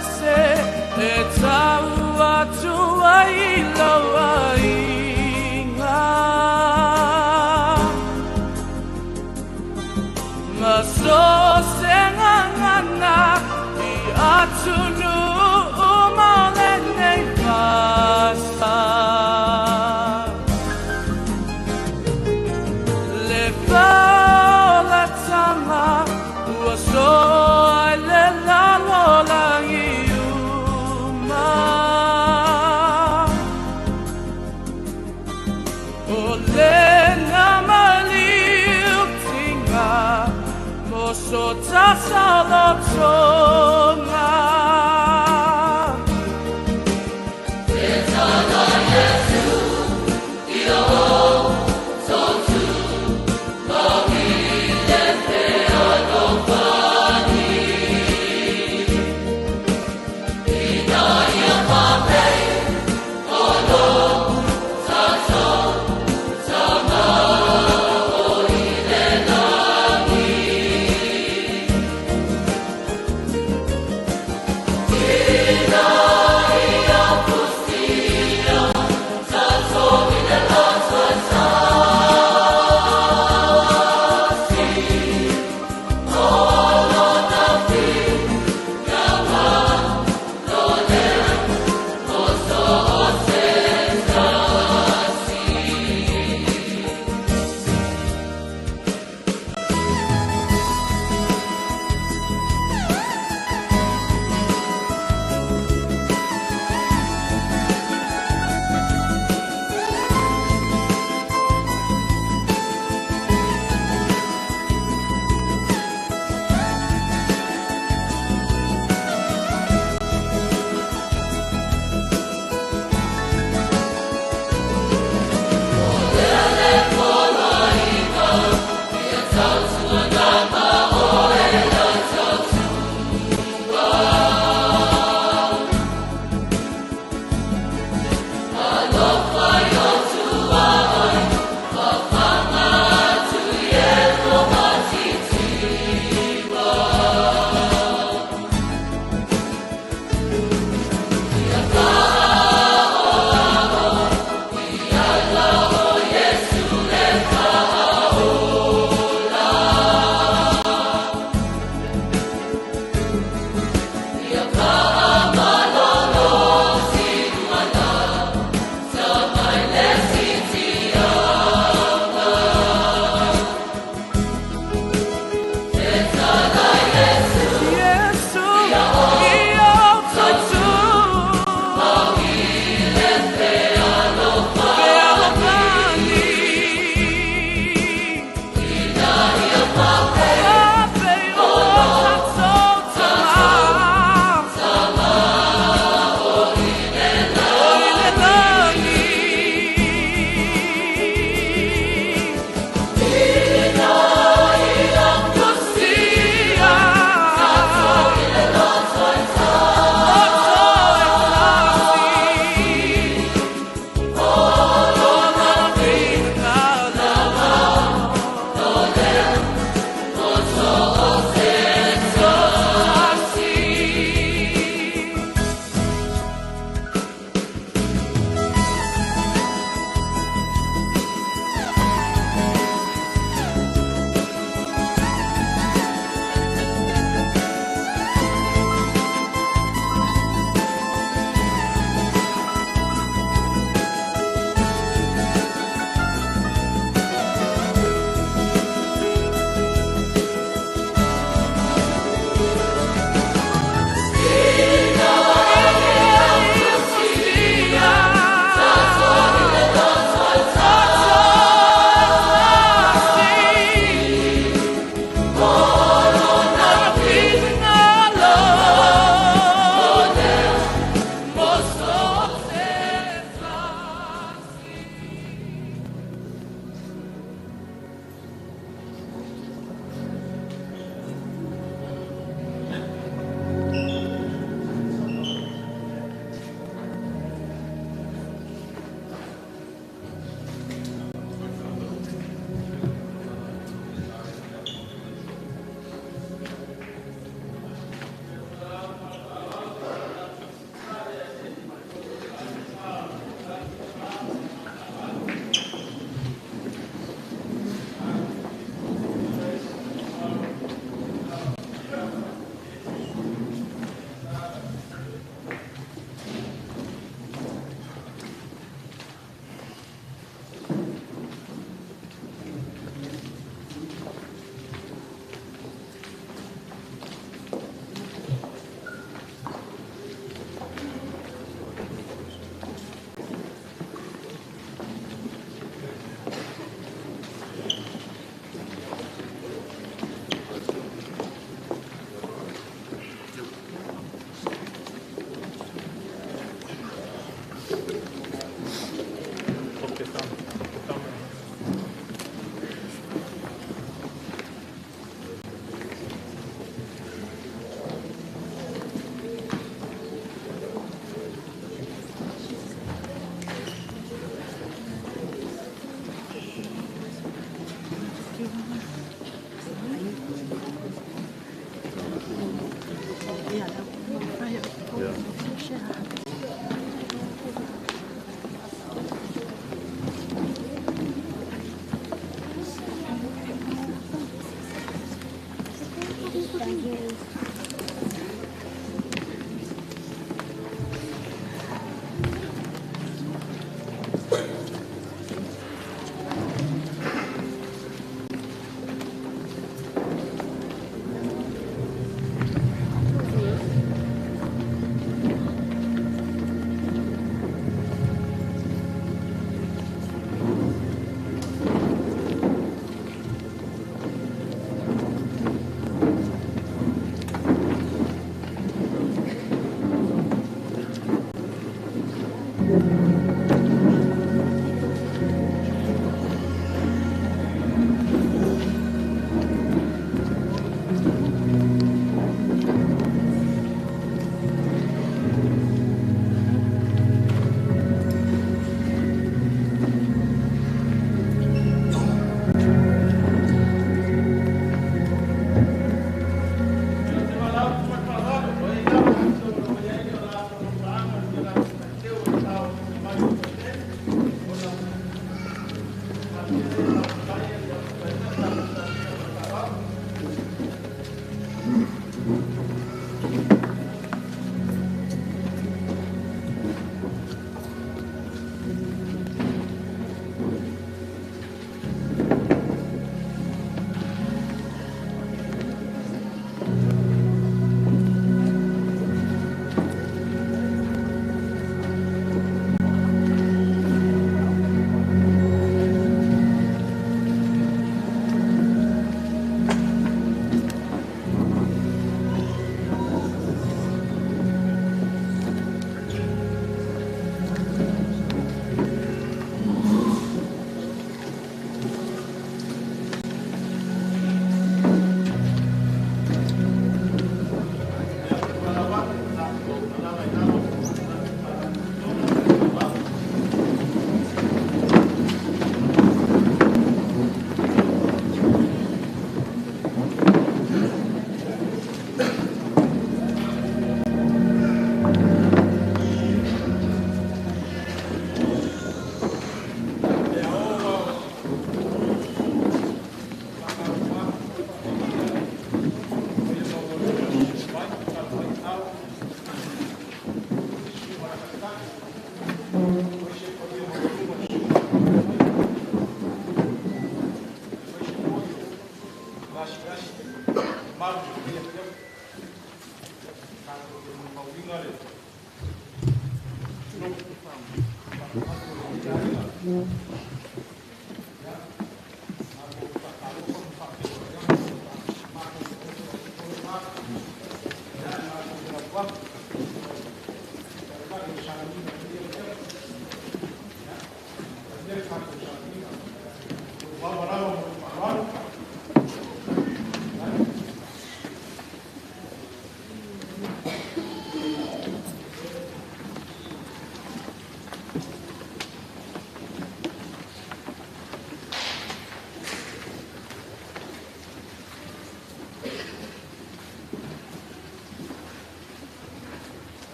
se e tau atu ai lau aiga. Ma so se gagana i atunuu ma lenei vasa. Le faolataga ua soa i le lalolagi uma. O lena maliutiga mo so tasalotoga.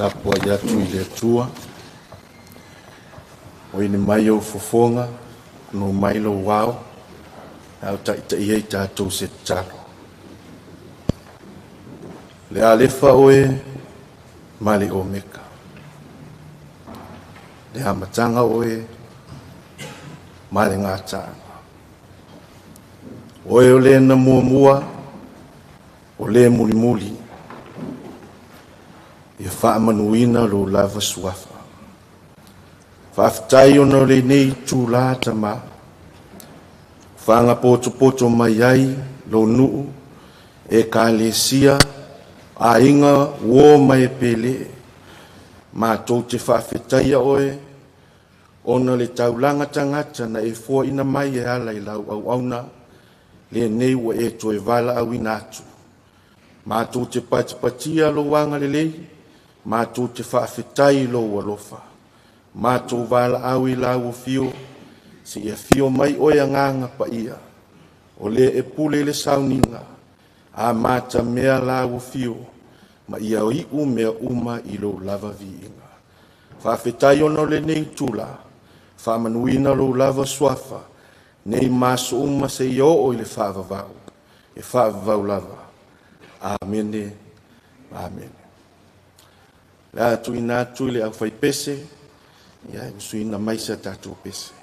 Tapuai atu i le Atua, o ini mai o fofoga, no mai lo wao, au taitaia i tatou se tatalo. Le Alefa oe ma le Omeka. Le amataga oe ma le gataaga. Oe o le na muamua, o le mulimuli, ia faamanuina lou lava suafa. Faafetai ona o lenei itulā Tamā, fagapotopoto mai ai lou nuu, ekalesia, aiga, uō ma e pele. Matou te faafetaia oe ona le taulaga tagata na e foaina mai e ala i lau auauna, lenei ua e toe valaauina atu. Matou te patipatia lou agalelei, matou te faafetai i lou alofa. Matou valaau i lau afio, seia afio mai oe Agaga Paia, o le e pule i le sauniga, amatamea lau afio, ma ia iu mea uma i lou lava viiga. Faafetai ona o lenei itulā, faamanuina lou lava suafa, nei ma aso uma seia oo i le faavavau, e faavavau lava. Amene, amene. Le a tuuina atu i le aufaipese, ia e usuina mai se tatou pese.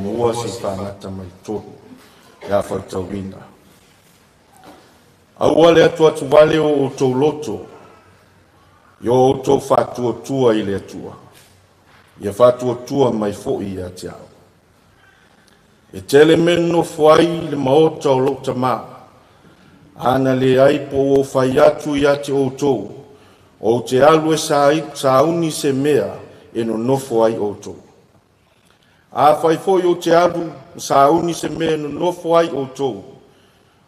1 seia fagata mai 3 ia faitauina. Aua le atuatuvale o outou loto, i o outou faatuatua i le Atua, ia faatuatua mai foi ia te au. E tele mea nofo ai le maota o lou tamā, ana leai po o fai atu ia te outou, ou te alu e sauni se mea e nonofo ai outou. A fai foi ou te alu sauni se mea e nonofo ai outou,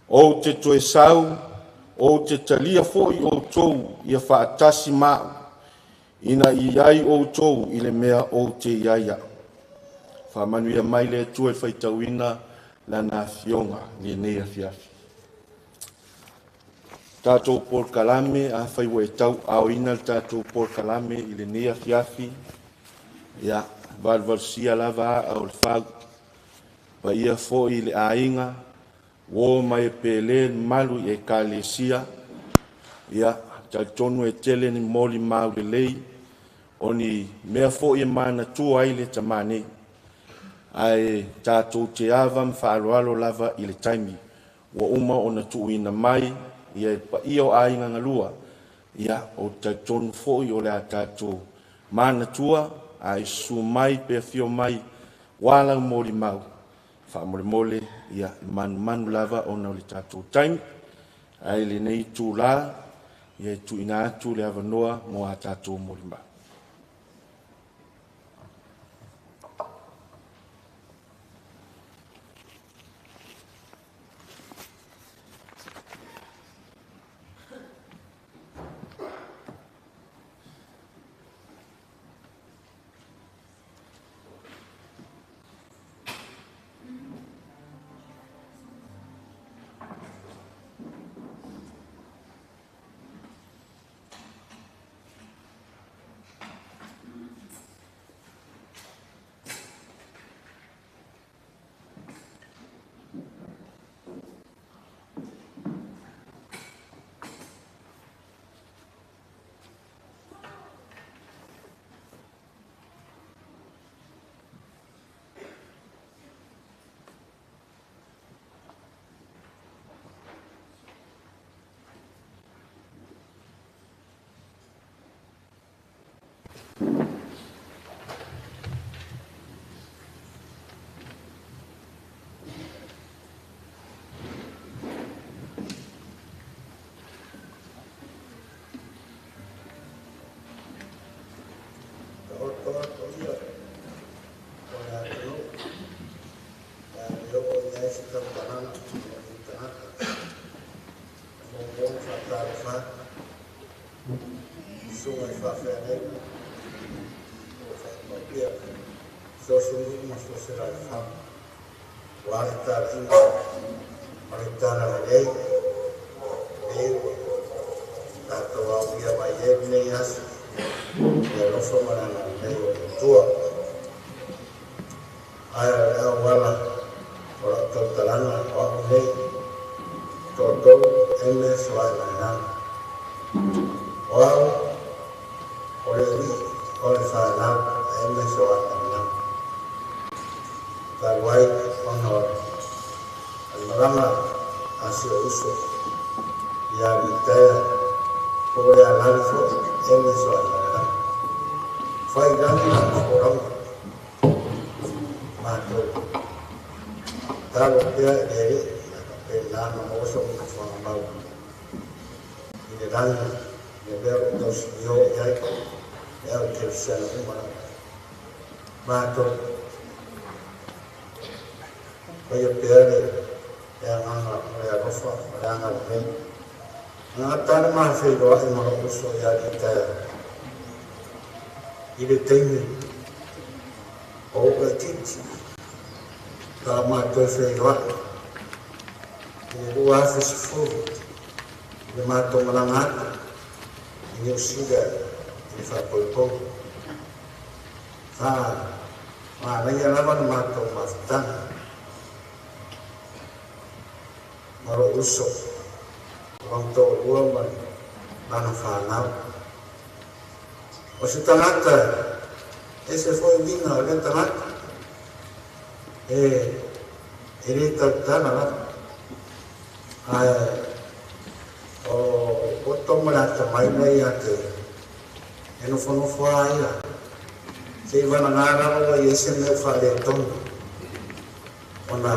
ou te toe sau, ou te talia foi outou ia faatasi ma'u, ina i ai outou i le mea ou te i ai a'u. Faamanuia mai le Atua i faitauina lana afioga lenei afiafi. Tatou polokalame, afai ua e tauaaoina le tatou polokalame i lenei afiafi, ia valuvalusia lava aa o le fau, paia foi i le aiga, uo ma e pele le mamalu i ekalesia. Ia talitonu e tele ni molimau lelei, o ni mea foi e manatua ai le tamā nei, ae tatou te ava ma faaaloalo lava i le taimi ua uma ona tuuina mai ia e paia o aiga galua. Ia ou te talitonu foi o le a tatou manatua, a e susu mai pe afio mai ua lau molimau faamolemole, ia e manumanu lava ona o le tatou taimi. Ae lenei itulā, ia e tuuina atu le avanoa mo a tatou molimau. Taoto ia o le atunuu e le oo i ai se tautalaga o le tagata. E muamua ona faatalofa atu i susuga i faafeagaiga o faapea so o se nuu ma so o se alaalafaga, aua le talaiga ma le talalelei lea ua tatou aofia mai ai lenei aso i le alofa ma le agalelei o le Atua. Ae o le auala o lau tautalaga, o au nei, toatolu M Soaemalelega. O au o le alii o le fanau a M Soaemalelega. Talu ai ona o le malaga a si ou uso ia litaea po o le alali foi M Soaemalelega. Fai lagi lana folauga matou talo pea i le Alii ia faapena ona maua so mafaga mau i le lagi le mea o lo o tausilio i ai e au kerisiano uma lava. Matou faia pea le agaga o le alofa ma le agalelei. Na gata le ma feiloai ma lou uso ia litaea i le taimi o ou laitiiti sa matou feiloai i le 2010 i le matou malaga atu i Niu Sila i le faapouipou. Sa manaia lava le matou mafutaga ma lou uso o lona toalua ma lana fanau. O se tagata ese foi uiga o lea tagata. E lē tautala lava, ae o le poto ma le atamai ma ia te e nofonofo lava ia se'i valagā lava ua i ai se mea ua faaletonu ona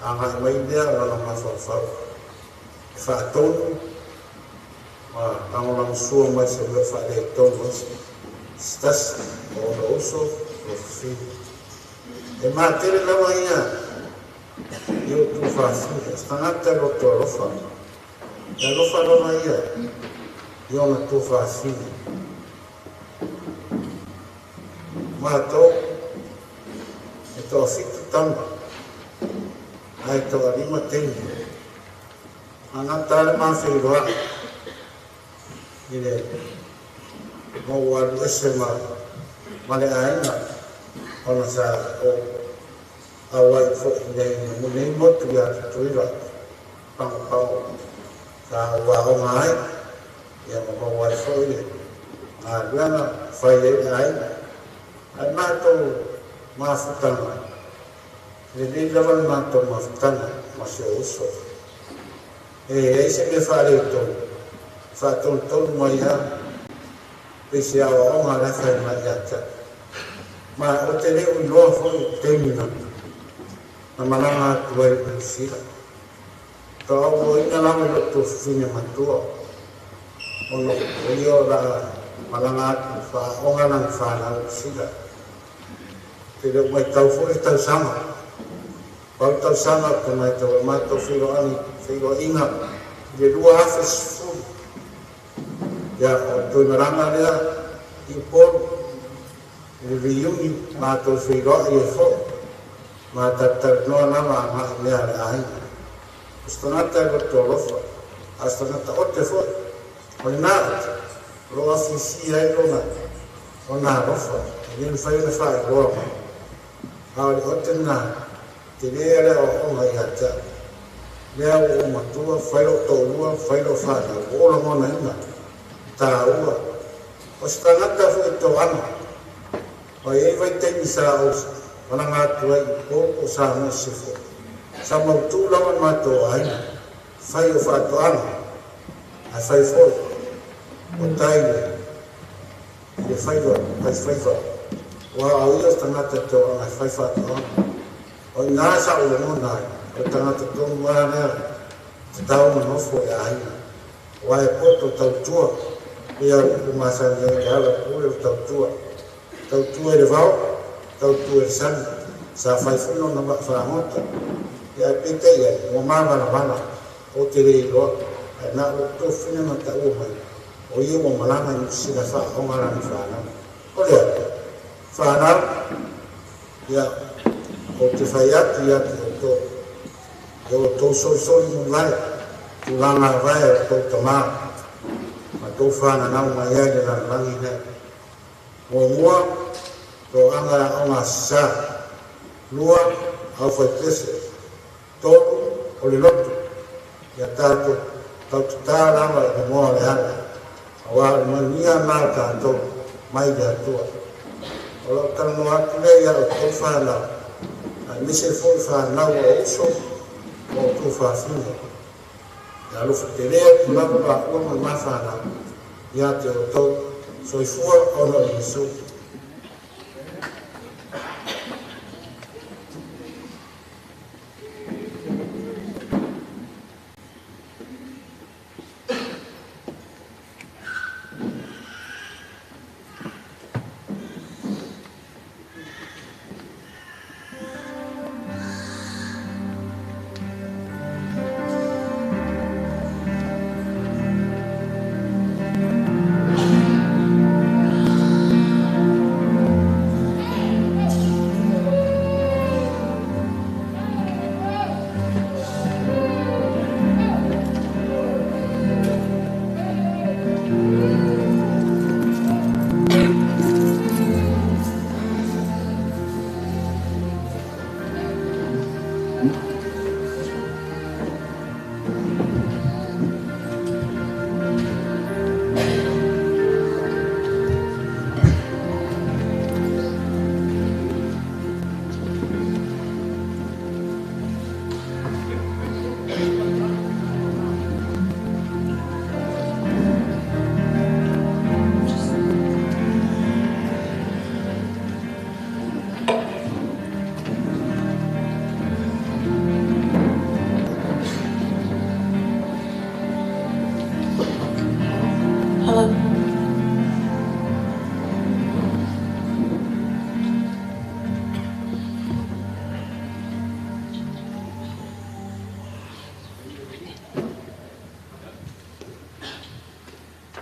agai mai lea o lona mafaufau e faatonu ma lagolagosua mai se mea ua faaletonu ai se tasi o ona uso tuafafine. E matele lava ia i ou tuafafine, o se tagata e loto alofa, e alofa lava ia i ona tuafafine. Matou e toafitu tama, ae toalima teine. Agata lava le ma feiloai i le ma ou alu ese ma le aiga ona sa ou auai foi i nei motu ia Tutuila Pagopago sa ou aoga ai ia ma maua ai foi le galuega e fai ai le aiga. Ae matou mafutaga, e lelei lava le matou mafutaga ma si ou uso. E i ai se mea faaletonu, e faatonutonu mai lava pei se aoaoga la e fai mai ia te au. Ma ou te le o iloa foi i le taimi na malaga atu ai i Niu Sila. Faatoa auauina lava i lou tuafafine matua ona o ia o le a malaga atu e faaaoga lana fanau i Niu Sila. Ou te le o matau foi le tausaga. Pau tausaga ou te matau ai matou feiloaiga i le 2010. Ia, o le toe malaga lea i Upolu i le reunion matou feiloai ai foi ma talatalanoa lava agai mea a le aiga. O se tagata e loto alofa, a o se tagata ote foi. O lena ote, o lo o afiafia ai lona ona alofa, e le mafai ona faailoa mai. A o le ote lena, tele le aoaoga ia te au. Lea ua ou matua, fai lou toalua, fai lou fanau, ua ou lagonaina le taua. O se tagata foi e toaga, ua i ai vaitaimi sa ou malaga atu ai i Upolu po o Samoa Sisifo. Sa mautu lava le matou aiga, fai o faatoaga, ae fai foi o tai i le faiva, fai faiva. Ua o ia o se tagata e toaga e fai faatoaga. O i ina sa ou lagona ai, o le tagata tonu lava lea e tatau ona nofo i aiga. Aua e poto tautua, pei lava o le upu masani ai i le ala o le pule o le tautua. Tautua i le vao, tautua i le sami. Sa fai foi lona vaa fagota. Ia ae peitai ai, ua mavalavala, ou te le iloa, ae na o lou tofina na taua mai, o ia ua malaga i Niu Sila e faaoga lana fanau. O le a? Fanau, ia, ou te fai atu ia te outou, ia outou solisoli mulivae, tulaga vae o outou tamā, ma outou fananau mai ai le lalolagi nei. Muamua, toaga e aoga Aso Sa. Lua, aufaipese. Tolu, o le lotu. Ia tatou tautatā lava i le moa o le ala, auā o le manuia lena o tatou mai le Atua. O lau talanoa atu lea ia outou fanau, aemaise foi fanau a uso ma outou fafine. Ia alofa tele atu lava laua ma le ma fanau ia te outou. Soifua ona o Iesu.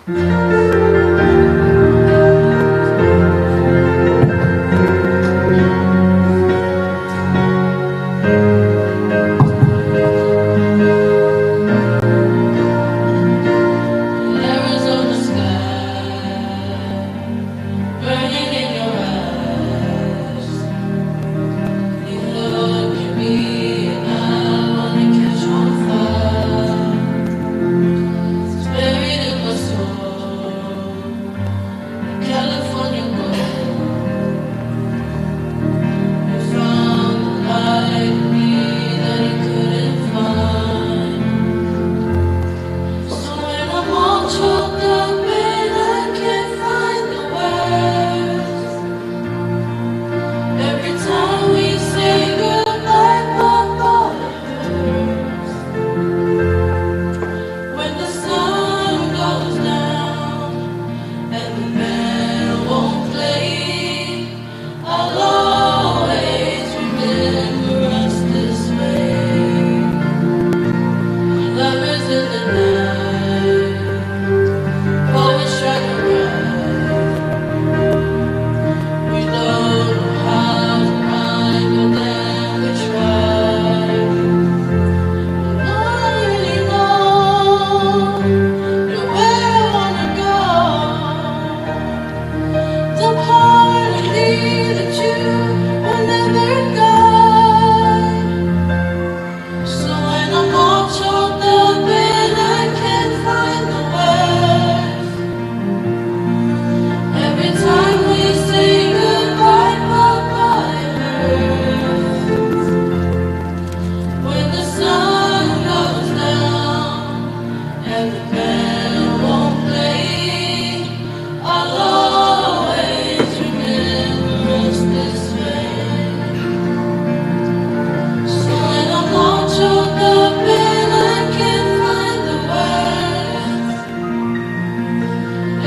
Arizona sky, burning in your eyes. You look at me and I wanna catch on fire. It's buried in my soul, California gold. You found the light in me that I couldn't find. So when I'm all choked up and I can't find the words, every time we say goodbye, my body hurts. When the sun goes down and the band won't play, I'll always remember us this way. Lovers in the night, always try to ride. We don't know how to rhyme, but then we try. And I really know you're where I wanna go. The part of me that you will never go. So when I'm all choked up and I can't find the words, every time we say goodbye, bye-bye, it hurts. When the sun goes down and the band won't play, I'll always remember us this way. So when I'm all choked up and I can't find the words,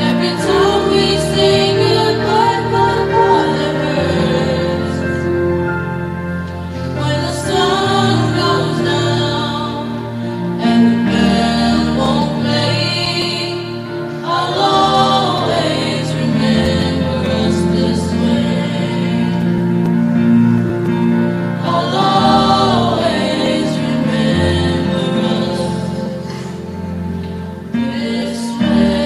every time we say goodbye, bye-bye, it hurts. When the sun goes down and the band won't play, I'll always remember us this way. I'll always remember us this way.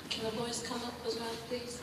Can the boys come up as well, please?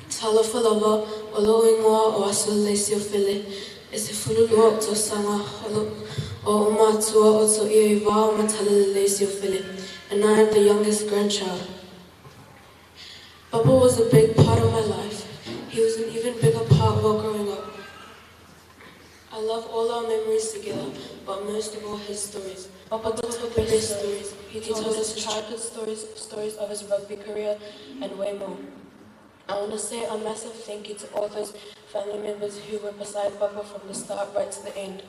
Talofa lava, o lou ingoa o Asolelei Siofele, e 12 ou tausaga o ou matua o Toia i Vao ma Talalelei Siofele, and I am the youngest grandchild. Papa was a big part of my life. He was an even bigger part while growing up. I love all our memories together, but most of all his stories. Papa told the best stories. He told us his childhood stories, stories of his rugby career, and way more. I want to say a massive thank you to all those family members who were beside Papa from the start right to the end.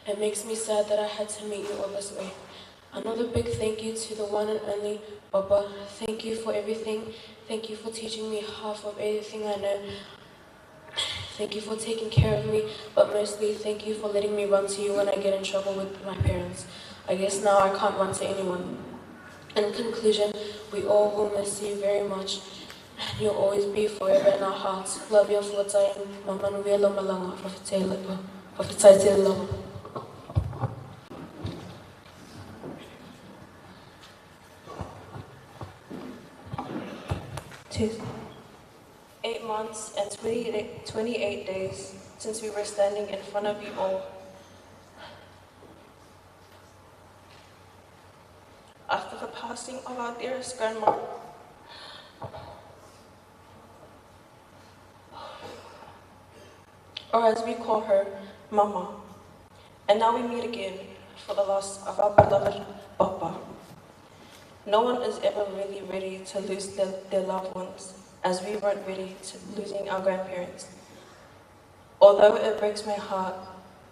It makes me sad that I had to meet you all this way. Another big thank you to the one and only Papa. Thank you for everything. Thank you for teaching me half of everything I know. Thank you for taking care of me, but mostly thank you for letting me run to you when I get in trouble with my parents. I guess now I can't run to anyone. In conclusion, we all will miss you very much. And you'll always be forever in our hearts. Love you, Fuatai, Mamanuia lo malanga, Fa'afetai tele lava. Two, 8 months and 28 days since we were standing in front of you all. After the passing of our dearest grandma, or as we call her, Mama. And now we meet again for the loss of our beloved Papa. No one is ever really ready to lose their loved ones, as we weren't ready to losing our grandparents. Although it breaks my heart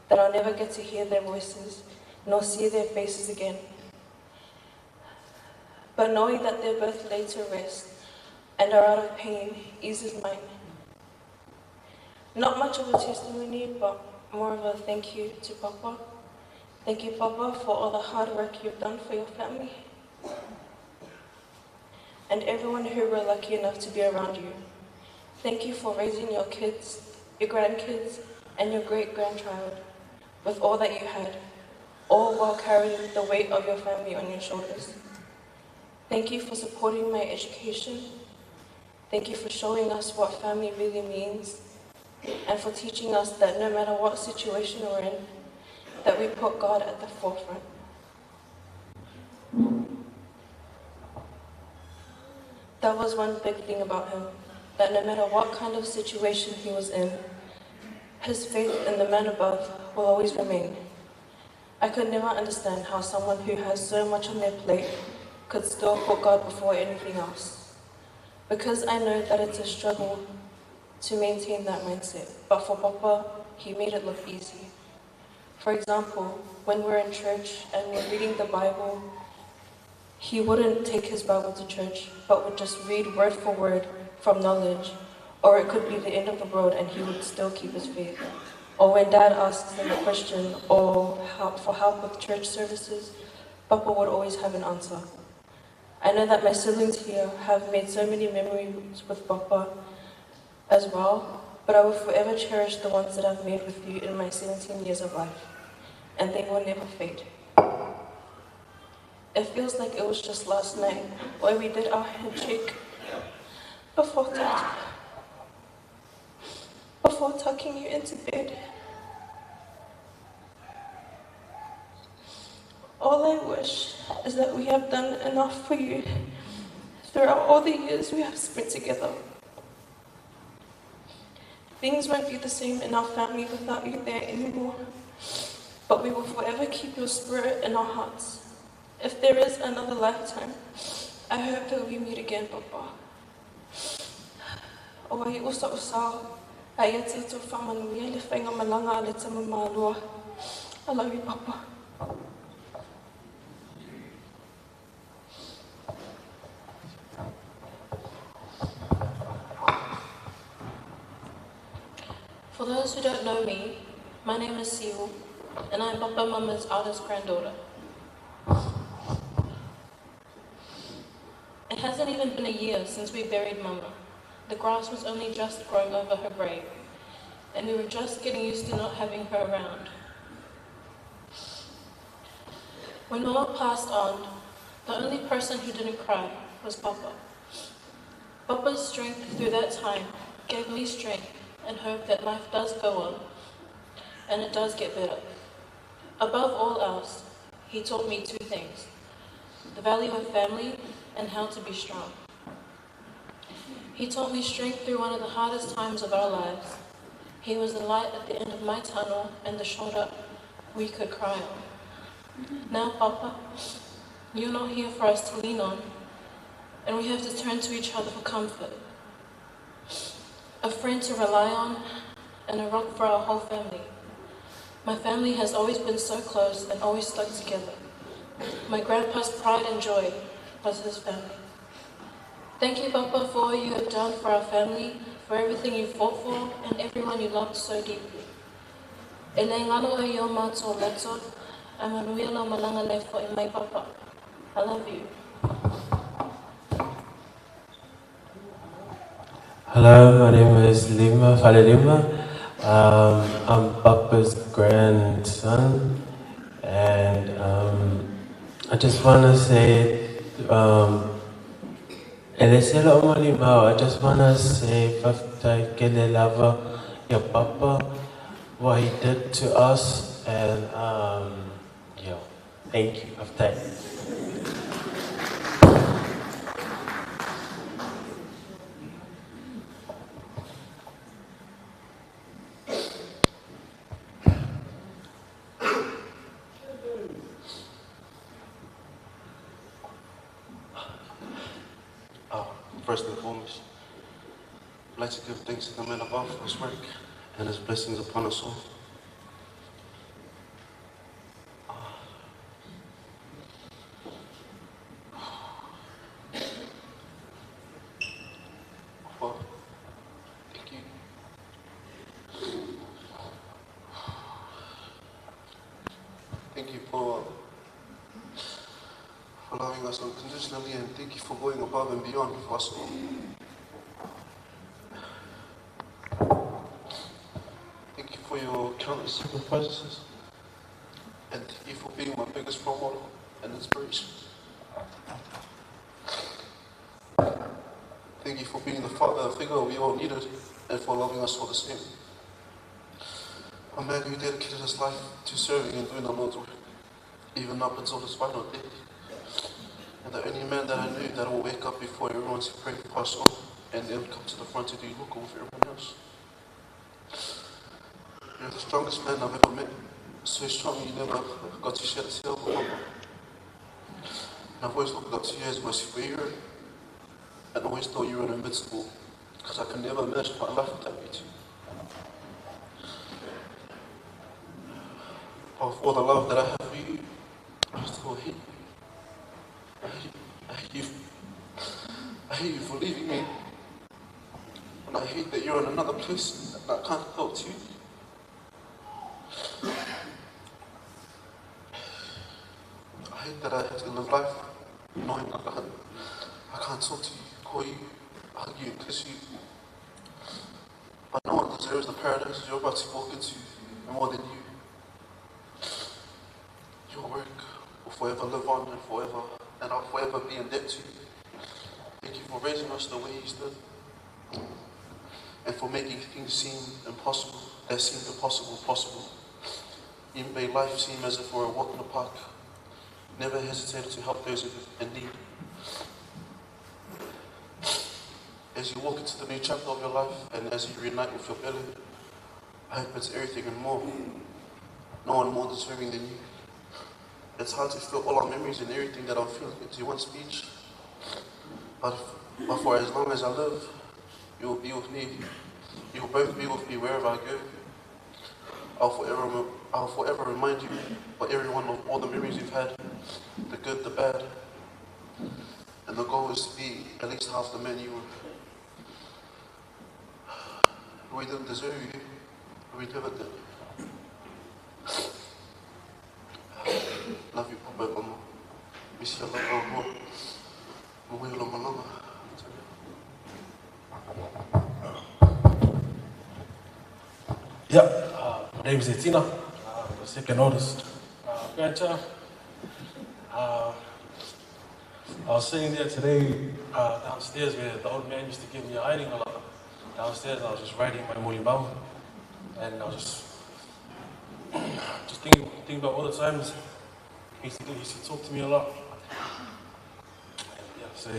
that I'll never get to hear their voices nor see their faces again. But knowing that they're both laid to rest and are out of pain eases mine. Not much of a testimony, but more of a thank you to Papa. Thank you, Papa, for all the hard work you've done for your family and everyone who were lucky enough to be around you. Thank you for raising your kids, your grandkids, and your great-grandchild with all that you had, all while carrying the weight of your family on your shoulders. Thank you for supporting my education. Thank you for showing us what family really means, and for teaching us that no matter what situation we're in, that we put God at the forefront. That was one big thing about him, that no matter what kind of situation he was in, his faith in the man above will always remain. I could never understand how someone who has so much on their plate could still put God before anything else. Because I know that it's a struggle to maintain that mindset, but for Papa, he made it look easy. For example, when we're in church and we're reading the Bible, he wouldn't take his Bible to church, but would just read word for word from knowledge, or it could be the end of the world and he would still keep his faith. Or when Dad asks him a question or for help with church services, Papa would always have an answer. I know that my siblings here have made so many memories with Papa as well, but I will forever cherish the ones that I've made with you in my 17 years of life, and they will never fade. It feels like it was just last night where we did our handshake before tucking you into bed. All I wish is that we have done enough for you throughout all the years we have spent together. Things won't be the same in our family without you there anymore, but we will forever keep your spirit in our hearts. If there is another lifetime, I hope that we meet again, Papa. O ai usa usao, ai e te tō whamanuia le whainga malanga a le tama mālua. I love you, Papa. For those who don't know me, my name is Siu, and I am Papa and Mama's eldest granddaughter. It hasn't even been a year since we buried Mama. The grass was only just growing over her grave, and we were just getting used to not having her around. When Mama passed on, the only person who didn't cry was Papa. Papa's strength through that time gave me strength and hope that life does go on, and it does get better. Above all else, he taught me two things: the value of family and how to be strong. He taught me strength through one of the hardest times of our lives. He was the light at the end of my tunnel and the shoulder we could cry on. Now, Papa, you're not here for us to lean on, and we have to turn to each other for comfort. A friend to rely on, and a rock for our whole family. My family has always been so close and always stuck together. My grandpa's pride and joy was his family. Thank you, Papa, for all you have done for our family, for everything you fought for, and everyone you loved so deeply. E le ngalo e yo mātou leto, a manuia lo malanga lefo e mai Papa. I love you. Hello, my name is Lima Falelima. I'm Papa's grandson, and I just want to say, Elesela Omalimao, I just want to say, Faftai Kele Lava, your Papa, what he did to us, and yeah, thank you, Faftai. First and foremost, I'd like to give thanks to the man above for his work and his blessings upon us all. Well, thank you. Thank you for loving us unconditionally, and thank you for going above and beyond for us all. Thank you for your countless sacrifices, and thank you for being my biggest role model and inspiration. Thank you for being the father figure we all needed, and for loving us all the same. A man who dedicated his life to serving and doing the Lord's work, even up until his final day. And the only man that I knew that will wake up before everyone to pray for us all, and then come to the front to do local with everyone else. You're the strongest man I've ever met. So strong you never got to shed a tear for Papa. And I've always looked up to you as my superhero, and always thought you were invincible, because I could never imagine my life without you two. But with all the love that I have for you, I still hate you. I hate you for leaving me. And I hate that you're in another place and I can't talk to you. I hate that I had to live life knowing I can't talk to you, call you, hug you, and kiss you. But no one deserves the paradise you're about to walk into more than you. Your work will forever live on and forever, and I'll forever be in debt to you. Thank you for raising us the way you did, and for making things seem impossible, that seemed impossible, possible. You made life seem as if we were a walk in the park. Never hesitated to help those in need. As you walk into the new chapter of your life, and as you reunite with your belly, I hope it's everything and more. No one more deserving than you. It's hard to fill all our memories and everything that I'm feeling into one speech. But for as long as I live, you will be with me. You will both be with me wherever I go. I'll forever remind you, or everyone, of all the memories you've had, the good, the bad. And the goal is to be at least half the man you were. We didn't deserve you. We never did. Love you, Papa and Mama. Miss you, love you. Yeah, my name is Etina, the second oldest grandchild. I was sitting there today downstairs where the old man used to give me a hiding a lot. Downstairs, I was just writing my mulimau, and I was just thinking about all the times he used to talk to me a lot. And yeah, so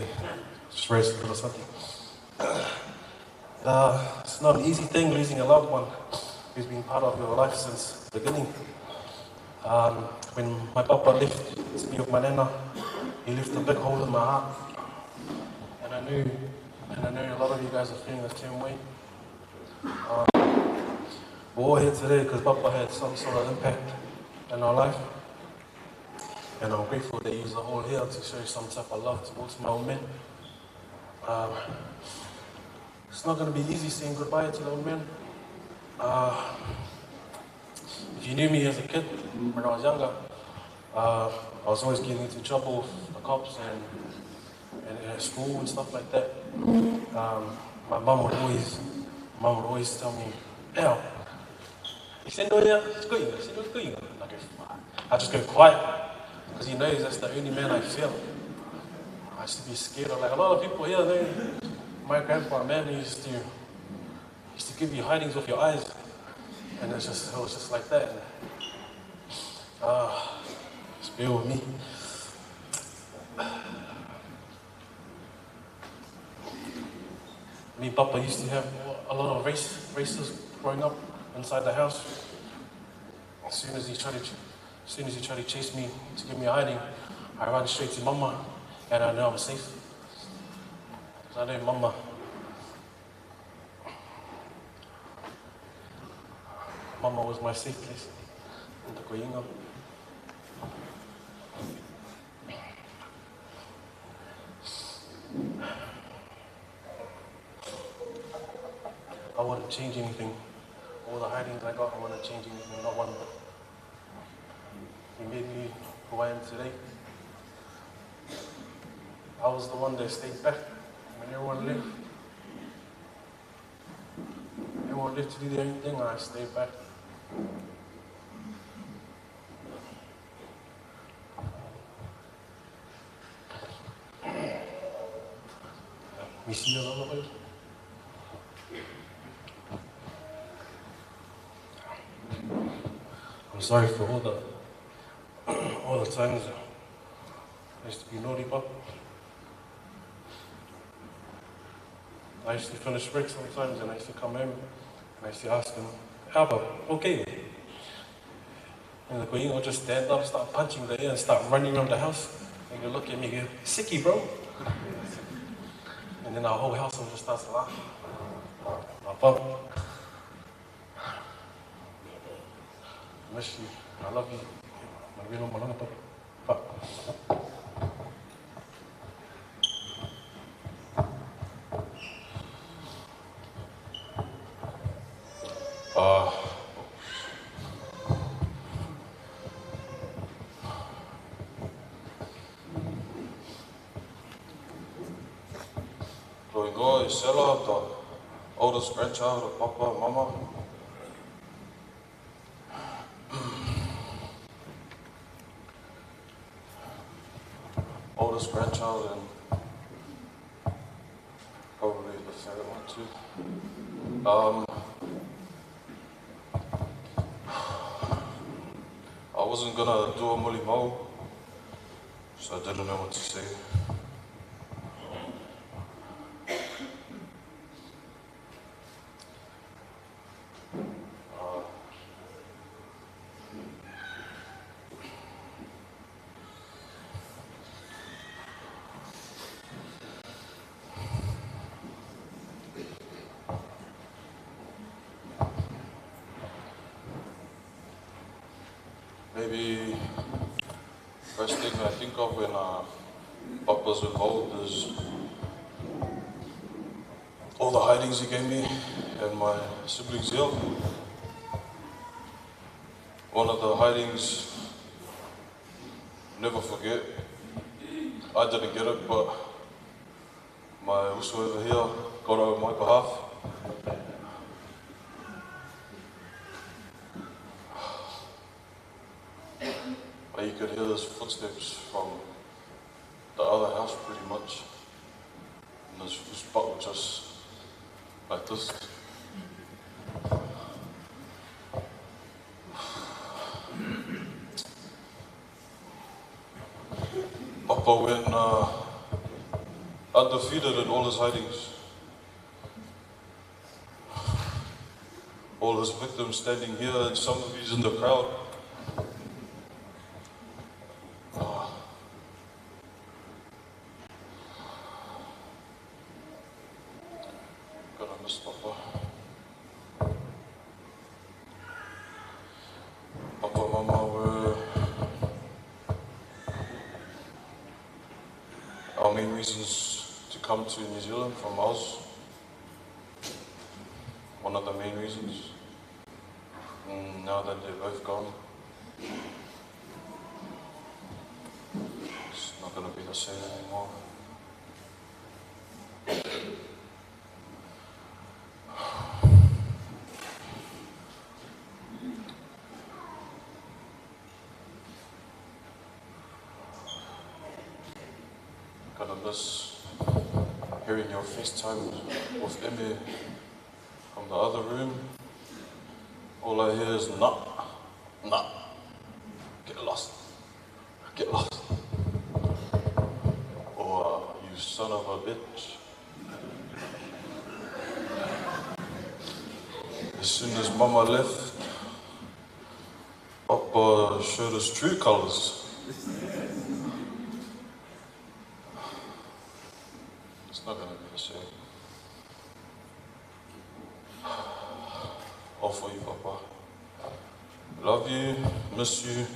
just raised a little something. It's not an easy thing losing a loved one who's been part of your life since the beginning. When my papa left to be with my nana, he left a big hole in my heart. And I knew a lot of you guys are feeling the same way. We're all here today because Papa had some sort of impact in our life. And I'm grateful that you are all here to show some type of love towards my old man. It's not going to be easy saying goodbye to the old man. If you knew me as a kid, when I was younger, I was always getting into trouble with the cops and at school and stuff like that. My mum would always, mum would always tell me, "Al, and I go, I just go quiet, because he knows that's the only man I fear. I used to be scared of, like a lot of people here, they, my grandpa, man, he used to give you hidings off your eyes, and it was just like that. And, just bear with me. Me and Papa used to have a lot of races growing up inside the house. As soon as he tried to chase me to give me a hiding, I run straight to Mama, and I know I'm safe. Because I know Mama. Mama was my safe place in the Koinga. I wouldn't change anything. All the hidings I got, I wouldn't change anything, not one bit. He made me who I am today. I was the one that stayed back when everyone left. Everyone left to do their own thing, and I stayed back. I'm sorry for all the times I used to be naughty, but I used to finish work sometimes, and I used to come home and I used to ask him, "How about okay?" And the Koinga would just stand up, start punching the air, and start running around the house. And he'd look at me and go, "Sicky, bro." And then our whole house would just start to laugh. Papa, I miss you. I love you. Loingoa Isela, the oldest grandchild of Papa and Mama. Oldest grandchild and probably the favorite one too. I wasn't gonna do a muli mau, so I didn't know what to say. Maybe first thing I think of when Papa's involved is all the hidings he gave me and my siblings here. One of the hidings, never forget, I didn't get it, but my uso over here got it on my behalf. You could hear his footsteps from the other house pretty much. And his butt was just like this. Papa went undefeated in all his hidings. All his victims standing here and some of these in the crowd. Gonna miss Papa. Papa and Mama were our main reasons to come to New Zealand from Oz. One of the main reasons. And now that they're both gone, it's not gonna be the same anymore. Gonna miss hearing your FaceTime with Emmy from the other room. All I hear is nah, nah, get lost, get lost. Or you son of a bitch. As soon as Mama left, Papa showed his true colors. It's not gonna be the same. All for you, Papa. Love you, miss you.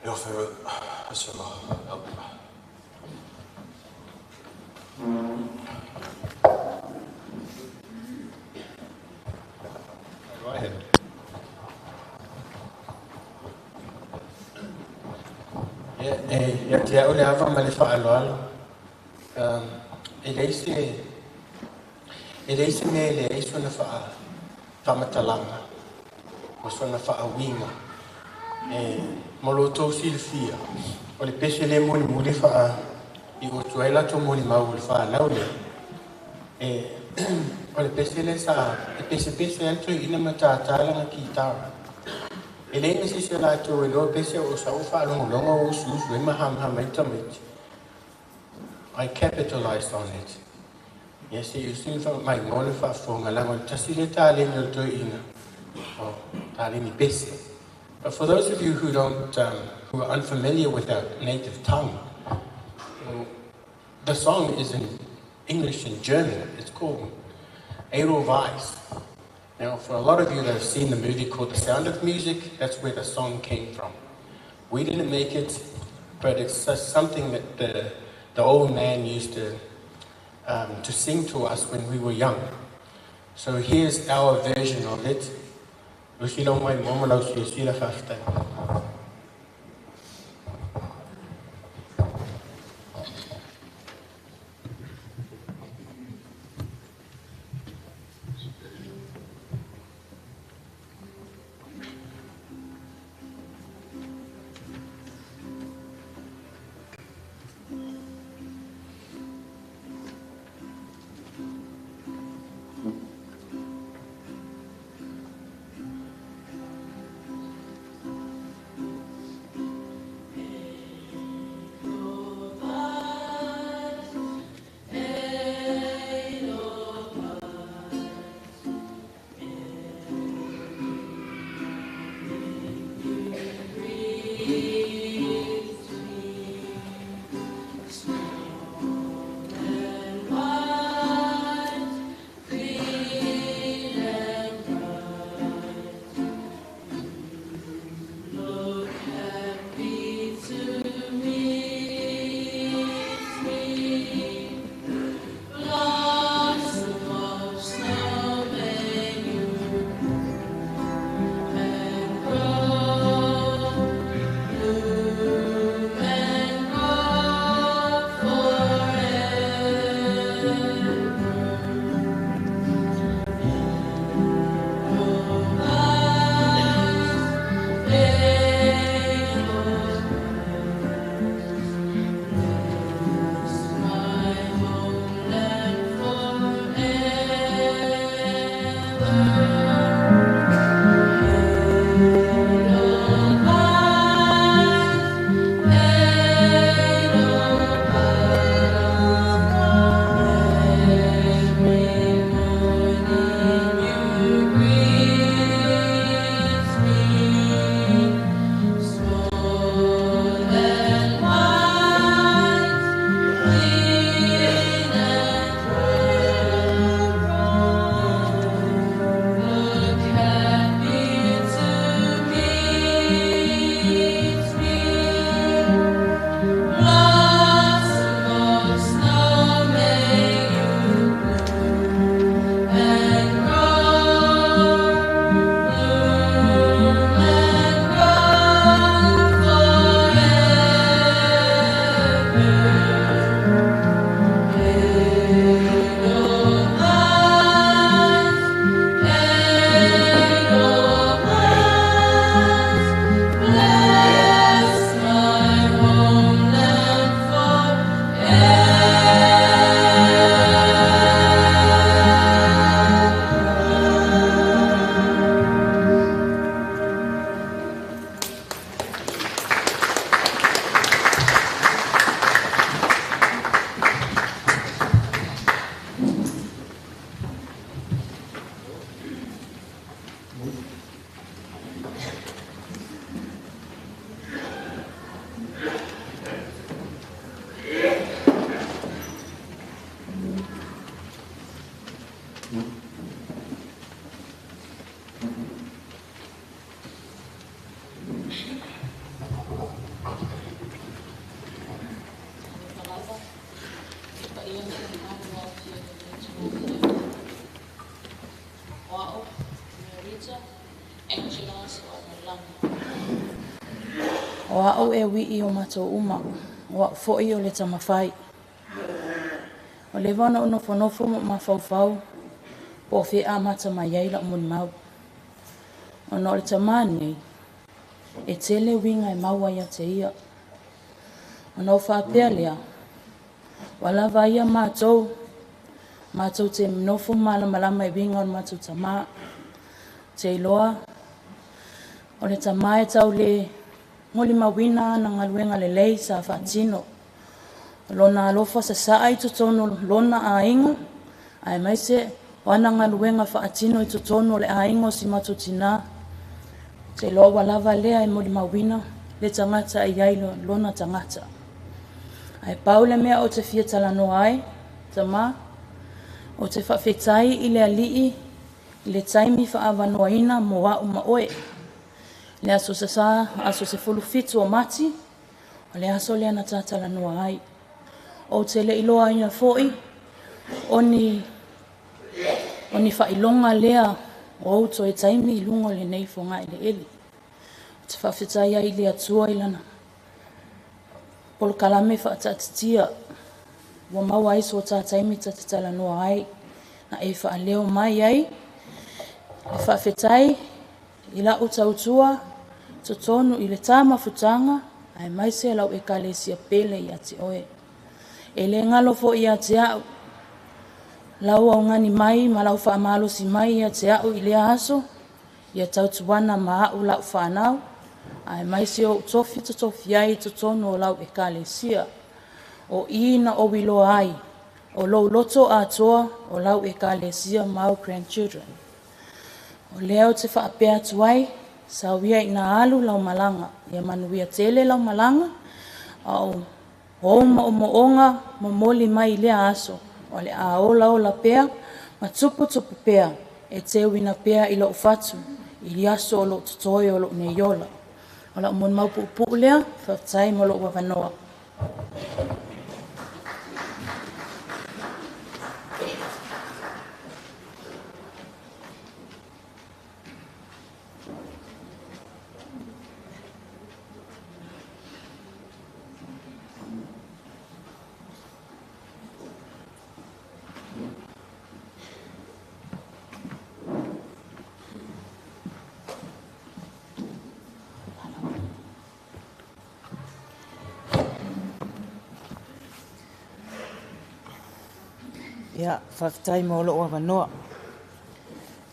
Your favorite, Isela. Help. Go ahead. Ia te au le ava ma le whaaloalo. E leai se mea e leai sona whaamatalaga, o sona whaawinga. E mo lo tau silafia, o le pese le muli muli whaa i o tuai lato muli mau le whaanau le. E o le pese le sa, e pese pese anto i ina matātālanga ki tara. E leai na sisi lato e loa pese o sa o whaalongolonga o usu e mahamahama i tamiti. I capitalized on it. Yes, you see mai ngole fa fonga lango tasi le taleni o toi ina. O taleni pese. But for those of you who don't, who are unfamiliar with our native tongue, the song is in English and German. It's called Edelweiss. Now, for a lot of you that have seen the movie called The Sound of Music, that's where the song came from. We didn't make it, but it's just something that the old man used to sing to us when we were young. So here's our version of it. Blue. O a'u e ui'i o matou uma, o a'u fo'i o le tamafai. Ua leva ona ou nofonofo ma ou mafaufau po o fea e amata mai ai la'u molimau. Ona o le tamā lenei, e tele uiga e maua ia te ia. Ona ou faapea lea, ua lava ia matou, matou te nofo malamalama i uiga o le matou tamā. Ou te iloa, o le tamā e tau le molimauina ana galuega lelei sa faatino. O lona alofa sasaa i totonu o lona aiga, aemaise o ana galuega faatino i totonu o le aiga o si matou tinā. Ou te iloa ua lava lea e molimauina le tagata e i ai lona tagata. Ae pau le mea ou te fia talanoa ai, tamā, ou te faafetai i le Alii i le taimi faaavanoaina mo a'u ma oe. Le aso Sasa, aso 17 o Mati, o le aso lea na ta talanoa ai. Ou te le iloaina foi o ni faailoga lea o ou toe taimi i luga o lenei fogaeleele. Ou te faafetai ai i le Atua i lana polokalame faataatitia ua maua ai so ta taimi ta te talanoa ai, na e faaleo mai ai le faafetai i lau tautua totonu i le ta mafutaga aemaise lau ekalesia pele ia te oe. E le galo foi ia te a'u lau augani mai ma lau faamalosi mai ia te a'u i lea aso, ia tautuana ma a'u lau fanau, aemaise ou tofi totofi ai i totonu o lau ekalesia. O i na ou iloa ai, o lou loto atoa o lau ekalesia ma au grandchildren. O lea ou te faapea atu ai, sau ia ina alu lau malaga, ia manuia tele lau malaga, a o ou moomooga momoli mai i lea aso, o le a olaola pea ma tuputupu pea e teuina pea i lou fatu i aso o loo totoe o lou nei ola. O lau molimau puupuu lea, faafetai mo lou avanoa. Ia, faafetai mo lou avanoa.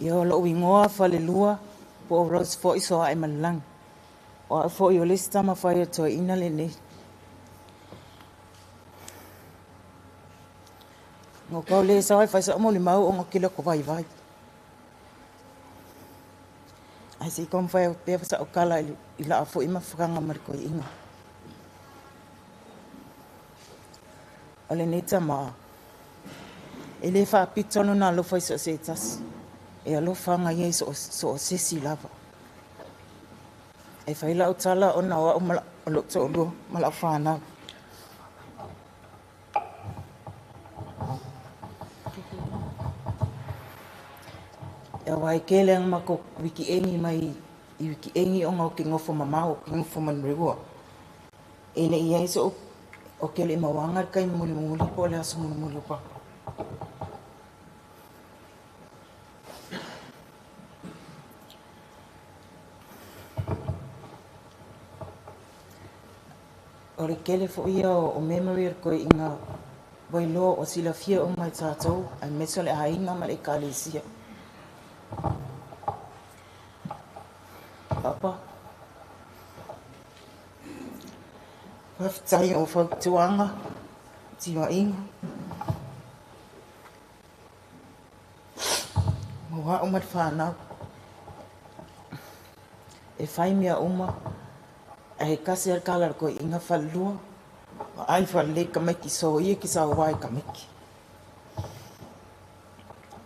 Ia, o lou igoa Falelua po o Rose foi Soaemalelagi. O a'u foi o le isi tamafai o toeaina lenei. No kau le sao e fai sa'u molimau ona o kele o ko vaivai. Ae se i taumafai pea sa'u tala i la'a foi mafutaga ma le toeaina. O lenei tamā, e lē faapito lona alofa i so o se tasi, e alofa aga ia i so o sesi lava. E fai la'u tala ona o a'u ma o lo'u to'alua ma la'u fanau. Auā e kele aga makou wikieni mai i wikieni ona o ke nofo mamao o ke nofo Manurewa. E le'i ai so'u o ke le'i mauaga le taimi mulimuli po o le aso mulimuli o papa. O le kele fo'i ia o memory o le toeaina ua iloa ua silafia uma e tatou aemaise o le aiga ma le ekalesia. Papa, faafetai o fautuaga, timaiga, mo a'u ma le fanau. E fai mea uma, ae tasi a le tala a le toeaina Falelua, vaai faalelei tamaiti soia ki sauā i tamaiti.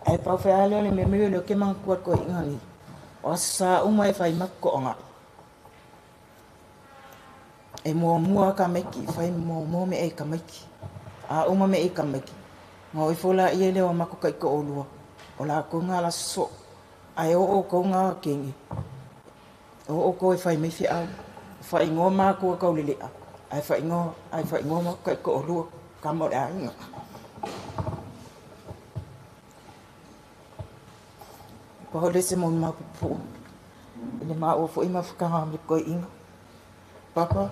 Ae pau fai a lea o le memory o lea ou te manatua i le toeaina nei, o aso sa uma e fai mai to'oga'i. E muamua tamaiti, fai muamua meaai a tamaiti. A uma meaai a tamaiti, ona o ifo laia lea o matou taito'olua, o latou na ala soso'o. Ae o outou na kene, o outou e fai mai fe'au. Faaigoa makua kaulele'a ae faaigoa ae faaigoa ma taitoalua tama o le aiga. Pau le isi molimau pupuu i le maua foi mafutaga ma le toeaina. Papa,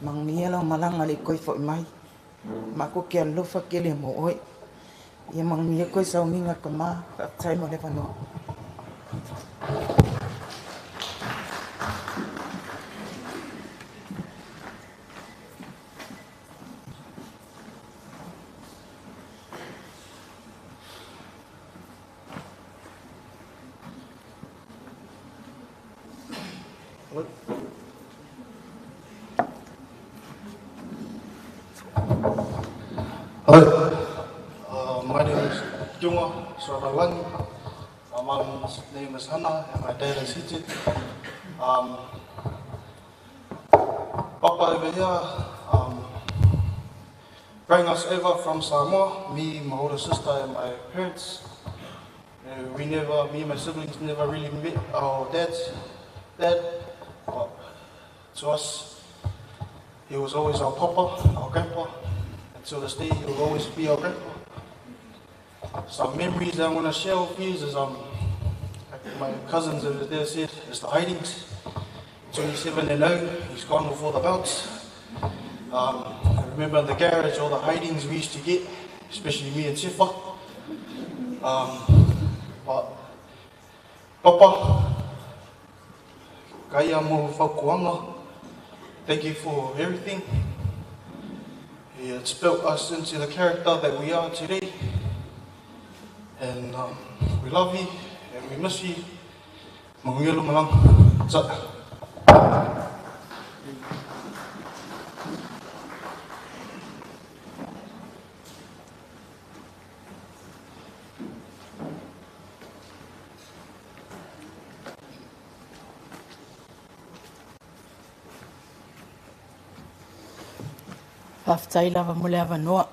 manuia lau malaga le toe foi mai. Matou te alofa tele mo oe. Ia manuia toe sauniga tama, faafetai mo le avanoa. Hello, my name is Junga Saralangi. My mom's name is Hannah and my dad is Hiti. Papa over here bring us over from Samoa, me, my older sister and my parents. We never, me and my siblings never really met our dad's dad, but to us, he was always our papa, our grandpa. Until this day, he will always be our grandpa. Some memories that I want to share with you is like my cousins over there said, it's the hidings. 27-0, he's gone with all the belts. I remember in the garage all the hidings we used to get, especially me and Tifa. But Papa, Kaya mo whakuanga, thank you for everything. It's built us into the character that we are today. And we love you and we miss you. Manuia malang. Sa. Faafetai lava mo le avanoa.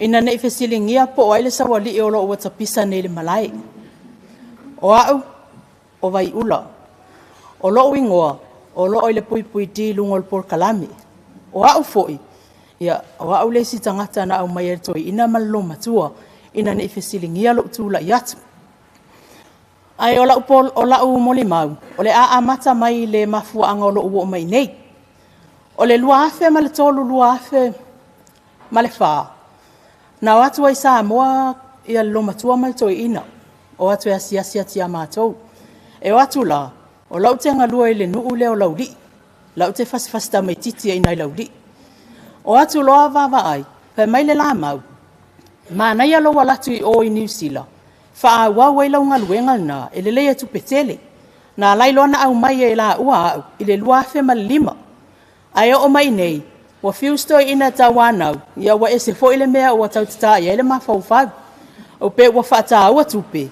Ina nei fesiligia po o ai le sauali'i o loo ua tapisa nei le malae. O a'u o Vaiula. O lo'u igoa o loo i le puipui di luga o le polokalame. O a'u fo'i, ia o a'u le isi tagata na aumai e le toeaina ma le lomatua ina nei fesiligia lo'u tula'i atu. Ae o la'u molimau, o le a amata mai le mafua'aga o lo'u o'o mai nei. O le 2003, 2004, na o atu ai Samoa ia le lomatua ma le toeaina, o atu e asiasi atu ia matou. E o atu la, o lau te galua i le nuu lea o Laulii, lau te fasifasi tamaititi e ina i Laulii. O atu loa vaavaai, fai mai le lamau, manaia lou alu atu i o i Niu Sila, faaauau ai lau galuega lena, e lelei e tupe tele. Na alai loa na aumai e laua a'u i le 2005. Ae oo mai nei, ua fiu si toeaina tauanau, ia ua ese foi le mea ua tautatā i ai le mafaufau. O pe ua faataua tupe,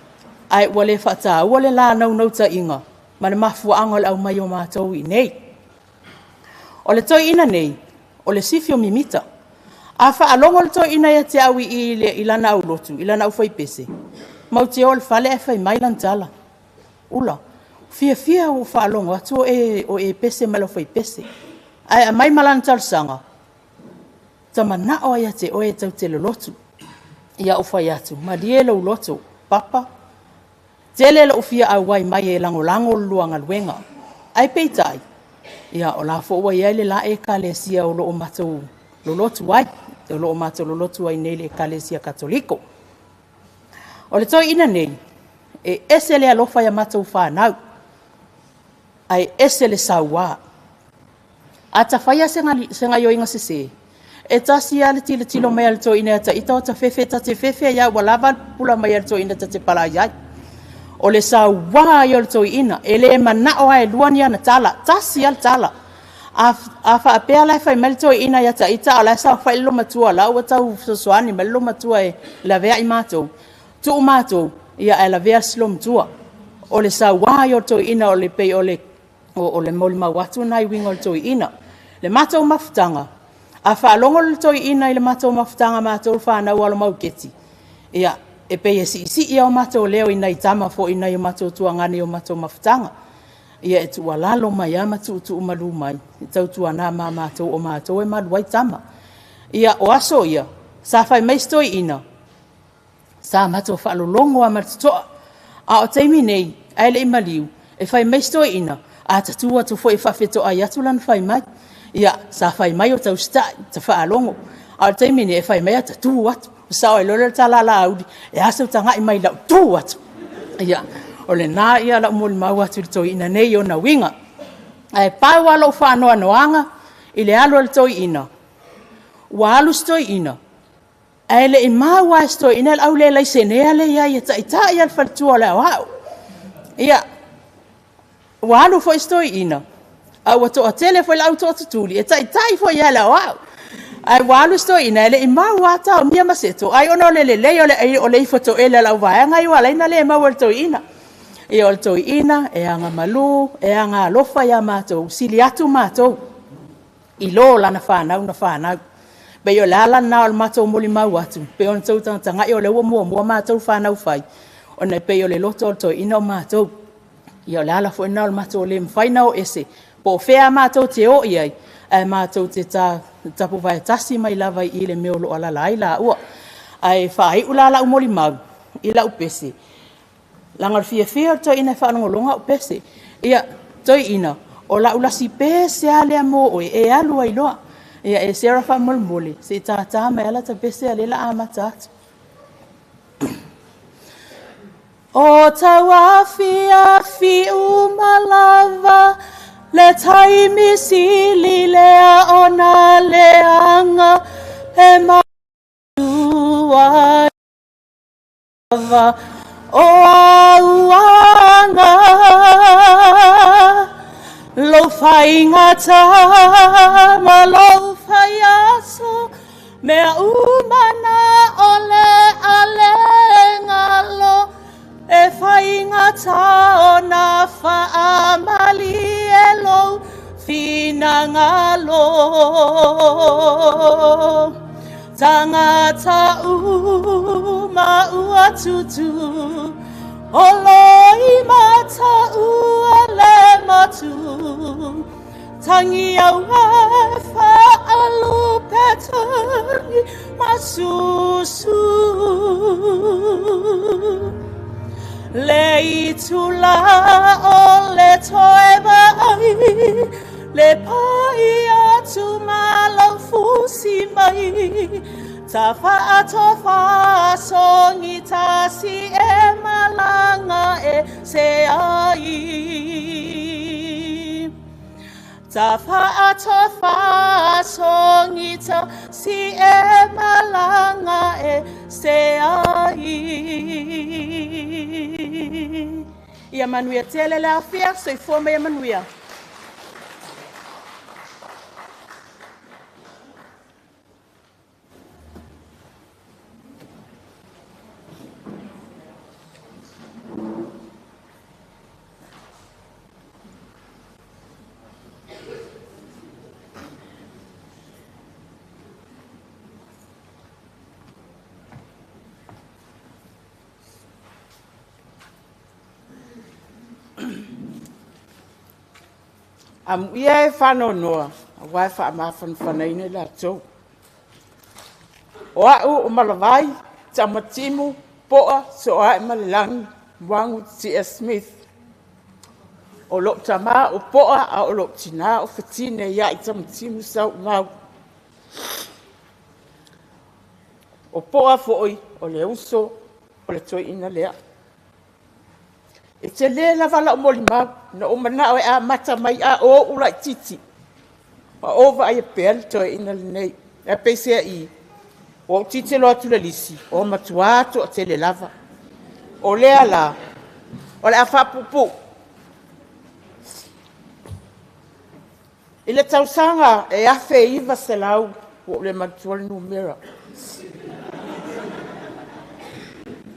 ae ua le faataua le la naunautaiga ma le mafuaaga o le aumai o matou i nei. O le toeaina nei, o le sifi o mimita. A faalogo le toeaina ia te au i lana aulotu, i lana aufaipese, mau te o le fale ae fai mai lana tala. Ula, fiafia ua faalogo atu o e pese ma le aufaipese. Ae aumai ma lana talosaga, tamanao ai ia te oe e tau te lolotu. Ia ou fai atu, malie lou loto, papa, tele lou fia auai mai e lagolago le lua galuega. Ae peitai, ia o la fo'i ua i ai le la ekalesia o loo matou lolotu ai, o loo matou lolotu ai nei le ekalesia Katoliko. O le toeaina nei, e ese le alofa ia matou fanau, ae ese le sauā. A tafaia se gaioiga sesē, e tasi lava le tilotilo mai a le toeaina ia ita o ta fefe ta te fefe ai ua lava le pupula mai a le toeaina ta te palai ai. O le sauā ia o le toeaina, e le manao lava e lua ni ana tala, tasi lava le tala. A faapea la e fai mai le toeaina ia ita o la e saofai le lomatua la ua tau fesoasoani mai le lomatua e laveai matou, tuu matou, ia ae lavea si lomatua. O le sauā ia o le toeaina o le pei o le molimau atu na i uiga o le toeaina. Le matou mafutaga, a faalogo le toeaina i le matou mafutaga matou fanau alo mauketi, ia e pei e siisii au matou leo i nai tama foi nai o matou tuagane i o matou mafutaga. Ia e tuualalo mai lava ma tuutuumalu mai, e tautuana ma matou o matou e malu ai tama. Ia, o aso ia, sa fai mai si toeaina, sa matou faalologo lava ma le totoa. A o taimi nei, ae le i maliu, e fai mai si toeaina, a ta tu atu foi e faafetoai atu lana fai mai. Ia, sa fai mai o tausitai, ta faalogo. A o le taimi nei, e fai mai ae ta tu atu. Sao ai loa lea o le tala a Laauli, e a sou tagai mai i lau tu atu. Ia, o lena ia lau molimau atu i le toeaina nei i ona uiga. Ae pau lava lou faanoanoaga i le alu a le toeaina, ua alu si toeaina, ae le i maua lava e si toeaina le au le laisenea lea e i ai e taitai lava le faletua o le aoao. Ia, ua alu foi si toeaina, a ua toatele foi le au tootutuli e taitai foi ia le aoao. Ae ua alu si toeaina e le i maua lava taomia ma seto, ai ona o le lelei o le ifo toele a lau vaega ia ua ala ai ona le maua e le toeaina. Ia o le toeaina e agamalu, e agaalofa ia matou, sili atu matou i lo lana fanau na fanau. Pei o le ala lena o le matou molimau atu, pei ona outou tagatagai o lea ua muamua matou fanau fai, ona e pei o le loto o le toeaina o matou. Ia o le ala foi lena o le matou le mafai ona o ese, po o fea matou te o i ai, ae matou te tapuvae tasi mai lava i i le mea o lo o alaala ai laua. Ae faaiu la lau molimau i lau pese, leaga o le fiafia o le toeaina e faalogologo au pese. Ia, toeaina, o lau lasi pese lava lea mo oe, e alu ai loa. Ia, e Sarah faamolemole, se i tātā mai lava lata pese a o lea o le a amata atu. O tauafiafi uma lava le taimi sili lea ona leaga e matua lava o auaga lou faigata ma lou faiaso mea uma na o le alegalo e faigata ona faamalie lou finagalo. Tagata uma ua tutu o loimata ua le matu tangi au e faalupe tangi masusu le itula o le toe vaai le pai atu ma lau fusi mai ta faatofasogi tasi e malaga e se ai ta faatofasogi tasi e malaga e se ai. Ia manuia tele le afia, soifua ma ia manuia. Amuia e faanoanoa, aua e faamafanafanaina i latou. O au o Malavai, Tamatimu, Poa, Soae ma le Lagi, Muagu Tia Smith. O lou tamā o Poa, a o lou tinā o Fetine ia i Tamatimu Saumalu. O Poa foi o le uso o le toeaina lea. E tele lava lau molimau, na ou manao e amata mai a o ou laitiiti. Ma ou vaaia pea le toeaina lenei. Ae peiseai, ua ou tilotilo atu i le lisi, o matua toatele lava. O lea la, o le a faapuupuu. I le tausaga e 1900, ua ou le manatua le numera,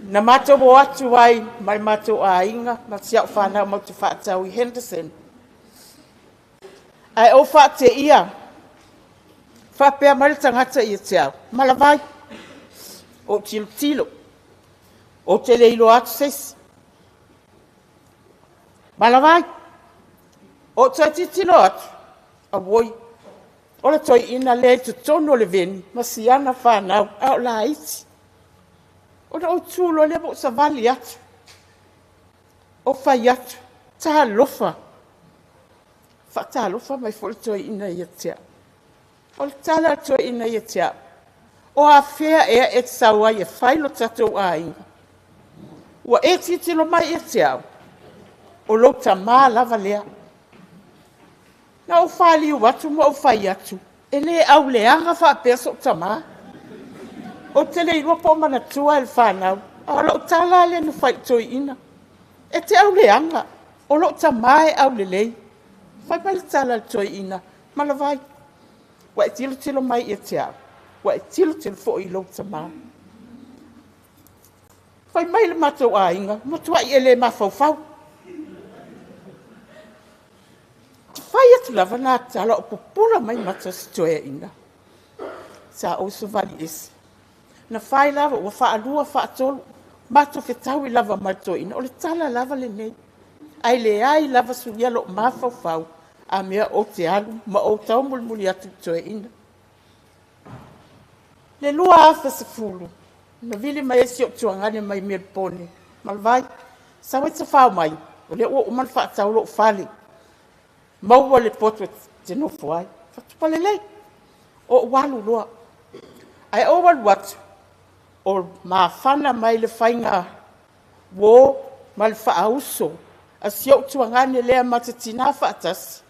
na matou o atu ai ma le matou aiga ma si au fanau matou te faatau i Henderson. Ae ou faateia, faapea mai le tagata ia te au, Malavai, ou tilotilo, ou te le iloa atu se isi. Malavai, O toe tilotilo atu, auoi, o le toeaina lea i totonu o le veni ma siana fanau, a o laiti. Ona ou tu loa lea ma ou savali atu. Ou fai atu, talofa. Faatalofa mai foi le toeaina ia te au. O le tala a le toeaina ia te au, o afea ea e te sau ai e fai lo tatou aiga? Ua e tilotilo mai ia te au, o lou tamā lava lea. Na ou faliu atu ma ou fai atu, e le auleaga faapea sou tamā. Ou te le iloa po o manatua e le fanau, a o lau tala lea na fai i le toeaina. E te auleaga, o lou tamā e aulelei. Fai mai le tala a le toeaina, Malavai, ua e tilotilo mai ia te au, ua e tilotilo foi i lou tamā. Fai mai le matou aiga, matuai e le mafaufau. Fai atu lava na tala o pupula mai mata o si toeaina. Sa ou savali ese. Na fai lava ua faalua faatolu, matou fetaui lava ma le toeaina. O le tala lava lenei. Ai leai lava suia lou mafaufau, a mea ou te alu ma ou taumulimuli atu i le toeaina. Le 2010, na vili mai ai si ou tuagane mai Melbourne, Malavai, sau ai tafao mai, o lea ua uma ona faatau lou fale, maua le poto e te nofo ai. Fatupa lelei, o ou alu loa. Ae ou alu atu, o mafana mai le faiga uo ma le faauso a si ou tuagane lea ma te tina faatasi,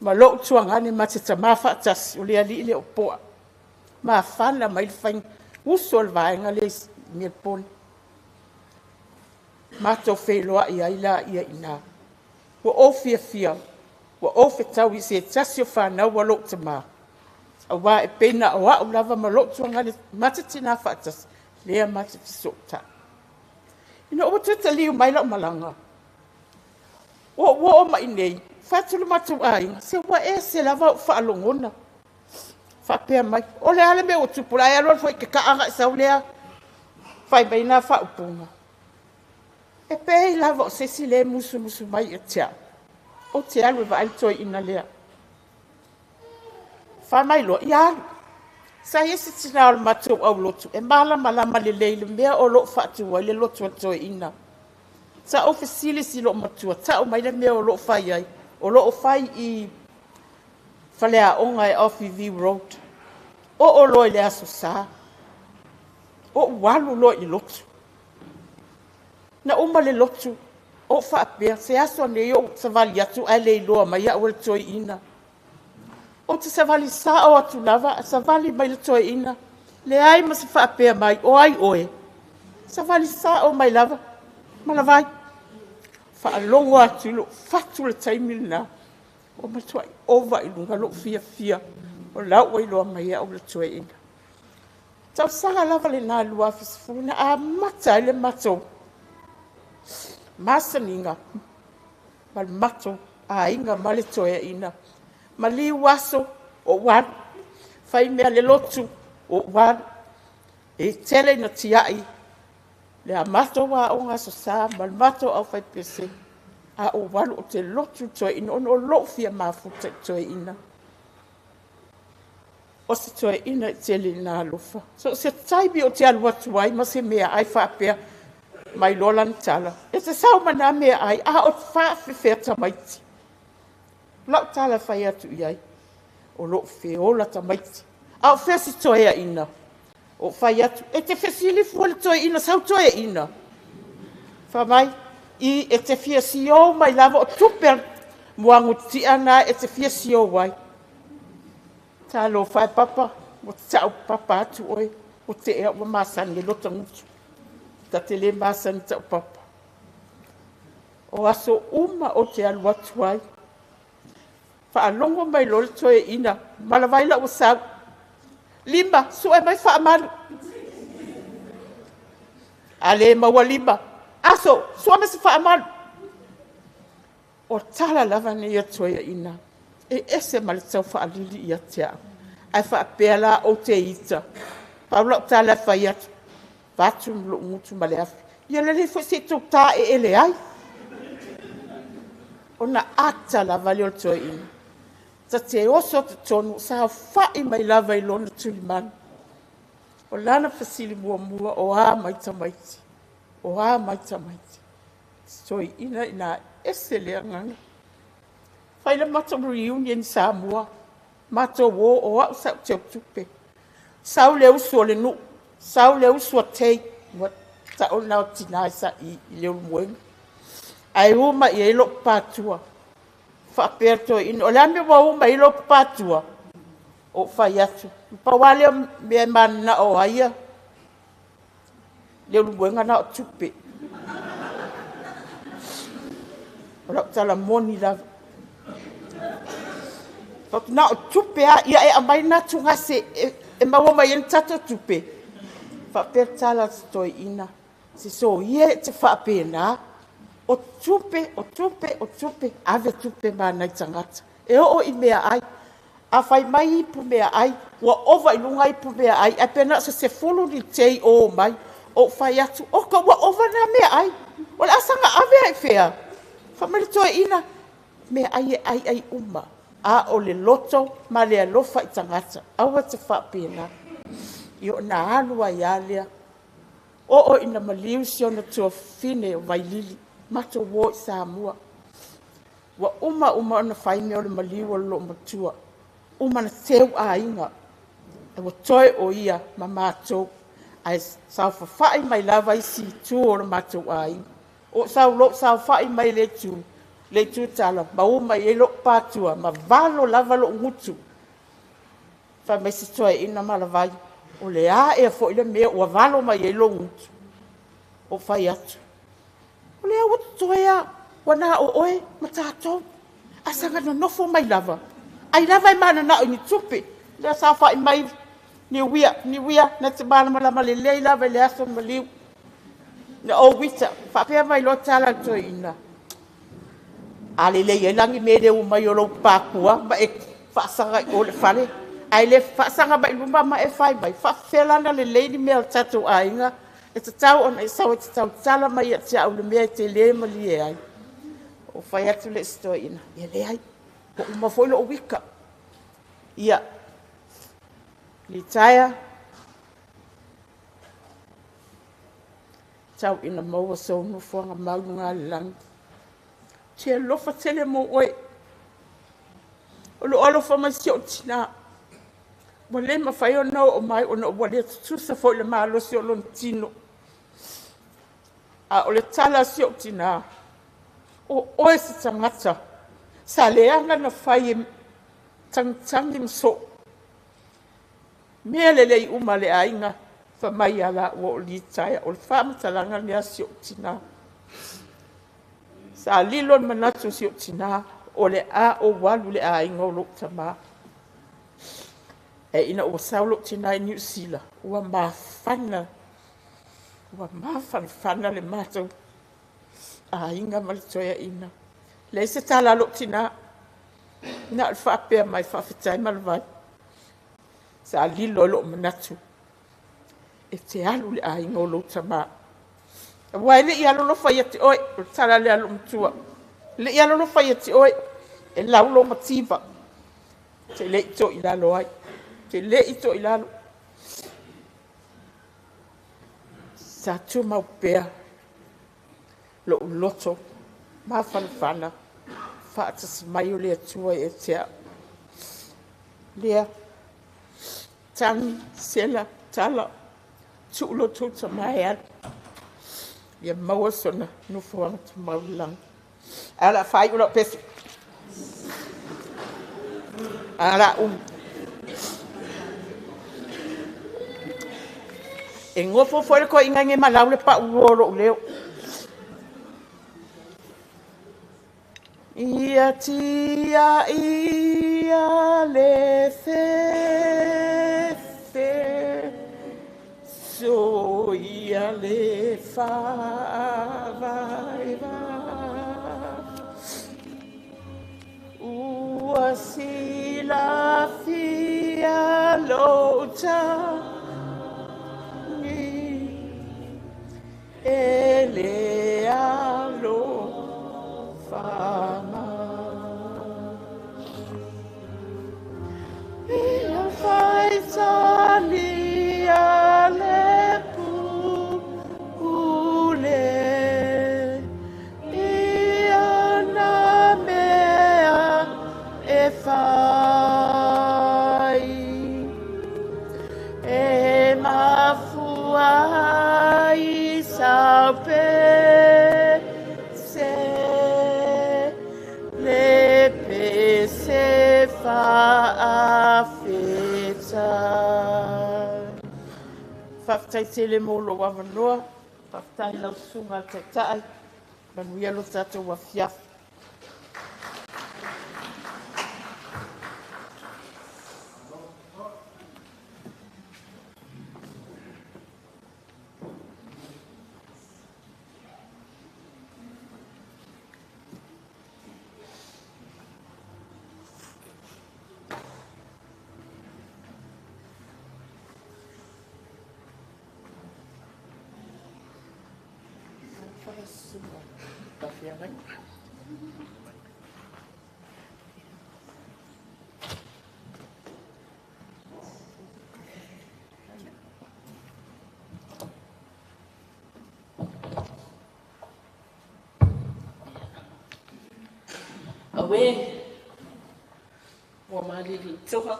ma lou tuagane ma te tamā faatasi, o le alii le o poa. Mafana mai le faiga uso o le vaega lea i Melbourne. Matou feiloai ai la ia i ina. Ua ou fiafia, ua ou fetaui i se tasi o fanau a lou tamā. Auā e pei na o au lava ma lou tuagane ma te tina faatasi, lea ma te fesootai. Ina ua toe taliu mai lau malaga, ua ou oo mai nei, fai atu le matou aiga, se ua ese lava ou faalogona. Faapea mai, o le a le mea ua tupu la, e alu alu foi i ke kaaga i sau lea, fai mai nā faaupuga. E pei lava o se isi lea e musumusu mai ia te au. Ou te alu e vaai le toeaina lea. Fai mai loa, ia alu. Sa i ai se tina o le matou aulotu e malamalama lelei le mea o loo faatu ai le lotu a le toeaina. Sa ou fesili si loo matua, tau mai le mea o loo fai ai. O loo fai i faleaoga e Ofi View Road. Oo loa i le aso Sa. Ou alu loa i le lotu. Na uma le lotu, ou faapea, se aso nei ou savali atu ae le iloa mai au e le toeaina. Ou te savali sao atu lava, savali mai le toeaina. Leai ma se faapea mai, o ai oe. Savali sao mai lava, Malavai. Faalogo atu i lou fatu le taimi lena. O matuai ova i luga lou fiafia. O lau ua iloa mai au le toeaina. Tausaga lava lena 2010 na amata ai le matou masaniga ma le matou aiga ma le toeaina. Maliu aso o ou alu, fai mea le lotu o ou alu. E tele ina tiai le a matou aoga aso Sa ma le matou aufaipese, a ou alu o te lotu i le toeaina ona o lou fia mafuta i le toeaina. O se toeaina i tele ina alofa. So o se taimi o te alu atu ai ma se mea ai faapea mai loa lana tala. E te sau ma nā mea ai, a o faafefea tamaiti. Lau tala fai atu i ai, o lou feola tamaiti. A o fea si toeaina, o fai atu, e te fesili fua le toeaina, sau toeaina. Fa mai, i e te fia siou mai lava o tupe muagutia na e te fia siou ai. Talo fai papa, o te tau papa atu oe, o te ea ua masani e lota ngutu. Ta te le masani tau papa. O aso uma o te alu atu ai. Faalogo mai loa le toeaina, Malavai lau ua sau. Lima, sue mai faamalu. A le maua lima, aso, sue mai se faamalu. O tala lava nei a toeaina, e ese ma le tau faalili ia te au. Ae faapea la ou te ita, pau lau tala e fai atu, vatu lou gutu ma le afi. Ia lelei foi se i tou taeele ai. Ona ata lava lea o le toeaina. Ta te oso totonu, saofai mai lava i lona tulimanu. O lana fesili muamua, o a mai tamaiti? O a mai tamaiti? Toeaina ina ese le agaga. Fai le matou reunion i Samoa. Matou o au sa ou teutupe. Sau le usu o le nuu, sau le usu a Tay, ua tau lena o tina sa i le Ulumoega. Ae uma i ai lou patua. Faapea toeaina, o le a le mea ua uma i ai lou patua? Ou fai atu, pau lava lea o mea e mananao ai ia le Ulumoega na o tupe. O lau tala moni lava. Na o tupe lava, ia e aumai na atugase e maua mai ai ni tatou tupe. Faapea tala a si toeaina, se soia e te faapena, o tupe, o tupe, o tupe, ave tupe ma nai tagata. E oo i mea ai, a fai mai ipu mea ai, ua ova i luga ipu mea ai, ae pe na o se 10 ni tei o mai, ou fai atu, oka ua ova na mea ai, o le asaga ave ai fea. Fai mai le toeaina, mea ai e ai ai uma, a o le loto ma le alofa i tagata, aua te faapena. I o na alu ai lea, o ina maliu si ona tuafafine o Vailili, matou o i Samoa. Ua uma uma ona fai mea o le maliu o le loomatua, uma na teu aiga, e ua toe o ia ma matou, ae saofafai mai lava isi itu o le matou aiga. O sau lou saofai mai le itu tala, ma uma i ai lou patua, ma valo lava lou gutu. Fai mai si toeaina malavai, o le a ea foi le mea ua valo mai ai lou gutu. O fai atu, o lea ua totoe a, ua na o oe ma tatou. Asaga nonofo mai lava, ai lava e mananao i ni tupe. Lea saofai mai niuia, niuia, na te malamalama lelei lava i le aso maliu. Na o wita, faapea mai loa tala le toeaina. A lelei ai lagi mea le umai o lou pakua, ma e faasaga i o le fale. Ai le faasaga mai luma ma e fai mai, faafefea lana lelei ni mea o le tatou aiga. E tatau ona e sau e te tautala mai ia te au le mea e te le malie ai. O fai atu le isi toeaina, ia leai, ua uma foi lou wika. Ia, litaea, tau ina maua sou nofoaga mau luga le lagi. Te alofa tele mo oe. O loo alofa mai si ou tina. Ua le mafai ona oo mai ona ua le tutusa foi le malosi o lona tino. A o le tala a si ou tina, o oe se tagata, sa leaga na fai e tagitagi ma soo. Mea lelei uma le aiga, fa mai ia la ua o litaea, o le faamatalaga lea si ou tina. Sa lilo le manatu si ou tina, o le a ou alu le aiga o lou tamā. E ina ua sau lou tina i Niu Sila, ua mafana, ua mafanafana le matou aiga ma le toeaina. Leai se tala a lou tina, na o le faapea mai faafetai ma le vai. Sa lilo ai lou manatu, e te alu le aiga o lou tamā. Aua e lei alolofa ia te oe, o le tala lea a lou matua. E lei alolofa ia te oe, e lau lou mativa. Te lei to i lalo ai, te lei to i lalo. Sa tumau pea lou loto mafanafana, faatasi mai o le Atua ia te au. Lea, tagi, sela, tala, tuu lo tou tamā e alu. Ia maua sona nofoaga tumau i le lagi. Ae o le a faaiu lau pese. A la umi. E gofo foi le toeaina i malau le paulua o lou leo. Ia tia ia le fefe, so ia le faavaeva. Ua silafia lou tagi, e le alofa mai. talia le pule i ana mea e fai e mafua ai sau pese le pese faafetai. Faafetai tele mo lou avanoa, faafetai lau susuga i le Taitai, manuia lo tatou afiafi. Awe, ua malili toa,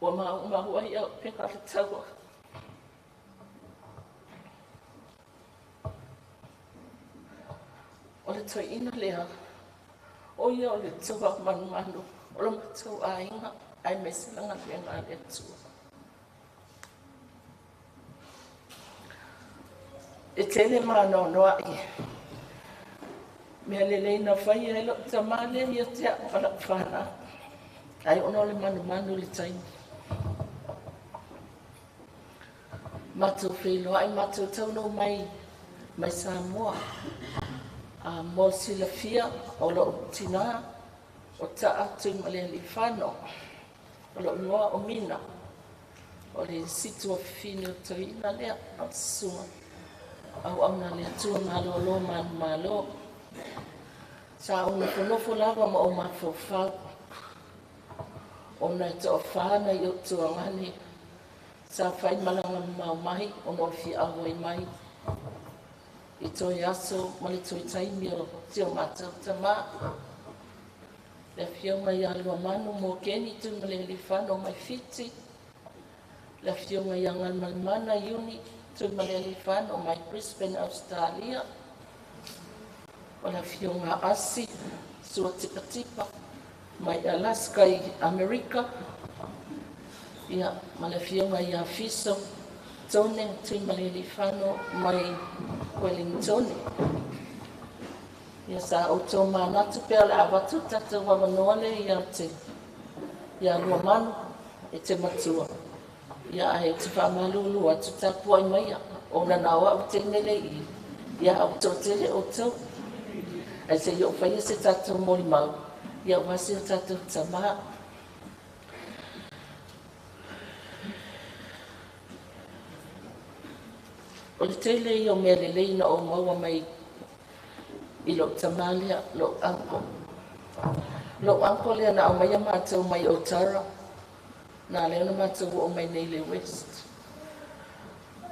ua maumau ai au pega le taua. O le toeaina lea, o ia o le toa manumanu o lo matou aiga aemaise le galuega a le Atua. E tele maanoanoa'i mea lelei na faia e lou tamā lea ia te a'u ma la'u fanau, ai ona o le manumanu i le taimi. Matou feiloai matou taunuu mai mai Samoa. Mo le silafia o lou tinā o Ta'a Tuimalealiifano, o lou igoa o Mina, o le situ o fafine o toeaina lea o le susuga auauna a le Atua malōlō manumalo. Sa ou nofonofo lava ma ou mafaufau ona e toafā nai ou tuagane sa fai malaga mamao mai ona o le fia auai mai i toe aso ma le toe taimi o si o matou tamā. Le afioga ia Luamanu Mokeni Tuimalealiifano mai Fiti, le afioga ia Galumalemana Iuni Tuimalealiifano mai Brisbane, Australia, o le afioga Asi Sua Tipatipa mai Alaska i Amerika, ia ma le afioga ia Fiso Tone Tuimalealiifano mai Wellington. Ia sa outou manatu pea o le a avatu le tatou avanoa lea ia te ia Luamanu e te matua. Ia ae ou te faamalulu atu tapuai maia ona na o a'u teine le i ia a ua toatele outou. Ae se i oo faia se tatou molimau ia aua si o tatou tamā. O le tele ia o mea lelei na ou maua mai i lou tamā lea, lou uncle. Lou uncle lea na aumaia matou mai Otara, na ala ai ona matou oo mai nei i le West.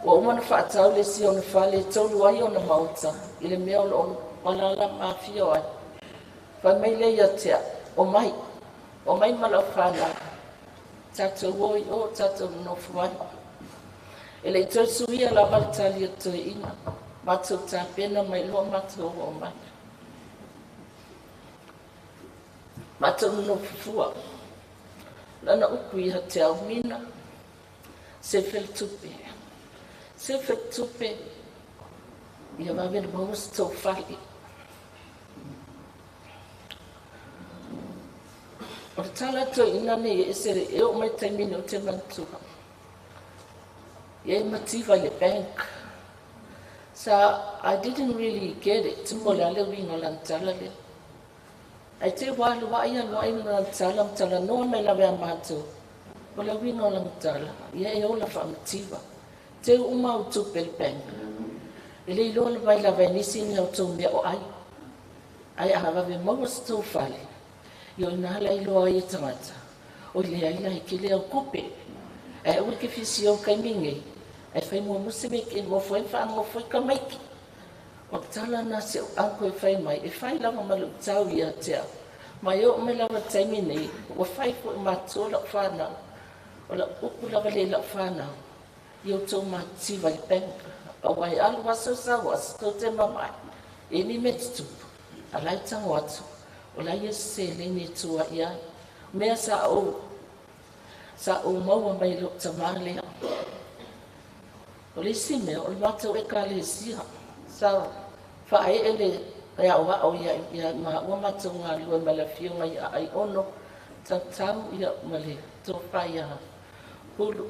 Ua uma ona faatau le isi ona fale e tolu ai ona maota i le mea o lo o alaala ma afio ai. Fai mai lea ia te au, omai, omai ma lau fanau, tatou o i o tatou nonofo ai. E le i toe suia lava le tali a toeaina, matou tapena mai loa matou oo mai. Matou nonofo fua, lana upu ia te au, Mina, sefe le tupe. Sefe le tupe, ia vave ona maua se tou fale. O le tala a toeaina nei e ese e oo mai le taimi nei ou te manatua. Ia e mativa i le bank. Sa I didn't really get it po o le a le uiga o lana tala lea. Ae te i ua alu ai alu ai lana tala ma talanoa mai lava ia matou, o le uiga o lana tala, ia e ola faamativa. Teu uma au tupe i le bank. E le iloa mai lava e nisi ni a outou mea o ai. Ae a vave maua se tou fale, ia o i ina la iloa ai e tagata, O leai la e tele au tupe. Ae aua e te fia sio i le taimi lenei, ae fai muamua se mea e te nofo ai ma faanofo ai tamaiti. O le tala lena a si ou uncle e fai mai, e fai lava ma luitau ia te au. Ma e oo mai lava i le taimi nei, ua fai foi matua lau fanau. O lau upu lava lea i lau fanau, ia outou matitiva i le bank, aua e alu aso sau aso, tou te mamae, e i ai ni mea e tutupu, a o la e tago atu, o la e i ai se seleni e tua i ai. O mea sa ou sa ou maua mai lou tamā lea. O le isi mea, o le matou ekalesia, sa faaee le aoao ia maua matou galulue ma le afioga ia Aiono Tautau ia, ma le tofa ia Pulu.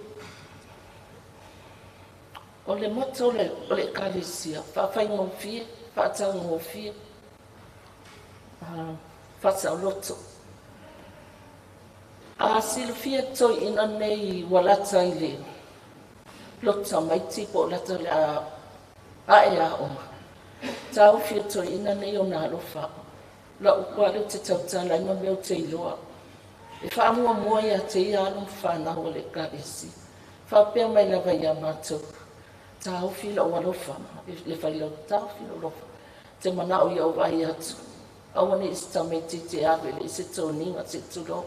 O le moto o le ekalesia, faafaigofie, faataugofie, faasaoloto. A silafia toeaiina nei ua lata i le loto tamaiti po o lata o le a ae aoga, taofi e toeaiina nei ona alofa. Lau upu lava lea ou te tautala ai ma mea ou te iloa. E faamuamua ia te ia alo ma fanau a le ekalesia. Faapea mai lava ia matou, taofi lou alofa, le failau, taofi lou alofa. Te manao ia ou vaai atu, aua ne i se tamaitiiti e alu e leai se toniga, se i tulou.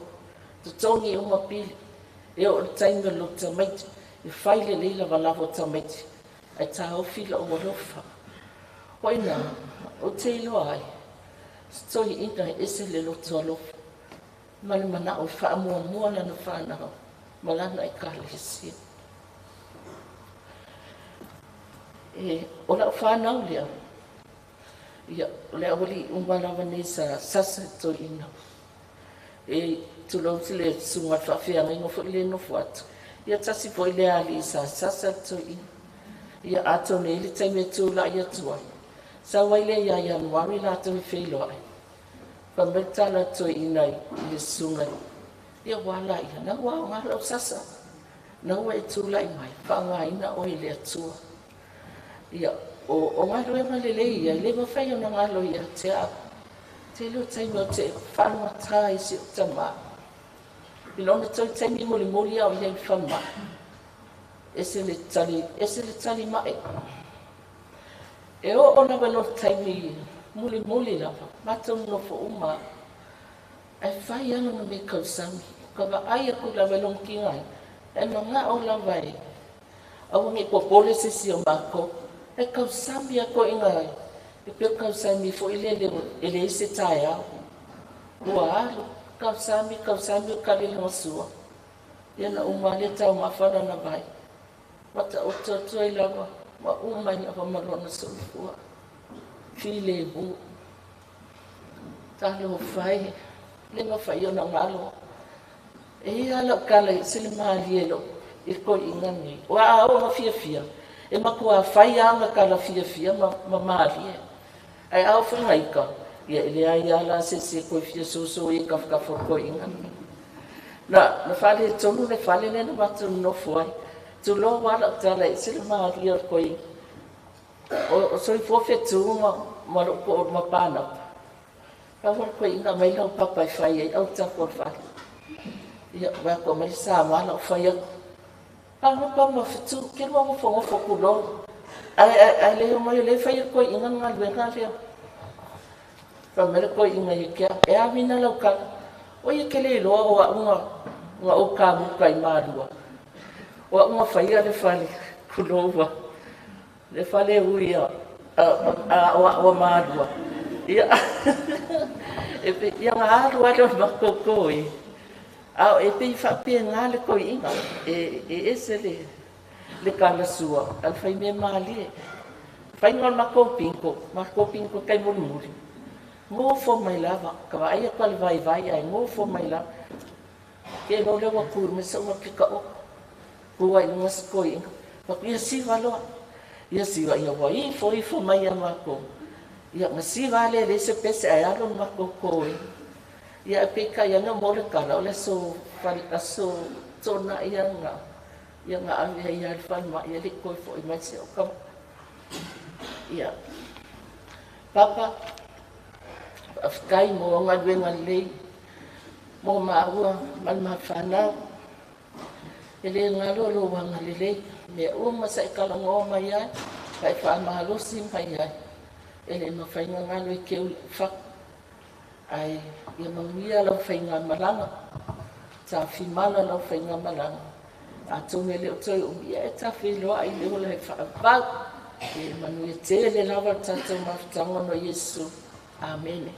Totogi uma pili, e oo i le taimi o le loto tamaiti, e fai lelei lavalava o tamaiti, ae taofi lou alofa. O ina, ou te iloa ai, se toeaina e ese le loto alofa, ma le manao e faamuamua lana fanau ma lana ekalesia. E, o lau fanau lea, ia, o le aualii uma lava nei sa sasa i toeaina. E tulou le susuga i le faafeagaiga foi lea e nofo atu, ia tasi foi lea alii sa sasa le toeaina. Ia atonu e i ai le taimi e tulai atu ai, sau ai lea ia Ianuari latou e feiloai. Fai mai le tala a le toeaina i le susuga, ia ua ala ia, na ua aoga lau sasa, na ua e tulai mai, faaaogaina oe e le Atua. Ia, o galuega lelei ia, e le mafai ona galo ia te au. Tele o taimi ou te faalogata ai i si ou tamā. I lona toe taimi mulimuli a o i ai i le falemai, ese le tali, ese le tali mae. E oo lava i lona taimi mulimuli lava, matou nonofo uma lava. Ae fai lava lona mea tausami. Ka vaai atu lava i lona tigaina, e manao lava e aua ne i popole se isi o matou. Ae tausami lava toeaiina e pei o tausami foi lele e leai se taeao. Ua alu, tausami, tausami o tali lana sua. Ia na uma lava lea taumafa lana vai. Ma taoto atu ai lava ma uma ai lava ma lona soifua filemu. Talofa e, le mafai ona galo. E ia lau tala i se le malie lou i le toeaina lenei. Ua aoga fiafia, e matua fai lava ana tala fiafia ma, ma malie. Ae a oo foi ina ita, ia e leai lava la se isi e toe fia soso i tafatafa o le toeaina lenei. Na, na faaletonu le fale lea na matou nonofo ai. Tulou lava lau tala e ese le malie o le toeaina. O, o soifua fetu ma, ma lou toalua Pānapa. Pau le toeaina aumai lau papa e fai ai autafa o le fale. Ia, vaai atu aumai le sama lau fai atu. Pānapa ma fetu, ke lua nofonofo tulou. Ae, ae, ae le omai o lea e fai e le toeaina le galuega lea. Fai mai le toeaina ia te au, e a mina lau tala? O ia ke le iloa o au na, na ou kamuka i Malua. O au na faia le fale, tulou a. Le fale ui a aoao a Malua. Ia, e pei, ia na alu lava lea o le matou toi. A e pei e faapena le toeaina, e, e ese le, le talasua a le faimea malie. Faiga o le matou bingo, matou bingo tai mulimuli, nofo mai lava, ka vaai atu a le vaivai ae nofo mai lava. Ke iloa lea ua tu mai sau pika oko. Tu ai i luga si toeaina. Fai atu, ia siva loa. Ia siva, ia ua ifo ifo mai ia matou. Ia na siva lava lea e leai se pese ae alu le matou toi. Ia ae peitai ane mo le tala o le aso aso Toonai ia na ia na ave ai lava i le falemai e le i toe foi mai si au tama. Ia Papa, faafetai mo galuega lelei. Mo maua ma le mafanau. E le galo lou agalelei, mea uma sa e talanoa mai ai, ma e faamalosi mai ai. E le mafai ona galo e keu i fatu. Ae ia manuia lau faigamalaga, tafimala lau faigamalaga. Atonu e le o toe umi, ia e tafeiloai i le ola e faavavau. E manuia tele lava le tatou mafutaga ona o Iesu. Amene.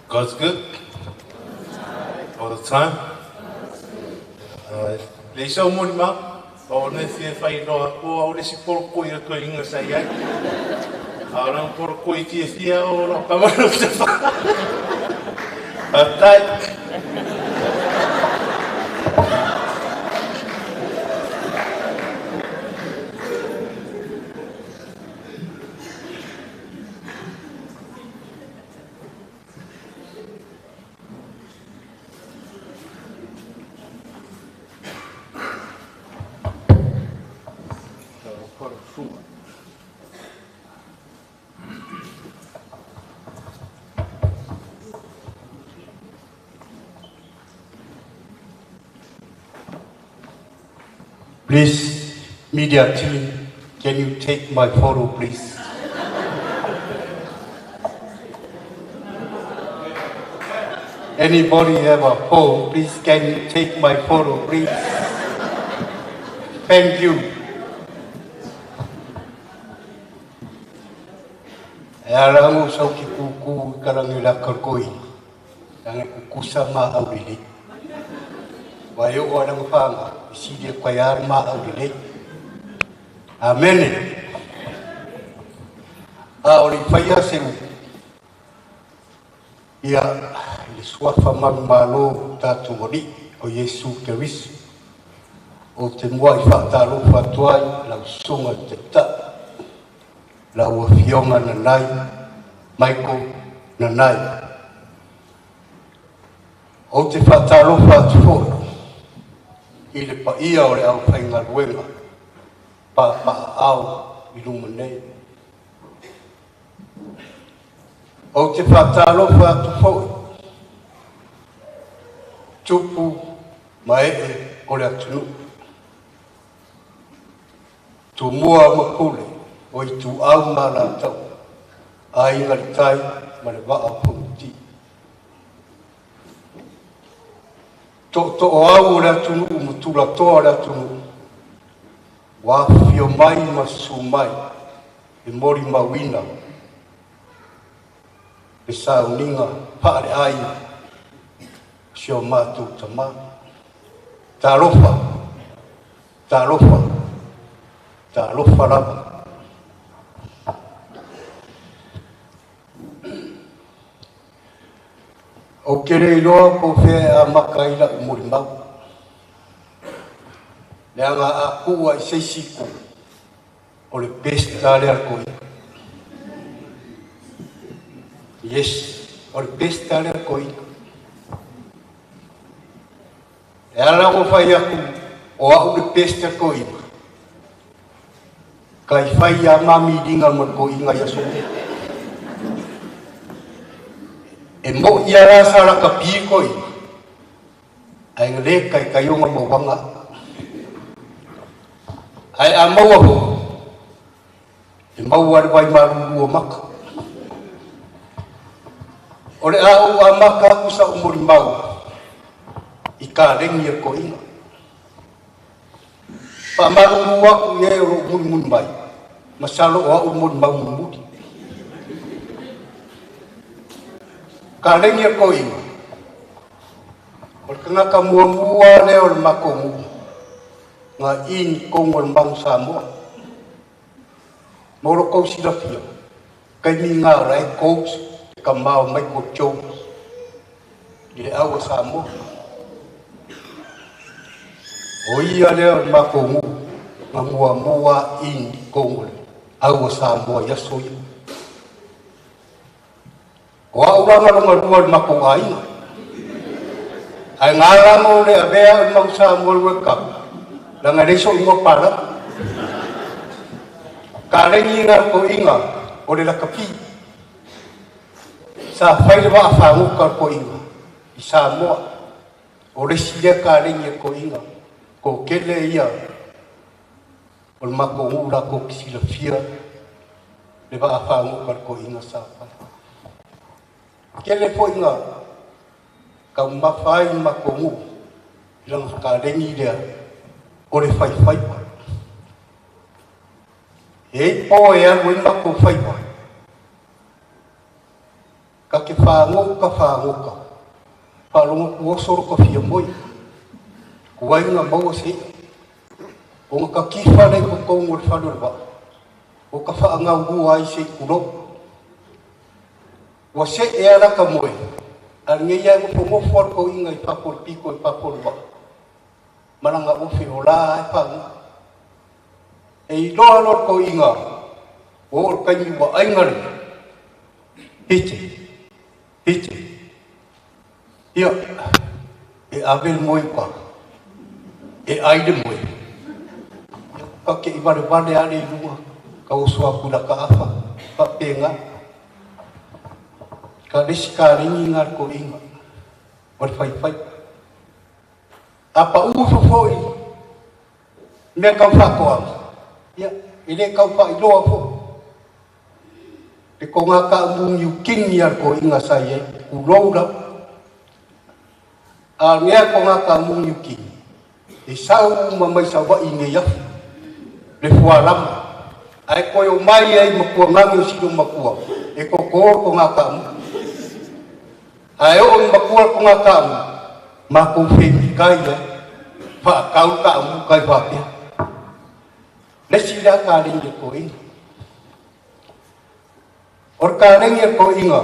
God's good all the time. Le isa o moni mau, pa o ne fia whai roa ko au le si poro koi o toi inga sa iai. A o rang poro koi fia fia o ro kamano ki te wha. Tai. Please, media team, can you take my photo, please? Anybody have a phone, please can you take my photo, please? Thank you. E ala ngo sau ki kuku i karangi la kalkoi. Langa kukusa ma au lele. Wa yo o alanga whanga, i sili e kwai ara ma au lele. Amene. A o le whaia se u. Ia, i le suafa malu malo tātou wali o Iesu Keriso. O te mua i whaatalofa atu ai, lau sunga te ta. Lau afioga nanai, Michael nanai. O te whaatalofa atu foi, i le paia o le au whaingaluenga, pa pa au i luma nei. O te whaatalofa atu foi, tupu mae e o le atunu. Tu mua mapule o i tu au mā lātau, a inga le tai ma le waa ponti. To to o au o le atunu, matula toa o le atunu, wā whio mai ma su mai, e mori mawina, e sauninga paare ai, si o mātou tama. Talofa, talofa, talofa lava. O ke le iloa po fea a maka i lau muri mau. Le anga a kua i seisi ku o le pesta le al koi. Yes, o le pesta le al koi. E ala ko whai aku o au le pesta koi. Kai whai a mami ringa mo ko inga ia so. E mo ia rā sa raka pi koi. Ai ngale kai kai onga mo wanga. Ai a maua ho. E maua le wai maruru o maka. O le a o a maka aku sa umori mau. I ka rengi e ko inga. Pa maruru aku i e o muri muri mai. Masalo o au muri mau muri. Ka rengi e ko inga. O le kangaka mua mua lea o le makongu. Ngā ini kongo le mau Samoa. Moro kou silafia. Kai mi ngā ora e coach te ka mao Michael Jones. I le aua Samoa. O ia lea o le makongu. Ngā mua mua ini kongo le aua Samoa i aso ia. O au ranga longa lua le makonga aina. Ai ngā ranga o le avea o le mau Samoa le World Cup. Langa leiso ingoa pala. Kalegi nga ko inga o le lakapi. Sa fai le waa whanguka ko inga. I Samoa. O le silia kalegi ko inga. Ko kele ia. O le mako ngura ko kisila fia. Le waa whanguka ko inga sa fai. Kele po inga. Ka mawhai mako ngu. Ilanga kalegi lea. O le whai whai whai. E po e alu i mako whaiwa. Ka ke whangoka whangoka. Whalongo ku osoro ka whia moi. Ku ai ngā maua se ia. O ngā ka kiwha nei ko kongo le whalo le waa. O ka wha ngā ua ai se i kuro. Ua se e ala ka moe. A ngei ai ngofo ngofo al ko inga i papo le piko i papo le waa. Maranga ofe o la ai whango. E i loa loa ko inga, o o kaini wa aingare. Hite, hite. Ia, e awe moe kwa, e aile moe. Ka ke i wale wale ale i lunga, ka oso aku la ka afa, pa penga. Ka lesi ka ringi ngā ko inga, o le whai whai. A pa ufu foi, mea kau whakoanga. Ia, e le kau wha i loa fo. Te ko ngā ka mungi u kingi ar ko inga sai e, ku loura. A ngea ko ngā ka mungi u kingi. E sau ma mai sau wa i ngei afu. Le fua lama. Ai koe o mai ai makua ngangi o sino makua. E ko ko ko ngā ka mungi. Ai o makua ko ngā ka mungi. Ma kou whengi kai e. Wha kau ka mungi kai whapea. Le sila ka ringi ko inga. O ka ringi ko inga.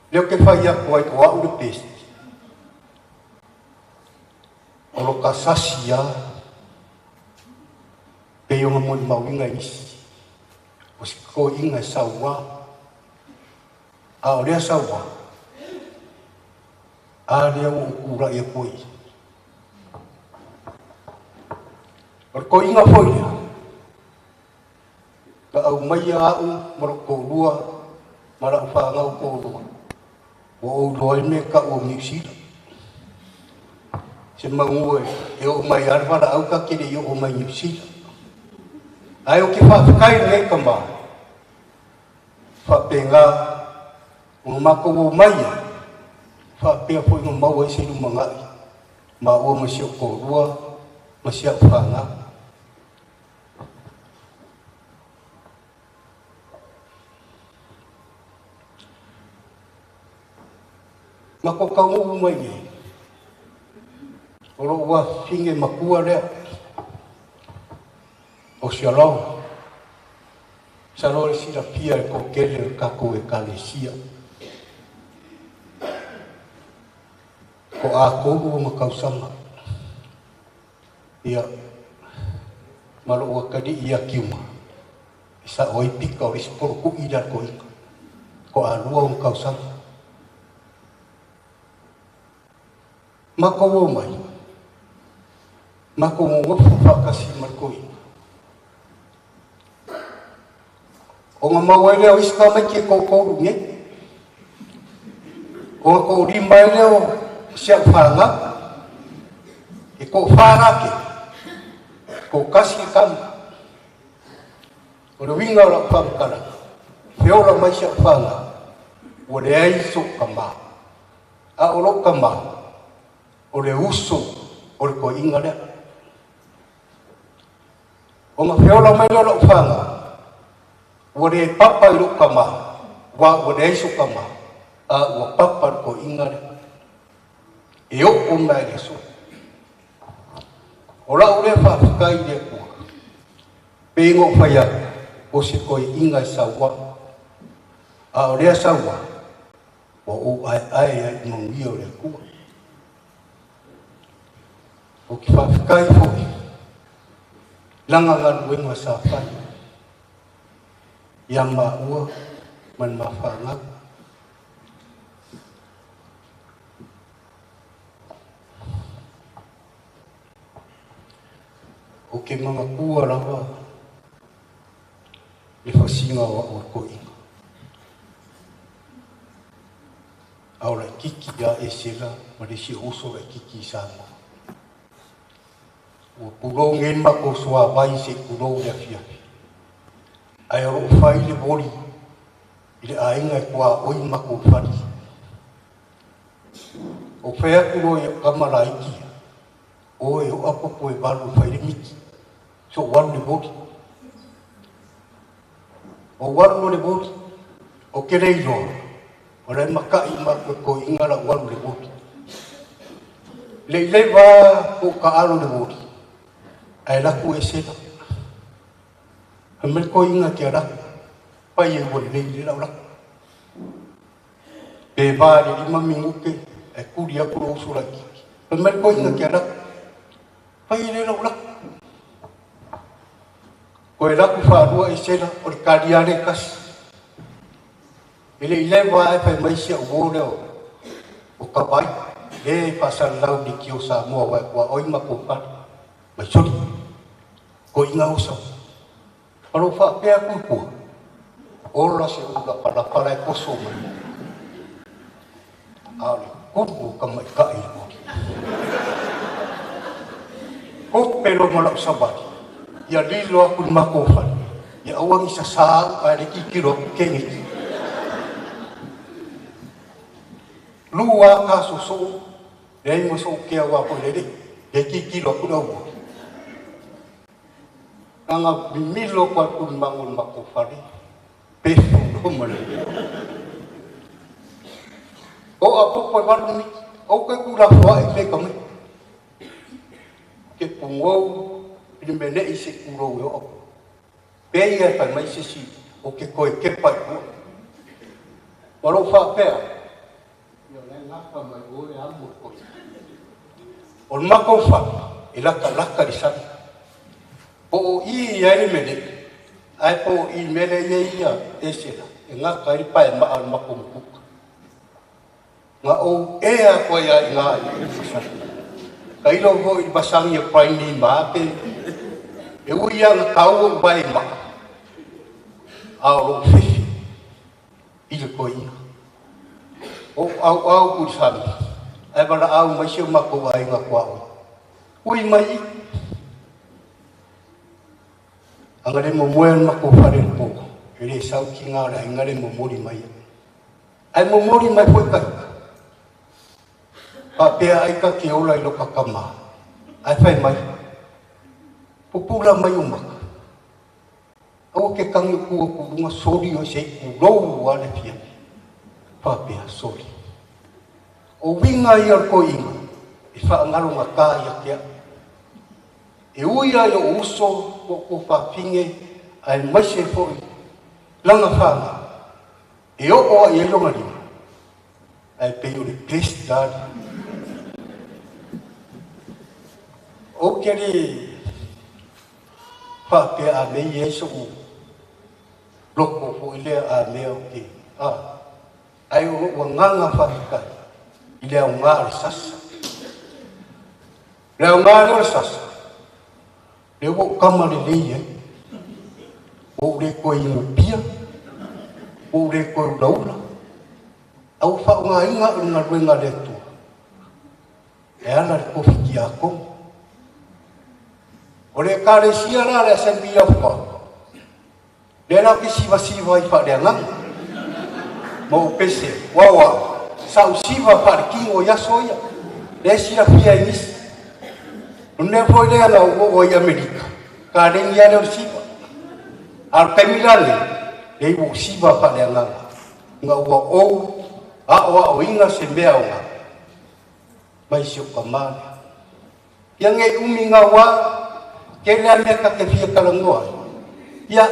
Leo ke whai ako ai ko au le pesti. O lo ka sasi a. Pe yonga mo ni mauinga isi. O si ko inga sa ua. A o lea sa ua. A lea o kura ia koi. O ko inga foi lea. Ka au mai au maro ko lua mara u whangau ko lua. O au loa me ka o New Zealand. Se maungu e o mai arwara au ka kere i o mai New Zealand. Ai o ki whawhikai nei ka mā. Whapenga o mako o mai a. Whapea foi ngā maua i se luma ngai. Ma ua masia ko lua, masia whangau. Ma ko kaungu mai nei. O lo ua finge makua lea. O sia lau. Sa lo le sila pia e ko kele o kako e kalesia. Ko a koru o makausanga. Ia. Ma lo ua kari ia kiuma. Sa oi pika o le siporo ku ira ko ika. Ko a lua o makausanga. Mako o mai. Mako o ngofu whakasi marko i. O ngā maua leo iska mai ki koukouru nge. O ngā kou rimai leo sia whanga. E kou whārake. Kou kasi e kama. O le winga o la whamkara. Whiora mai sia whanga. O le aiso ka mā. A o lo ka mā. O le uso o le ko inga lea. O ngā whiola mai leo lau whanga. Ua le papa i lo ka mā. Wa ua le aiso ka mā. A ua papa le ko inga lea. E o o mai le so. O lau lea whawhikai lea kua. Pe ingo whai o se koe inga i saua. A o lea saua. Wa o ai ai ai mangia o lea kua. O ki whawhikai foi. Langa ngā luenga sa whai. Ia maua man mawhangau. O ke mga kua rawa. Le fasiga o a'u o le toeaina. A o laititi ia Esera ma le isi ou uso laititi i Samoa. Ua pulou nei le matou suavai se i tulou le afiafi. Ae o lo o fai le voli i le aiga e tuaoi ma matou fale. Ou fai atu loa i au tama laiti ia, o e o'a popo e valu e fai le miti, so ou alu i le voli. Ou alu loa i le voli, ou te le iloa, o la e mata'i ma au e toeaiina lau alu i le voli. Le i leva ou taalo i le voli, ae alu atu Esera. Fai mai le toeaina e te alu atu, fai ai ua lelei lea lau laki. Pe va i le 5 minute ae tuli atu lou uso laitiiti. Fai mai le toeaina e te alu atu, fai ai lea lau laki. Toe alu atu faalua Esera, o le tali lava lea e tasi. E le i leva ae fai mai si au uo lea o Tavai, le e faasalalau i le Tio Samoa aua e tuaoi matou fale. Mai soli, toeaina osa. Ma lou faapea atu i tua, ola se ou lapalapa la e toso mai. A o le tumu o tamaitai i le moli. Ope loa ma lau savali, ia lilo aku i le matou fale, ia aua ne i sasā au ae le tilotilo atu keneti. Lua ta soosoo, leai ma sou kea aua foi le alii, le tilotilo atu le aumoe. Naga mimilo atu ai le magu o le matou fale, pefu loa ma le O'a popo e 8 miniti, ou ke tuulafoa'i i le tamaiti. Ke pugou i le mea ne'i se i tulou e o'o. Pe ia e fai mai se isi o ke toe kepa i tua. Ma lou faapea, ia o la e gafa mai o le amo le koe. O le matou fale, e latalata i le sami. Po o i i ai le mea ne'i, ae po o i le mea lea e i ai ia Esera, e gata ai le paema'a o le matou mukuka. Na ou ea atu ai lava i ina i le masani. Tailo foi i le masani a Brian Lee ma pe e ui lava na tau ou vae i maa, a o lou fefe i le toeaina. Ou auau ku i le sami, ae valaau mai si o matou aiga tuaoi. Ui mai i. Aga le momoe o le matou fale i le po, e le sau tiga o le aiga le momoli mai ai. Ae momoli mai foi ta ita, faapea ai ta te ola i lota tama, ae fai mai, Pupula mai ou maka, aua ke tagi o tu atu i luga soli oe se i pulou lava le afiafi. Faapea, Soli. O uiga ia o le toeaina e faagalogatā ia te au. E ui lava i lou uso po o kou fafine aemaise foi lana fanau, e oo lava i ai lona lima, ae pei o le best la le. Ou te le faapea a mea i ai so'u loko foi lea a mea ou te a, ae o lo'u agaga faafetai i le aoga o le sasa. O le aoga lea o le sasa, lea ua ou tama lelei ai. Ua ou le toe inupia, ua ou le toe ulaula, a ua faaaogaina au i le galuega a le Atua e ala i le tofi tiakono. O le Ekalesia la le Assembly of God, lea la ou te sivasiva ai faaleagaga ma ou pese, aua o au, sa ou siva faaletino i aso ia, lea e silafia e nisi. O le mea foi lea na ou oo ai i Amerika, kaleni lava lea o le siva. A o le taimi la lenei, leai ua ou siva faaleagaga, ina ua ou aoaoina se mea aoga mai si ou tama lea. Ia nei umi gaua, tele lava mea ta te fia talanoa ai. Ia,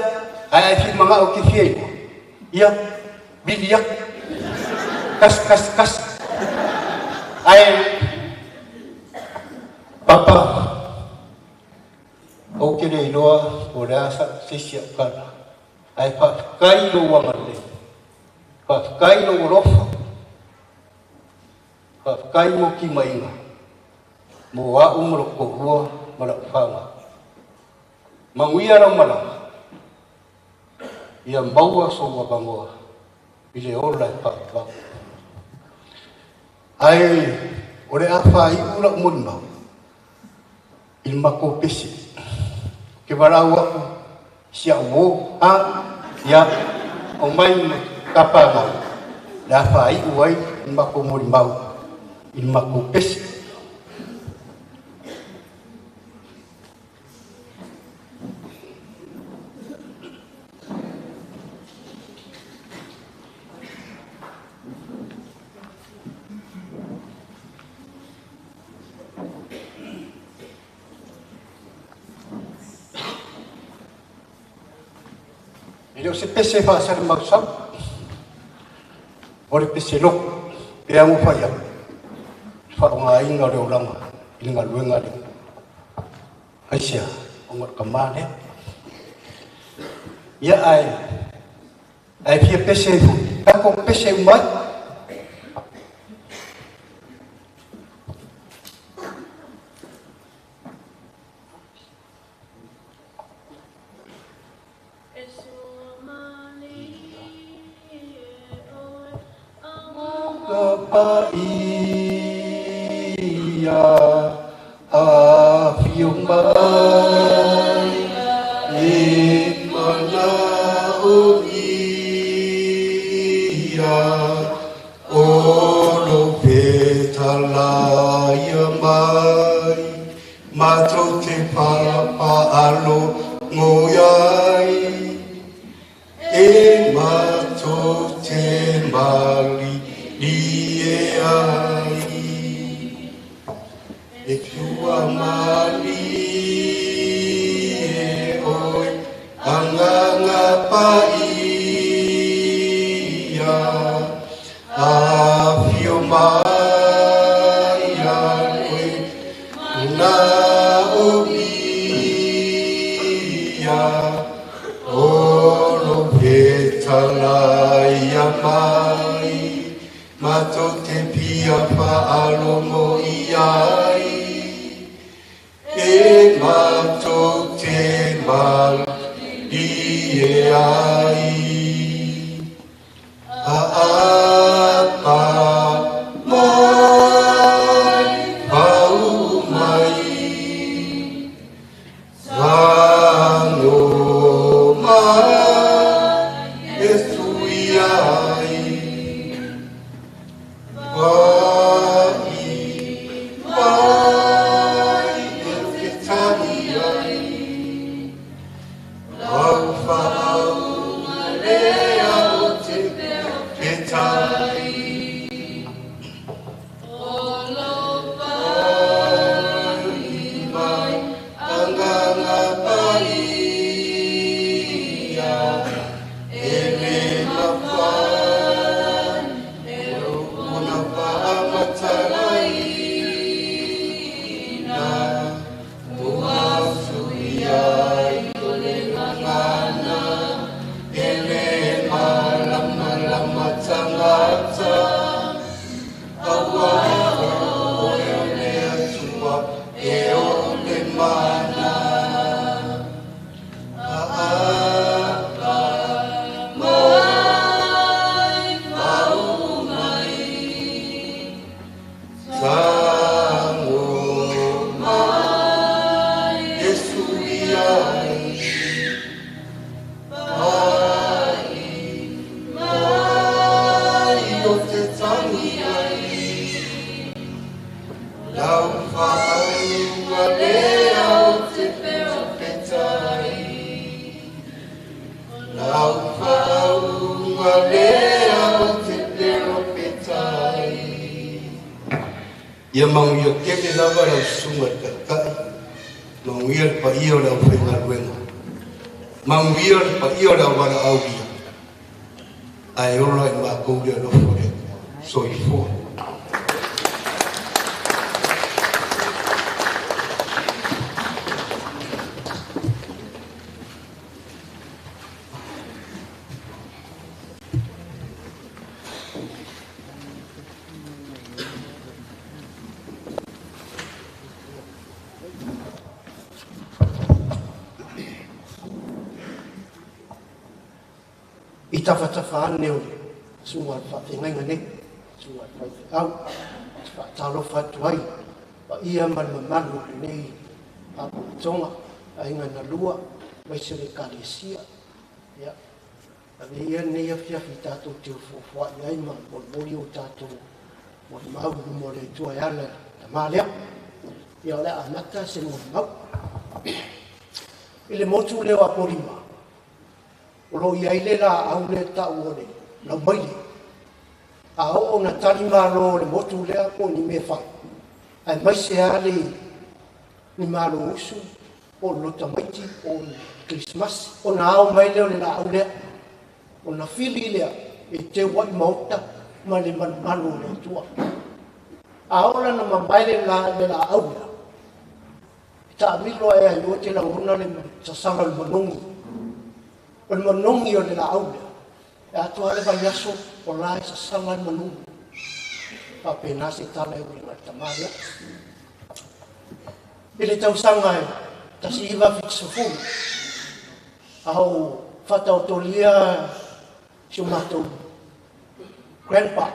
ae a e fia mana'o e te fia iloa, ia, vili atu. 111. Ae, Papa, ou te le iloa po o le a se isi au tala, ae faafetai i lou agalelei, faafetai i lou alofa, faafetai mo timaiga, mo au ma lou toalua ma lau fanau. Manuia lau malaga. Ia maua sou avanoa i le ola e faavavau. Ae o le a faaiu la'u molimau i le matou pese. Ke valaau aku si a'u uō a ia aumai ma tapagai le a faaiu ai le matou molimau i le matou pese. E le o se pese faasalamausau, o le pese loto e agofai ai le faaaogāina o le olaga i le galuega lea. Aisea? Ona o le tamā lea. Ia ae ae fia pese ai foi, tatou pese uma ai. Paia afio mai e manaomia o lou fetalaia mai matou te faapaalogoi ai e matou te malilie ai e tua malie oe Agaga Paia afio mai ia oe naomia o lou fetalaia mai matou te fia faalogo i ai e matou te malilie ai aapa mai pau mai tago mai e sui ai vaai mai e te tagi ai lau faauga lea o te petai. Mai Agaga Paia e le mafai ona faamatalaina ua suia ai o le gagana e le malamalama tagata auā oe o le Atua e o le mana. Aapa mai pau mai tago mai e sui ai vaai mai o te tagi ai lau faauga lea o te petai. Lau faauga lea o te petai. Ia manuia tele lava lau susuga i le taitai, manuia le paia o le aufaigaluega, manuia le paia o le auvalaaulia, ae ola i matou le alofa o le Atua. Soifua. I tafatafa ane o le susuga i le faafeagaiga nei, susuga i le faifeau, ou te faatalofa atu ai paia ma le mamalu o lenei Faalapotopotoga, Aiga na Lua, aemaise le Ekalesia. Ia, ave ia lenei afiafi tatou te ofuofuai ai ma molimoli o tatou molimau i luma o le Atua e ala i le tama lea. Ia, o le a amata se molimau. I le motu lea o Apolima, o lo o i ai le laau lea e tau o le laumaile. A oo na tali malo le motu lea po o ni mea fai, aemaise lava le ni malo usu, po o le loto maiti, po o le kerisimasi, ona ao mai lea o le laau lea, ona fili lea e teu ai maota ma le malumalu o le Atua. A oo la ina mamae le laau lea, e taamilo ae ai loa te lagona le sasala o le manogi. O le manogi o le laau lea, e atoa le vaiaso o la e sasala le manogi. Faapena se tala e uiga i le tama lea. I le tausaga e 1970, a o faataotolia si o matou grandpa,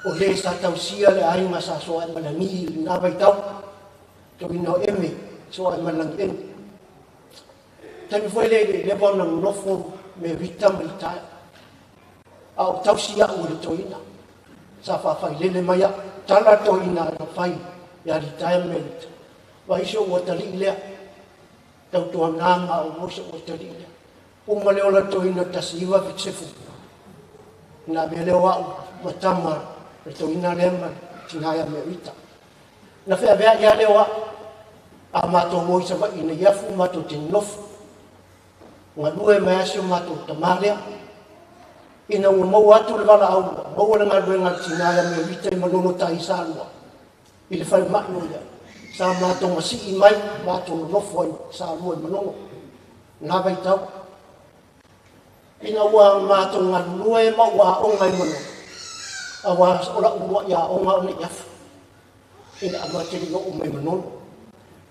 o le sa tausia le aiga sa Sooaemalagi i lena vaitau, toeaina o Eme, Sooaemalagi Eme. Taimi foi lea e le i leva ona nonofo me Rita ma litaea, a o tausi au e le toeaina sa faafailele mai au, tala le toeaina na fai ia litaea ma Rita, vaai si ou atalii lea, tautuana ma au si ou atalii lea. Uma le ola toeaina 1970, na avea lea o au ma tama le toeaina lea ma tina ia Merita. Na feaveai lava lea o au, a matou o i Savaii i Neiafu matou te nonofo. Galue mai lava si o matou tama lea. Ina ua maua atu le valaau, ua maua le galuega a le tina ia Merita i Manono Tai Salua, i le falemai o ia. Sa matou masii mai, matou nonofo ai Salua i Manono. Na vaitau. Ina ua matou galulue ma ua aoga i Manono, aua o lau uluai aoga o Neiafu, ina amata le oo mai Manono.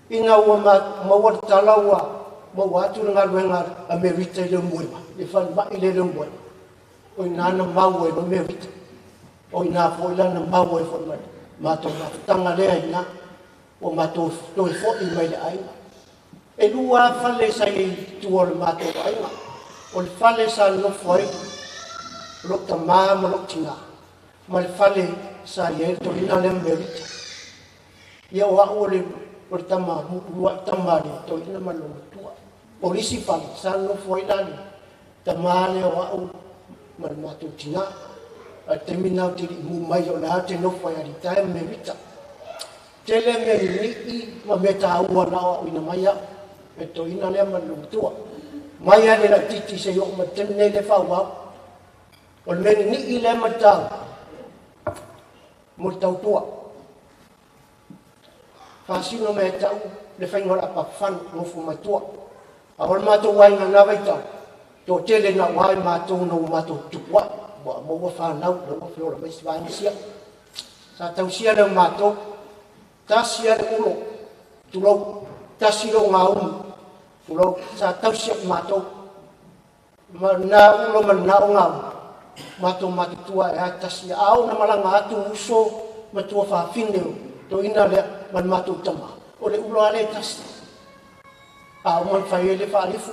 Ina ua maua le tala ua maua atu le galuega a Merita i Leulumoega, le falemai le Leulumoega, o ina na mau ai loa Merita. O ina foi la na mau ai foi ma matou mafutaga lea ina ua matou toe foi mai le aiga. E lua fale sa i tua o le matou aiga. O le fale sa nofo ai lou tama ma lou tina, ma le fale sa i ai le toeaina lea ma Merita. Ia o au o le tama, uluai tama le toeaina ma lou matua. O le isi fale sa nofo ai la le tama lea o au ma le matou tina. A le taimi na o te lii mu mai o le a te nofo ai a litaea ma Merita. Tele mea nini'i ma mea taua na o au ina mai au, e toeaina lea ma le matua. Mai lava le laitiiti seia oo mai le taimi nei le faaauau. O le mea nini'i lea ma le taua, mo le tautua. Faasino mai ia te au le faiga o le apapafano, nofo mai tua. A o le matou aiga na vaitau, toatele na ua ai matou na ua matou tutupu ai, ua maua fanau, na ua feola mai si vaega sia. Sa tausia lea o matou, tasi lava le ulo, tulou, tasi le ogaumu, tulou, sa tausi ai matou. Ma lena ulo ma lena ogaumu, matou matutua e a tasi. A oo na malaga atu uso ma tua fafine o toeaina lea ma le matou tama, o le ulo lava lea e tasi. A uma ona fai ai le faalifu,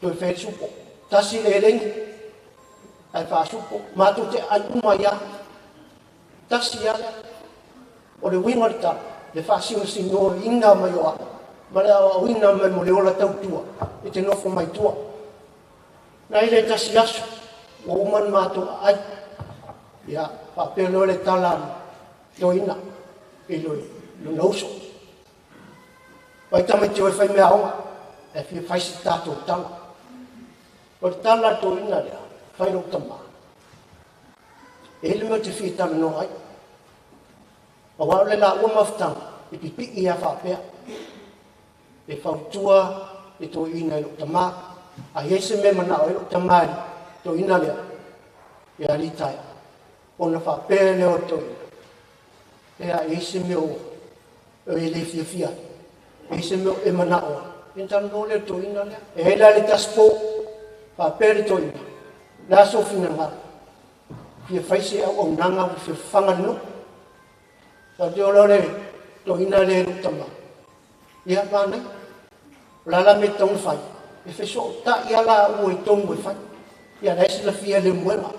toe fai ai le supo. Tasi le eleni, ae faasupo, matou te aai uma ai lava. Tasi lava lea. O le uiga o le tala, le faasinosinoina mai o au, ma le aoaoina mai mo le ola tautua e te nofo mai tua. Na i le tasi aso, ua uma ona matou aai. Ia, faapea loa le tala a le toeaina i lona uso. Vai tamaiti o e fai mea aoga, e fia fai se tatou tala. O le tala a le toeaina lea, fai lou tama. E i ai le mea ou te fia talanoa ai. Aua o le laua mafutaga, e pipii lava faapea. E fautua le toeaina i lou tama. A i ai se mea e manao ai lou tama i le toeaina lea, ia litaea, ona faapea lea o le toeaina, e a i ai se mea o e le fiafia ai, e i ai se mea o e manao ai, ona talanoa lea i le toeaina lea. E i ai la le tasi po, faapea le toeaina, Le a sou finagalo, fia fai se auaunaga ua fia fafaga le nuu. Faapea o lea o le toeaina lea e lou tama, ia manaia. O le a la le mea e tatau ona fai? E fesootai lava laua i tonu e fai. Ia la e silafia e Lemuela.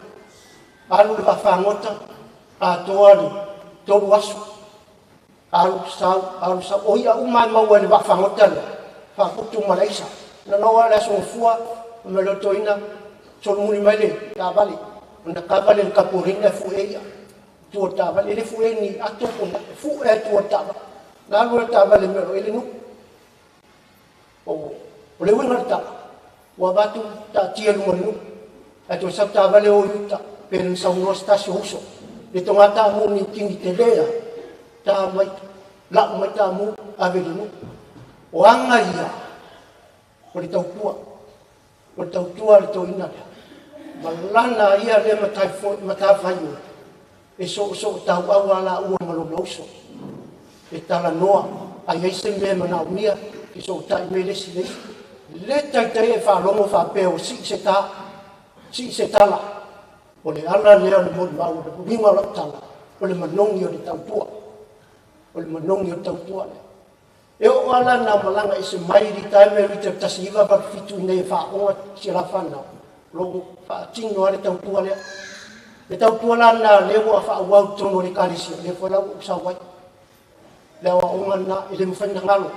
Alu le vaafagota atoa le 3 aso. Alu sau, alu sau. O i'a uma e maua e le vaafagota lea, faaputu ma le aisa. Na oo lava i le aso Gafua, fai mai loa le toeaina, solomuli mai le taavale, ona kava lea i le tapueliina e fue ai i'a i tua o le taavale. E le fue ni ato po o ni a, e fue lava i tua o le taavale. Na alu ai le taavale i le mea o lo o i ai le nuu. O le uiga o le tala, ua avatu taatia i luma o le nuu, ae toe sau taavale o i uta, pe na saunoa se tasi o uso. Le toga taamu ni kini tele a, ta mai, lau mai taamu, ave i le nuu. O aga ia, o le tautua, o le tautua a le toeaina lea. Ma lana ia lea matafaioi, e soosoo tauau a laua ma lona uso. E talanoa, a i ai se mea e manaomia, fesootai mai le isi i le isi. Le taitai e faalogo faapea ua sii se ta, sii se tala. O le ala lea o le molimau, o le uiga o lau tala, o le manogi o le tautua. O le manogi o le tautua lea. E oo lava la na malaga ese mai i taimi e 1987 i nei e faaoga si ala fanau, o lo o faatino lava le tautua lea. Le tautua la lena lea ua faaauau i totonu o le Ekalesia, lea foi la ua ou sau ai. Le aoaoga lena, e le mafai ona galo.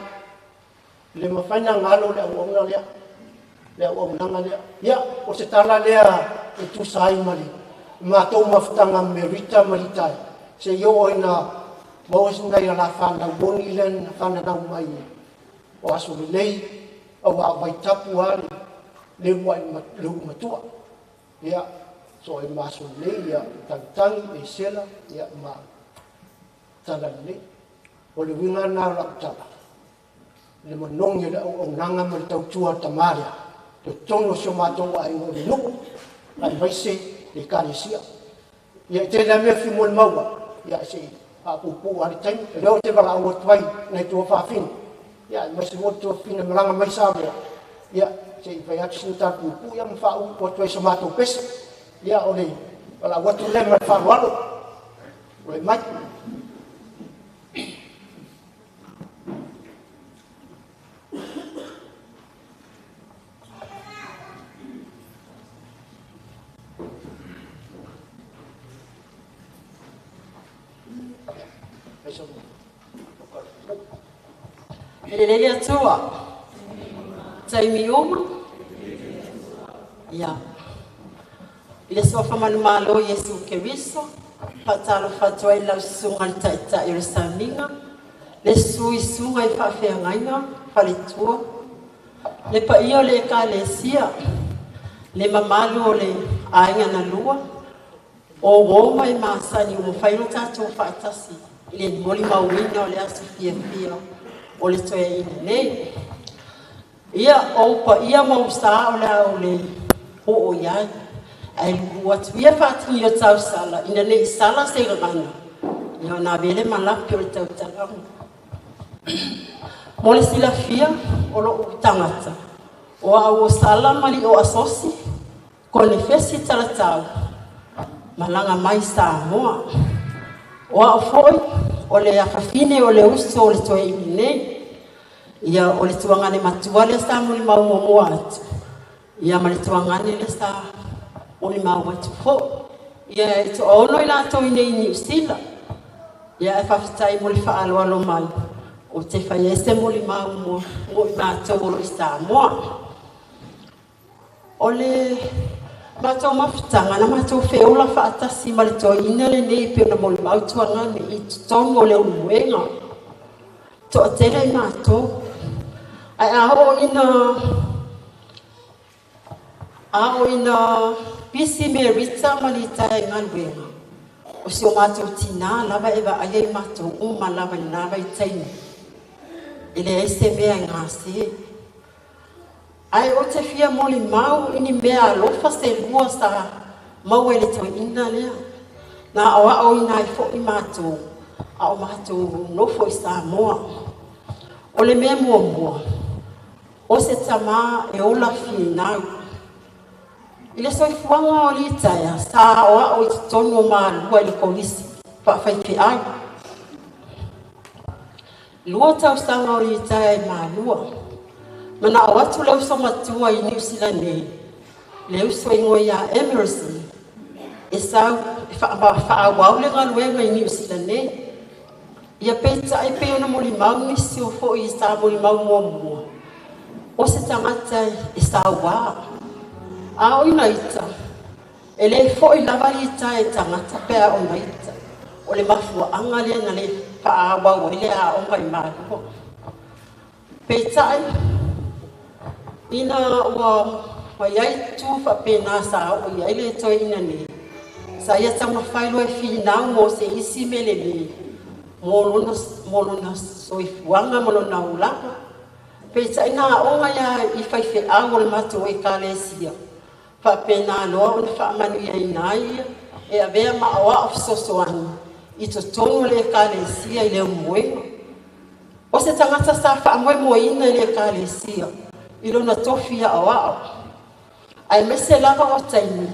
E le mafai ona galo le auauna lea, le auaunaga lea. Ia, o se tala lea e tusa ai ma le matou mafutaga Merita ma Litae, se i oo ina maua se nai ala fanau moni lea na fananau mai o aso lelei, aua o vaitapu lava le uluai le ulu matua. Ia, so e ma aso lelei, ia, tagitagi, e sela, ia, ma tala lelei. O le uiga lena o lau tala, le manogi o le auaunaga ma le tautua a le tama lea, totonu o si o matou aiga o le nuu, aemaise le Ekalesia. Ia, e tele lava mea e fia molimau, ia, se i faapuupuu lava le taimi. O lea ou te valaau atu ai nai tuafafine, ia, aemaise foi le tuafafine malaga mai Samoa, ia, se i fai atu sina tala puupuu, ia, ma faaupu atu ai sa matou pese. Ia, o le valaau atu lea ma le faaaloalo. Tulai mai. E lelei le Atua. Taimi uma. Ia. I le suafa manumalo Iesu Keriso, faatalofa atu ai i lau susuga i le Taitai o le Sauniga, le sui susuga i faafeagaiga, faletua, le paia o le Ekalesia, le mamalu o le aiga na lua, o uo ma e masani ua mafai ona tatou faatasi i le molimauina o le aso fiafia o le toeaina nei. Ia, o ou paia ma ou sa o le a ou le oo i ai, ae lulu atu ia faatini o tausala ina ne i sala se gagana, ia ona ave le malape o le tautalaga. Mo le silafia o lou tagata, o au o Sala ma Lio Asosi, konefesi talatau, malaga mai Samoa. O au foi, o le afafine o le uso o le toeaina nei. Ia, o le tuagane matua lea sa molimau muamua atu, ia ma le tuagane lea sa molimau atu foi. Ia, e toaono i latou i nei i Niu Sila. Ia, ae faafetai mo le faaaloalo mai, ou te fai ai se molimau mo i matou o lo o i Samoa. O le matou mafutaga na matou feola faatasi ma le toeaina lenei e pei ona molimau tuagane i totonu o le uluega. Toatele i matou. Ae a oo ina pisi Merita ma Litae i galuega, o si o matou tinā lava e vaaia i matou uma lava i lena vaitaimi. E leai se mea e gase. Ae ou te fia molimau i ni mea alofa se lua sa maua i le toeaina lea. Na aoaoina ai foi matou, a o matou nofo i Samoa. O le mea muamua, o se tamā e ola finau. I le soifuaga o litaea sa aoao i totonu o Malua i le kolisi faafaifeau. 2 tausaga o litaea i Malua. Manao atu le uso matua i Niu Sila nei, le uso igoa ia Emerson, e sau e faaauau le galuega i Niu Sila nei. Ia peitai pei ona molimau nisi o foi sa molimau muamua, o se tagata e sauā. A o ina ita, e le fo'i lava litaea i tagata pe a ona ita. O le mafuaaga lea na le faaauau ai le aoga i Malua. Peitai, ina ua iai tu faapena sa oo i ai le toeaina nei, sa ia taumafai loa e finau mo se isi mea lelei mo lona soifuaga ma lona olaga. Peitai na aoga ia i faifeau o le matou ekalesia, faapena loa ona faamanuiaina ai ia e avea ma aoao fesoasoani i totonu o le ekalesia i le umuega. O se tagata sa faamoemoeina i le ekalesia i lona tofi aoao, aemaise lava o taimi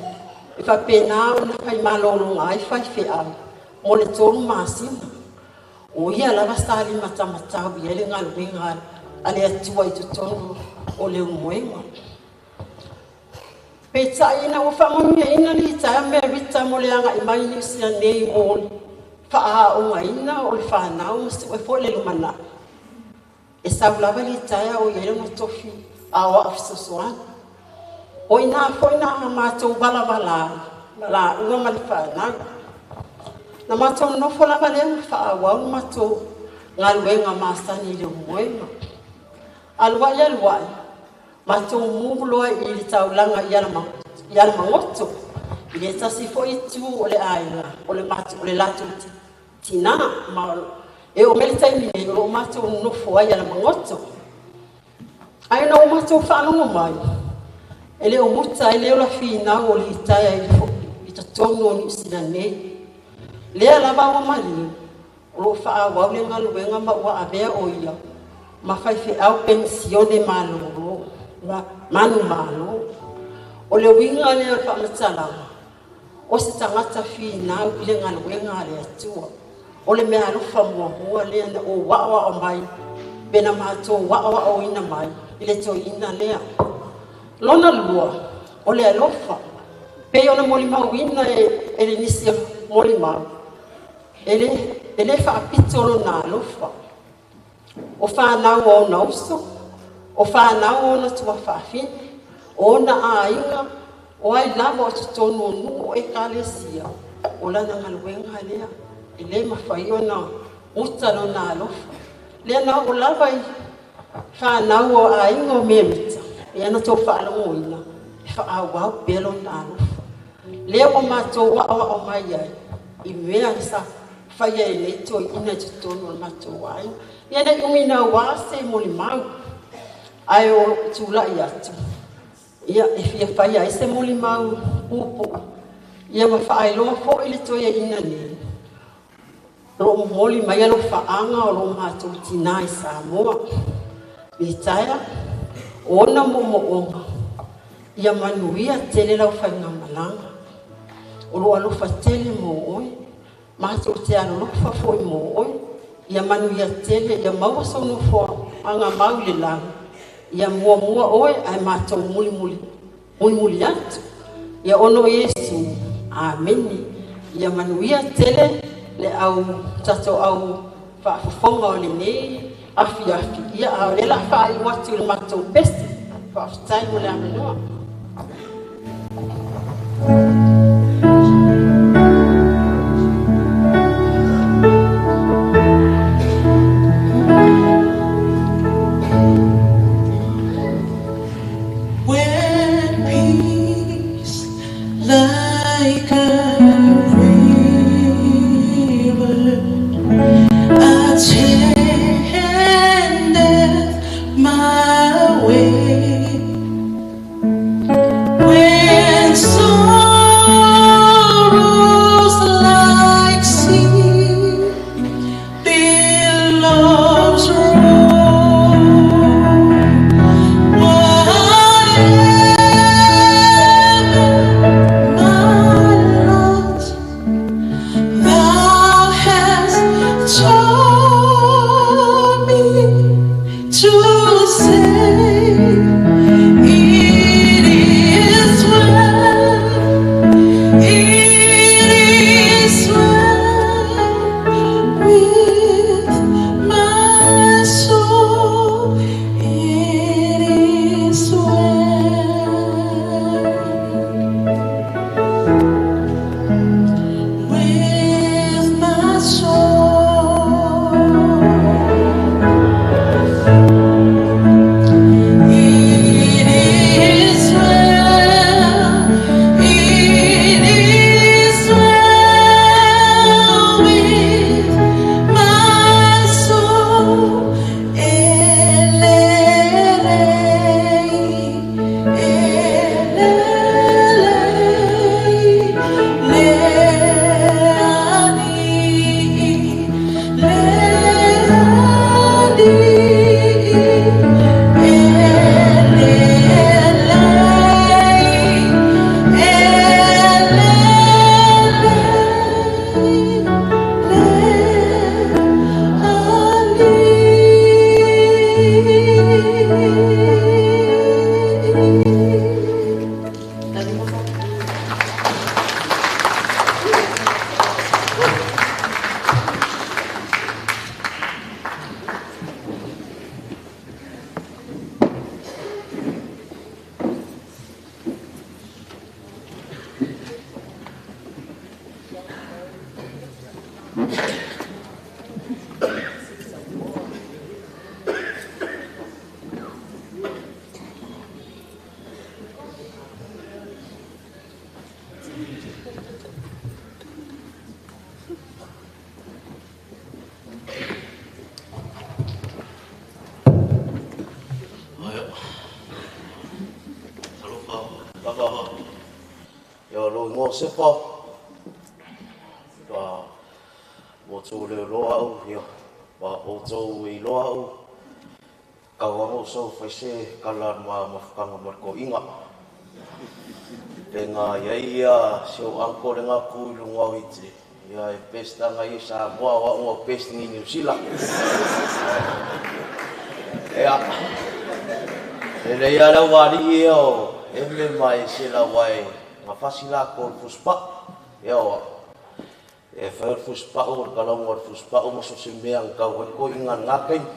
e faapena ona faimalologa ai faifeau mo le 3 masina. O ia lava sa limatamatau i ai le galuega a le Atua i totonu o le umuega. Peitai ina ua faamanuiaina litaea Merita mo le agai mai Niu Sila nei mo le faaaogaina o le fanau ma sue foi le lumanai. E sau lava litaea o i ai lona tofi aoao fesoasoani. O ina foi na matou valavala ai, ma lauga ma le fanau. Na matou nofo lava lea ma faaauau le matou galuega masani i le umuega. Aluai aluai, matou mu loa i le taulaga i Alamagoto, i le tasi foi itu o le aiga, o le latou tinā. Ma e oo mai le taimi nei, o loo matou nofo ai i Alamagoto. Ae na o matou faalogo mai, e le o muta ai le ola finau o litaea i totonu o Niu Sila nei. Lea lava ua maliu, o loo faaauau le galuega ma ua avea o ia ma faifeau penisione malolo, manu malo. O le uiga lea o le faamatalaga, o se tagata finau i le galuega a le Atua. O le mea alofa muamua lea na ou aoao mai, pe na matou aoaoina mai i le toeaina lea. Lona lua, o le alofa, pei ona molimauina e le nisi molimau, e le faapito lona alofa. O fanau o ona uso, o fanau o ona tuafaafine, o ona aiga, o ai lava o totonu o nuu o ekalesia, o lana galuega lea, e le mafai ona uta lona alofa. Lea na oo lava i fanau o aiga o Merita, e ana tou faalogoina, e faaauau pea lona alofa. Lea ua matou aoao mai ai, i mea sa faia e nei toeaina i totonu o le matou aiga. Ia nei umi naua se molimau, ae o tulai atu, ia e fia faia ai se molimau puupuu, ia ma faailoa foi le toeaina nei. O loo momoli mai alofaaga o loo matou tinā i Samoa. Litaea, o ona moomooga, ia manuia tele lau faigamalaga. O loo alofa tele mo oe, matou te alolofa foi mo oe. Ia manuia tele, ia maua sou nofoaga mau i le lagi. Ia muamua oe ae matou mulimuli, mulimuli atu. Ia ono Iesu, amene. Ia manuia tele le au tatou au faafofoga o lenei afiafi. Ia a o le la faaiu atu i le matou pese. Faafetai mo le avanoa. When peace like a river attendeth my way, when sorrows Papa. Ia o lou igoa o Sefa. Ia ua outou leoloa au, ia ma outou iloa au. Kauanga o sau fai se kala ma mafukanga ma le toeaiina. Pe nga iai ia si ou uncle le nga ku i luga o ite. Ia e best anga i Samoa o au o best ni New Zealand. Ia. E le ia lau alii ia o eme ma e se lau ai nga fasi la ko le fuspa. Ia o e fai o le fuspa'u o le kalauga o le fuspa'u ma so o se mea na tau ai toeaiina i lena taimi.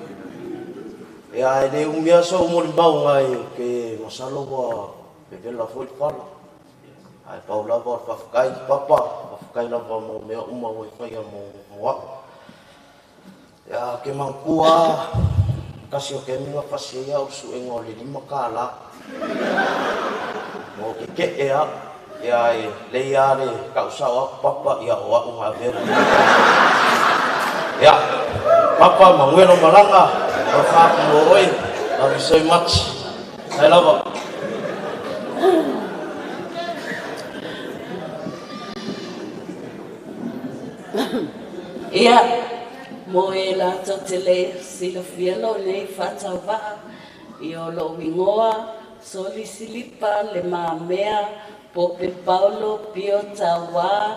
Ia e le umi lava sou molimauga e ke masalo ua vevela foi le fala. Ae pau lava o le faafetai Papa, faafetai lava mo mea uma ua e faia mo a'u. Ia ke manatua lava tasi o taimi na fasi ai a'u i le suega o le $5 mo keke'e a'u. Ia e lei lava le ta'usa'o atu Papa ia o a'u na avea le $5. Ia Papa manuia lou malaga, alofa atu mo oe. Love you so much. Faafetai lava. Ia, mo e latou te le silafia lou nei faatauvaa, ia o lou igoa, Soli Silipa Le Mamea Pope Paulo Pio Tauā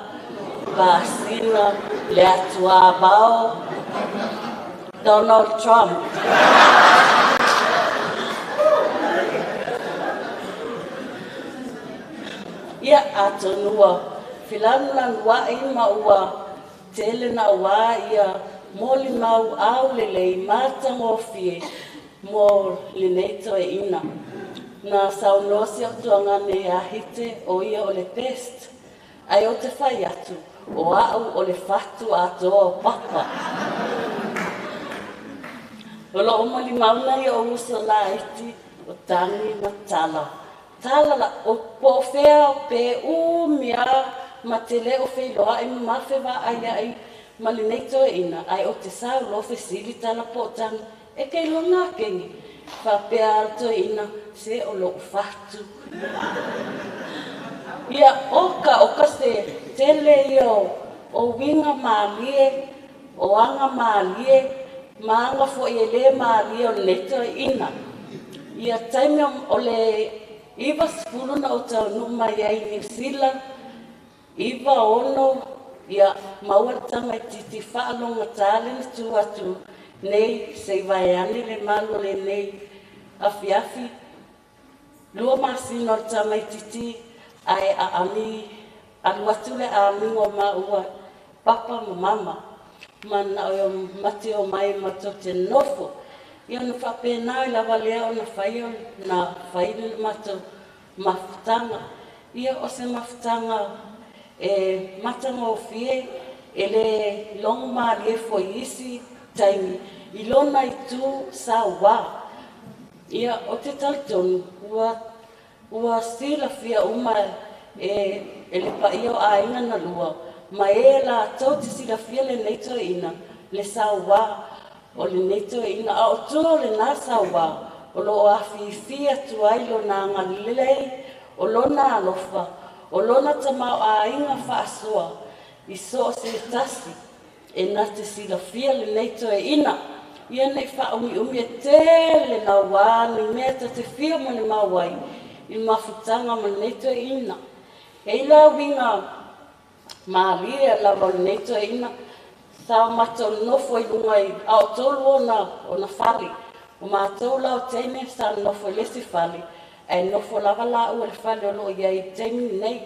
Pasina Le Atuavao Donald Trump. Ia, atonu ua felanulanua'i ma ua tele nauā ia molimau aulelei matagofie mo lenei toeaina. Na saunoa si o'u tuagane ia Hite o ia o le best, ae ou te fai atu, o a'u o le fatu atoa o Papa. O lo'u molimau nai o'u uso laiti o Tagi ma Tala. Tala la o po o fea o pe umi a ma te le o feiloa'i ma ma fevaaia'i ma lenei toeaina, ae o te sau loa fesili Tala po o Tagi, e ke iloa ngā kenge. Faapea a le toeaina, se o lo'u fatu. Ia oka oka se tele ia o uiga mālie, o aga mālie, ma aga fo'i e lē mālie o lenei toeaina. Ia taimi o le 90 na ou taunuu mai ai i Niu Sila, 96, ia maua le tamaitiiti faalogotā le na tu atu nei se i vaeane le malu o lenei afiafi. 2 masina o le tamaitiiti ae aami alu atu le amigo o maua Papa ma Mama mana'o e mate o mai matou te nofo. Ia ona faapena ai lava lea ona fai na fai le matou mafutaga. Ia o se mafutaga e matagofie e lē logo malie foi i isi taimi i lona itu sauā. Ia o te talitonu ua silafia uma e le paia o aiga na lua ma e latou te silafia lenei toeaina le sauā o lenei toeaina, a o tua o lenā sauā o loo afifi atu ai lona agalelei, o lona alofa, o lona tamaoaiga faasoa i so o se tasi e na te silafia lenei toeaina. Ia nei faaumiumi e tele nauā ni mea ta te fia molimau ai i le mafutaga ma lenei toeaina. E i la uiga malie lava o lenei toeaina, sa o matou nofo i luga i a o tolu ona fale. O matou la o teine sa nofo i le isi fale, ae nofo lava laua i le fale o loo i ai i le taimi lenei.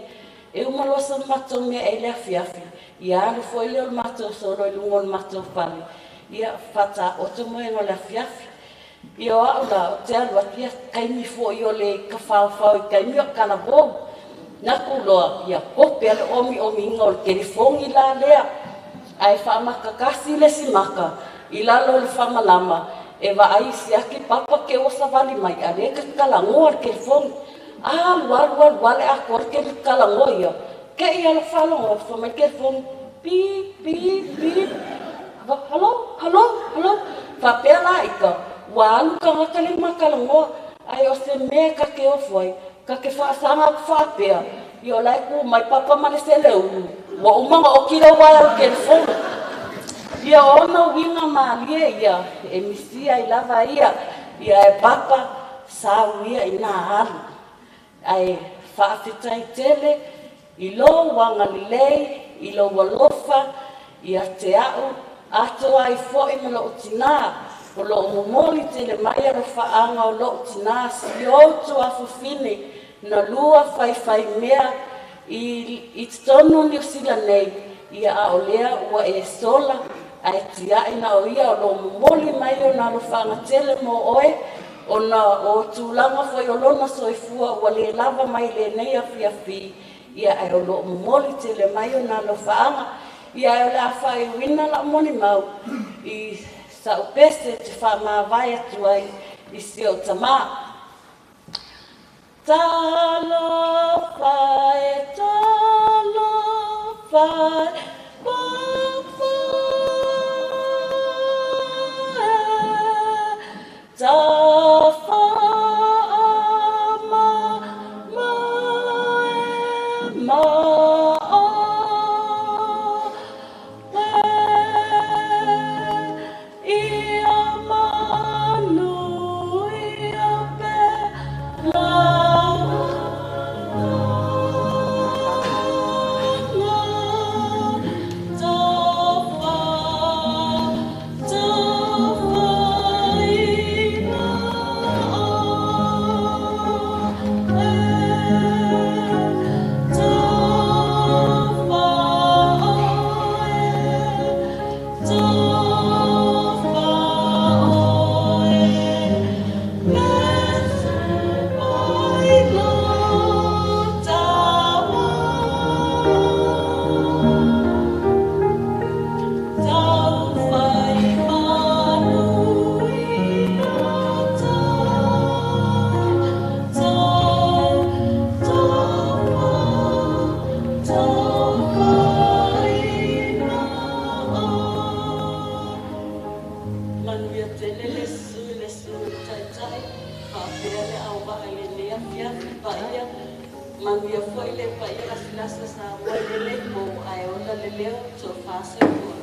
E uma loa sa matou meaai i le afiafi, ia alu foi lea o le matou solo i luga o le matou fale, ia faataoto moega o le afiafi. Ia o a'u la ou te alu atu, ia taimi foi o le tafaofao i taimi o talavou. Na ku loa ia kope a le omiomiga o le telefoni la lea, ae faamakatasi le isi maka i lalo o le faamalama e vaai siaki Papa ke ua savali mai a lea e tatalagoa le telefoni. Alu alu alu a le atoa le tele ia ke i ala faalogo fai mai le telefoni, pip pip pip, halo halo halo. Faapea la ika ua alu tagata le makalagoa, ae o se mea ka te ofo ai Ka ke faasaga atu faapea, ia o la e ku mai Papa ma le seleulu, ua uma ona oki le uaea o le telefoni. Ia o ona uiga malie ia e misia ai lava ia, ia e Papa sau ia ina alu. Ae faafetai tele i lou agalelei, i lou alofa ia te a'u, atoa ai fo'i ma lo'u tinā, o lo'o momoli tele mai alofaaga o lo'u tinā si ou tuafafine na lua faifaimea i totonu o Niusila nei, ia a o lea ua e sola ae tia'i na o ia o loo momoli mai ona alofaaga tele mo oe ona o tulaga foi o lona soifua ua lē lava mai lenei afiafi, ia ae o loo momoli tele mai ona alofaaga. Ia ae o le a faaiuina la'u molimau i sa'u pese te faamavae atu ai i si ou tamā. Talofa e, talofa e, Papa e, tafa ma ma e ma o e ia manu ia pe la. Manuia tele le susu i le susu taitai faapea le auvaa i lenei afiafi paia. Manuia foi le paia lasilasi o Samoa i lenei po, ae ola le leo. Tofa soifua.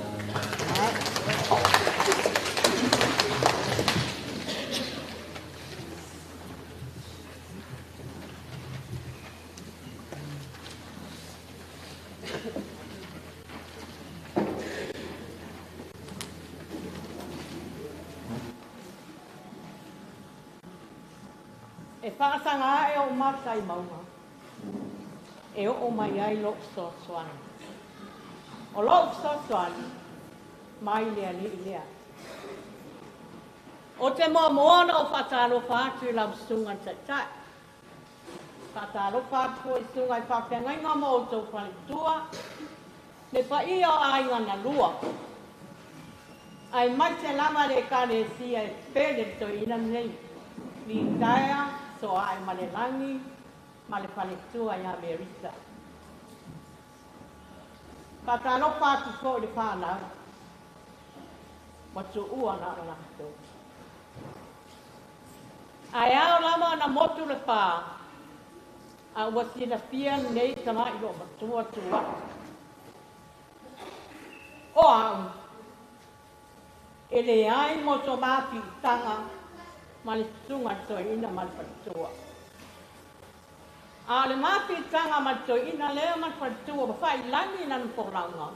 E faasaga ae ou mata i mauga, e oo mai ai lou fesoasoani. O lou fesoasoani, mai le Alii lea. O te muamua ona ou faatalofa atu i lau susuga i le Taitai. Faatalofa atu foi i susuga i faafeagaiga ma outou faletua, le paia o aiga na lua, aemaise lava le Ekalesia e pele le toeaina lenei, litaea soae ma le lagi ma le faletua ia Merisa. Faatalofa atu foi i le fanau ua tuua na o latou. Ae ao lava ona motu le pā, a ua silafia lenei tama'i loomatua tu atu. O au, e leai mo so mafiitaga ma le susuga i le toeaina ma le faletua. A o le mafiitaga ma le toeaina lea ma le faletua ua faailagi lana folauga,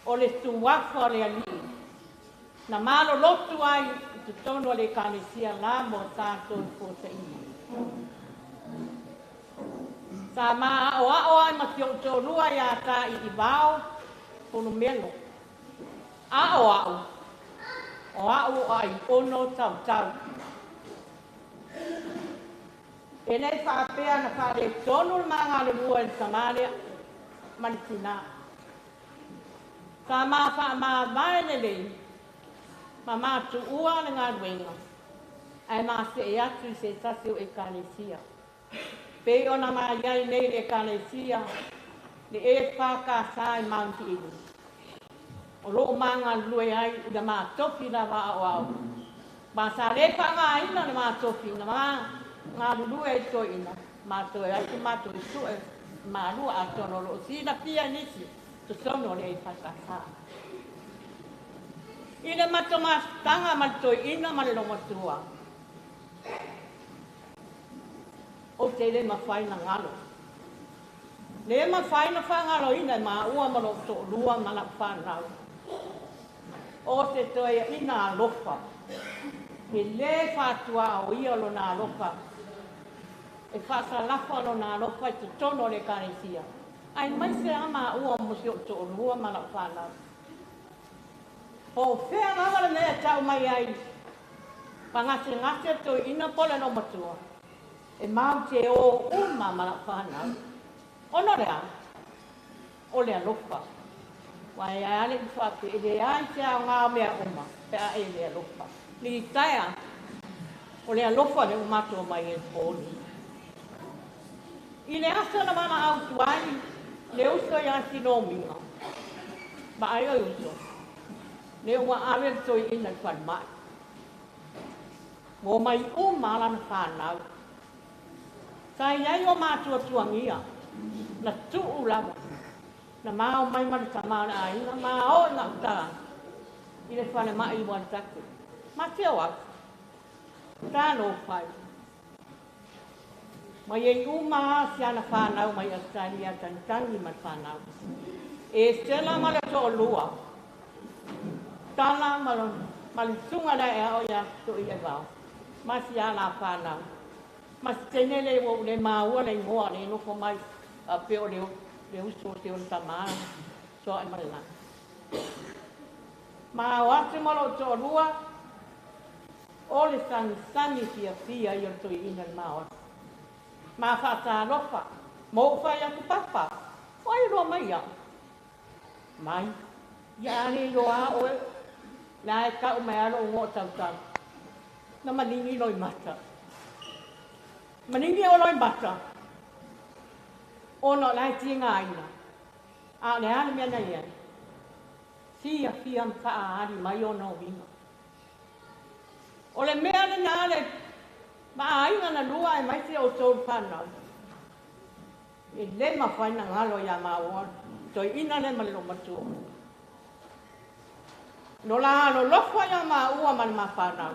o le suafa o le Alii na malolotu ai i totonu o le Ekalesia la mo tatou fuataina. Sa maa'oa'o ai ma si ou toalua iā Ta'i'ivao Pulumelo. A o a'u, o a'u o a'ai'ono tautau. E lē faapea na faaletonu le magalulua i le tamā lea ma le tinā. Sa ma faamavae lelei ma matuua le galuega ae masee atu i se tasi o Ekalesia. Pei ona maiai nei le Ekalesia le EFKS i Mount Eden. O loo magalulue ai i le matofi lava a'oa'o. Ma sa lē faagāina le matofi na magalulue ai toeaina Matou e atu matou i su'e malua atonu o lo'o silafia e nisi totonu o le EFKS. I le matou mafutaga ma le toeaina ma le logomatua, ou te le mafai ona galo. Le mafai ona faagaloina e maua ma lou toalua ma lau fanau. O se toeaina alofa, e lē fa'atuaoia lona alofa, e fa'asalafa lona alofa i totonu o le ekalesia, aemaise a maua mo si o'u to'alua ma la'u fanau. Po o fea lava le mea e ta'u mai ai, pagasegase le toeaina po o le lomatua, e mau te ō uma ma la'u fanau. Ona o le a? O le alofa. Ua e ale i fa'ape e leai se aogā o mea uma pe a e le alofa. Litaea, o le alofa le ua matou mai e pō nei. I le aso na valaau atu ai le uso iā Silomiga, vaai oe uso, le ua ave le toeaina i le falemai. Ua omai uma lana fanau. Sa i ai o matuatuagia, na tuu lava, na mao mai ma le tamā o le aiga, ma o i gauta i le falemai i Uaisake. Ma te o atu, talofa e. Mai ai uma a si ana fanau mai Australia tagitagi ma le fanau. E sela ma le toalua, tala ma le susuga le aeao iā To'iaivao, ma si a la fanau. Ma si teine lea ua ou le maua le igoa le nofo mai faapea o le le uso o se ona tamā Soaemalelega. Ma o atu ma lou toalua, o le sagisagi fiafia ia o le toeaina i le mao atu. Ma fa'atalofa, ma ou fai atu, Papa, o ai loa mai a'u? Mai, ia a le iloa a oe, la e ta'u mai a lo'u go'o tautau. Na maligi loimata. Maligi o loimata, ona o la e tigaina, a o le a le mea na i ai? Fiafia ma fa'aali mai ona uiga. O le mea lenā le maaiga na lua aemaise outou le fanau. E lē mafai na galo iā maua toeaina lea ma le loomatua. No la alolofa iā maua ma le mafanau.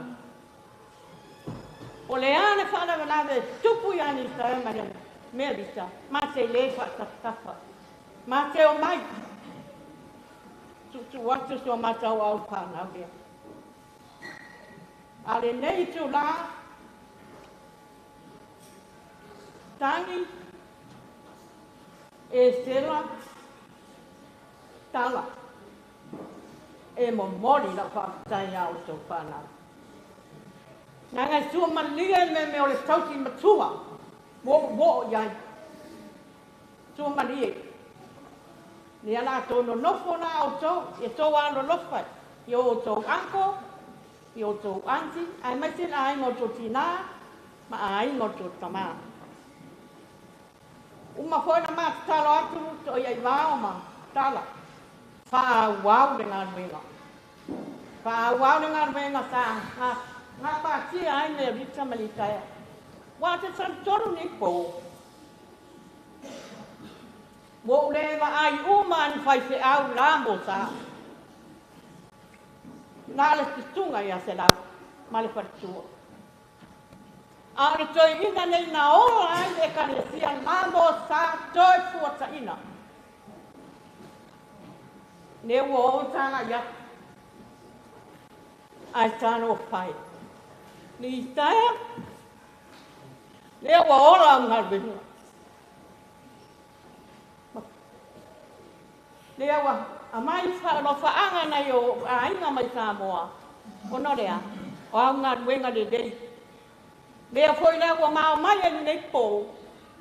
O le a le faalavelave e tupu iā Nisaea ma le Melita, ma te lē fa'atafatafa. Ma te omai. Tuutuu atu si o matou au fanau lea. A lenei itulā, tagi, Esera, tala, e momoli lau faafetai iā outou fanau. Leaga e sua malie le mea o le tausi matua ua ou oo i ai. Sua malie. Lea la tou nonofo la outou, e tou alolofa i o outou uncle, i o outou aunty, aemaise le aiga o tou tinā ma aiga o tou tamā. Uma foi ona ma tatalo atu To'ia'ivao ma Tala, fa'aauau le galuega. Fa'aauau le galuega sa gapatia ai Merita ma Litaea. Ua te talitonu nei pō, ua ou lē vaai uma a ni faifeau la mo sa. Na o le susuga ia Selau ma le faletua. A o le toeaina nei na ola ai le ekalesia la mo sa toe fuataʻina. Lea ua oo taga'i atu. Ae talofa e. Litaea, lea ua ola au galuega. Lea ua aumai fa'aalofa'aga nai o aiga mai Samoa, ona o le a? O au galuega lelei. Lea foi la ua mao mai ai lenei pō,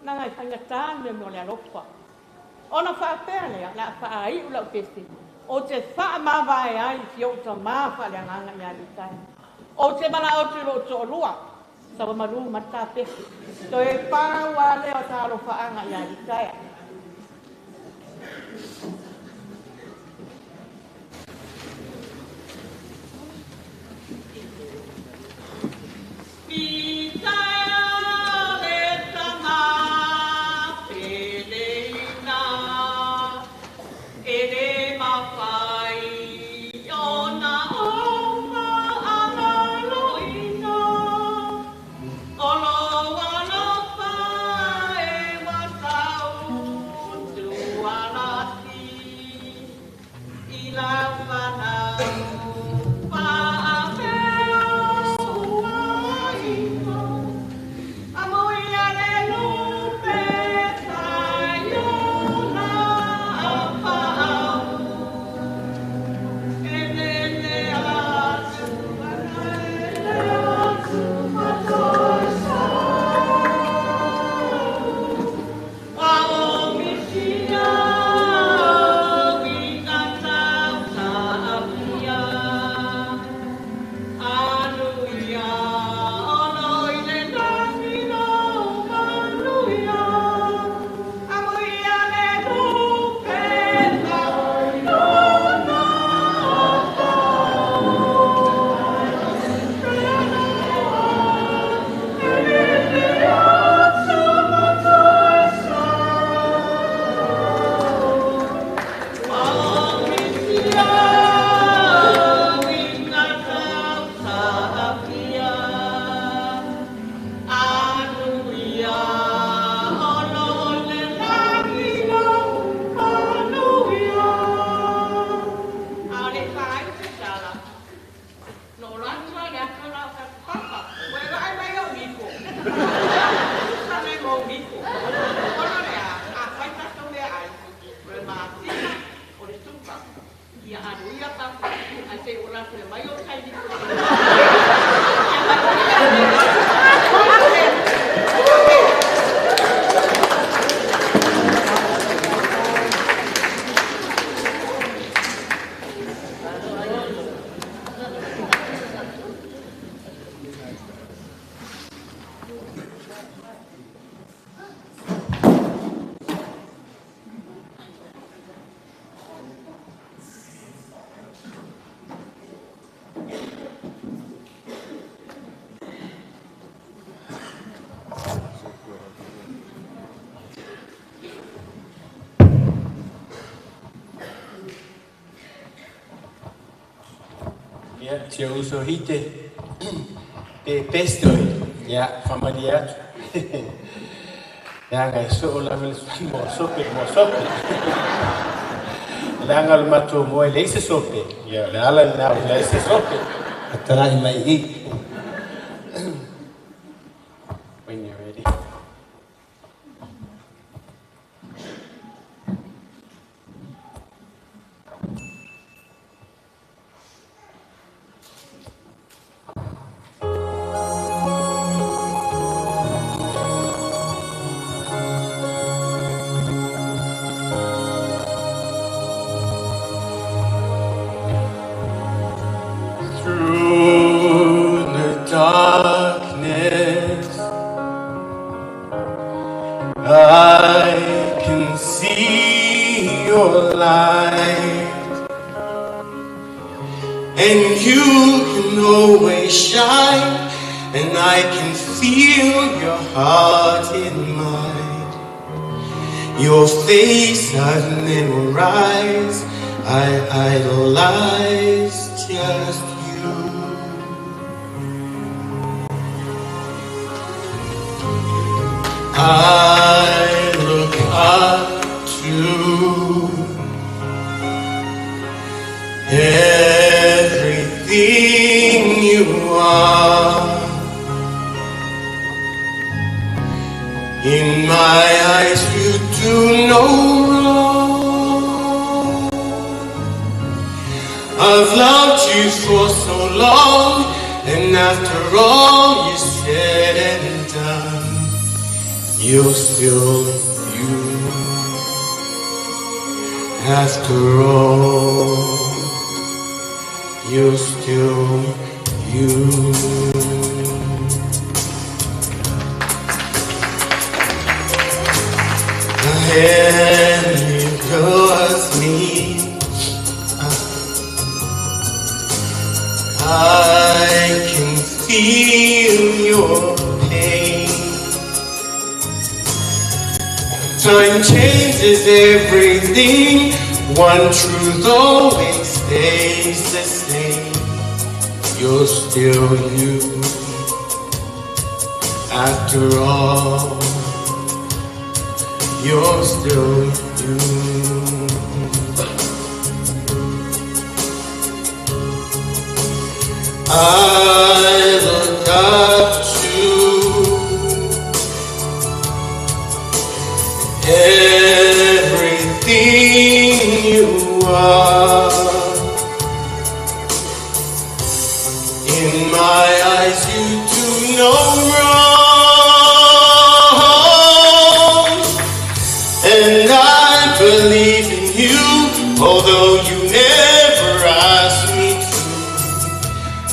leaga e faigata le mea o le alofa. Ona faapea lea, o le a faai'u lau pese, ou te faamavae ai i si ou tamā faaleagaga ia Litaea. Ou te valaau atu i lou toalua, Savamalū ma Tapepe, toe pau lava lea o ta alofaaga ia Litaea. Litaea le tama. tailifu. Ona o le a, afai tatou meaai, o le masina, o le suka. Ia alu ia papa, ae se i ou latou mai ou tailifu. Ia, si ou uso hite, pe pestoi, ia, whamari atu. Leaga e soo lava le sui mo sope, mo sope. Leaga le matou moe leai se sope. Ia, o le ala lena ua leai se sope. Atalai mai i. When you're ready. Through the darkness, I can see your light, and you can always shine, and I can feel your heart in mine. Your face I've memorized, I idolize just you. I look up to everything you are. In my eyes, you do no wrong. I've loved you for so long, and after all you said and done, you're still you. After all, you're still you. And you cause me, I can feel your pain. Time changes everything, one truth always stays the same. You're still you, after all. You're still you. I look up to everything you are. In my eyes, you do no wrong, and I believe in you, although you never asked me to.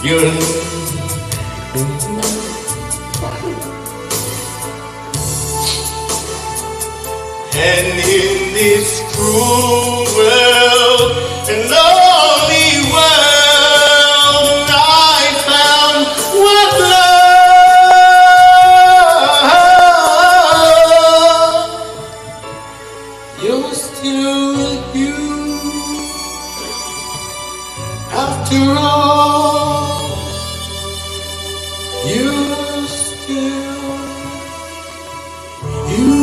You're And in this cruel world, and lonely world, I found what love. You're still you, after all. You're still you.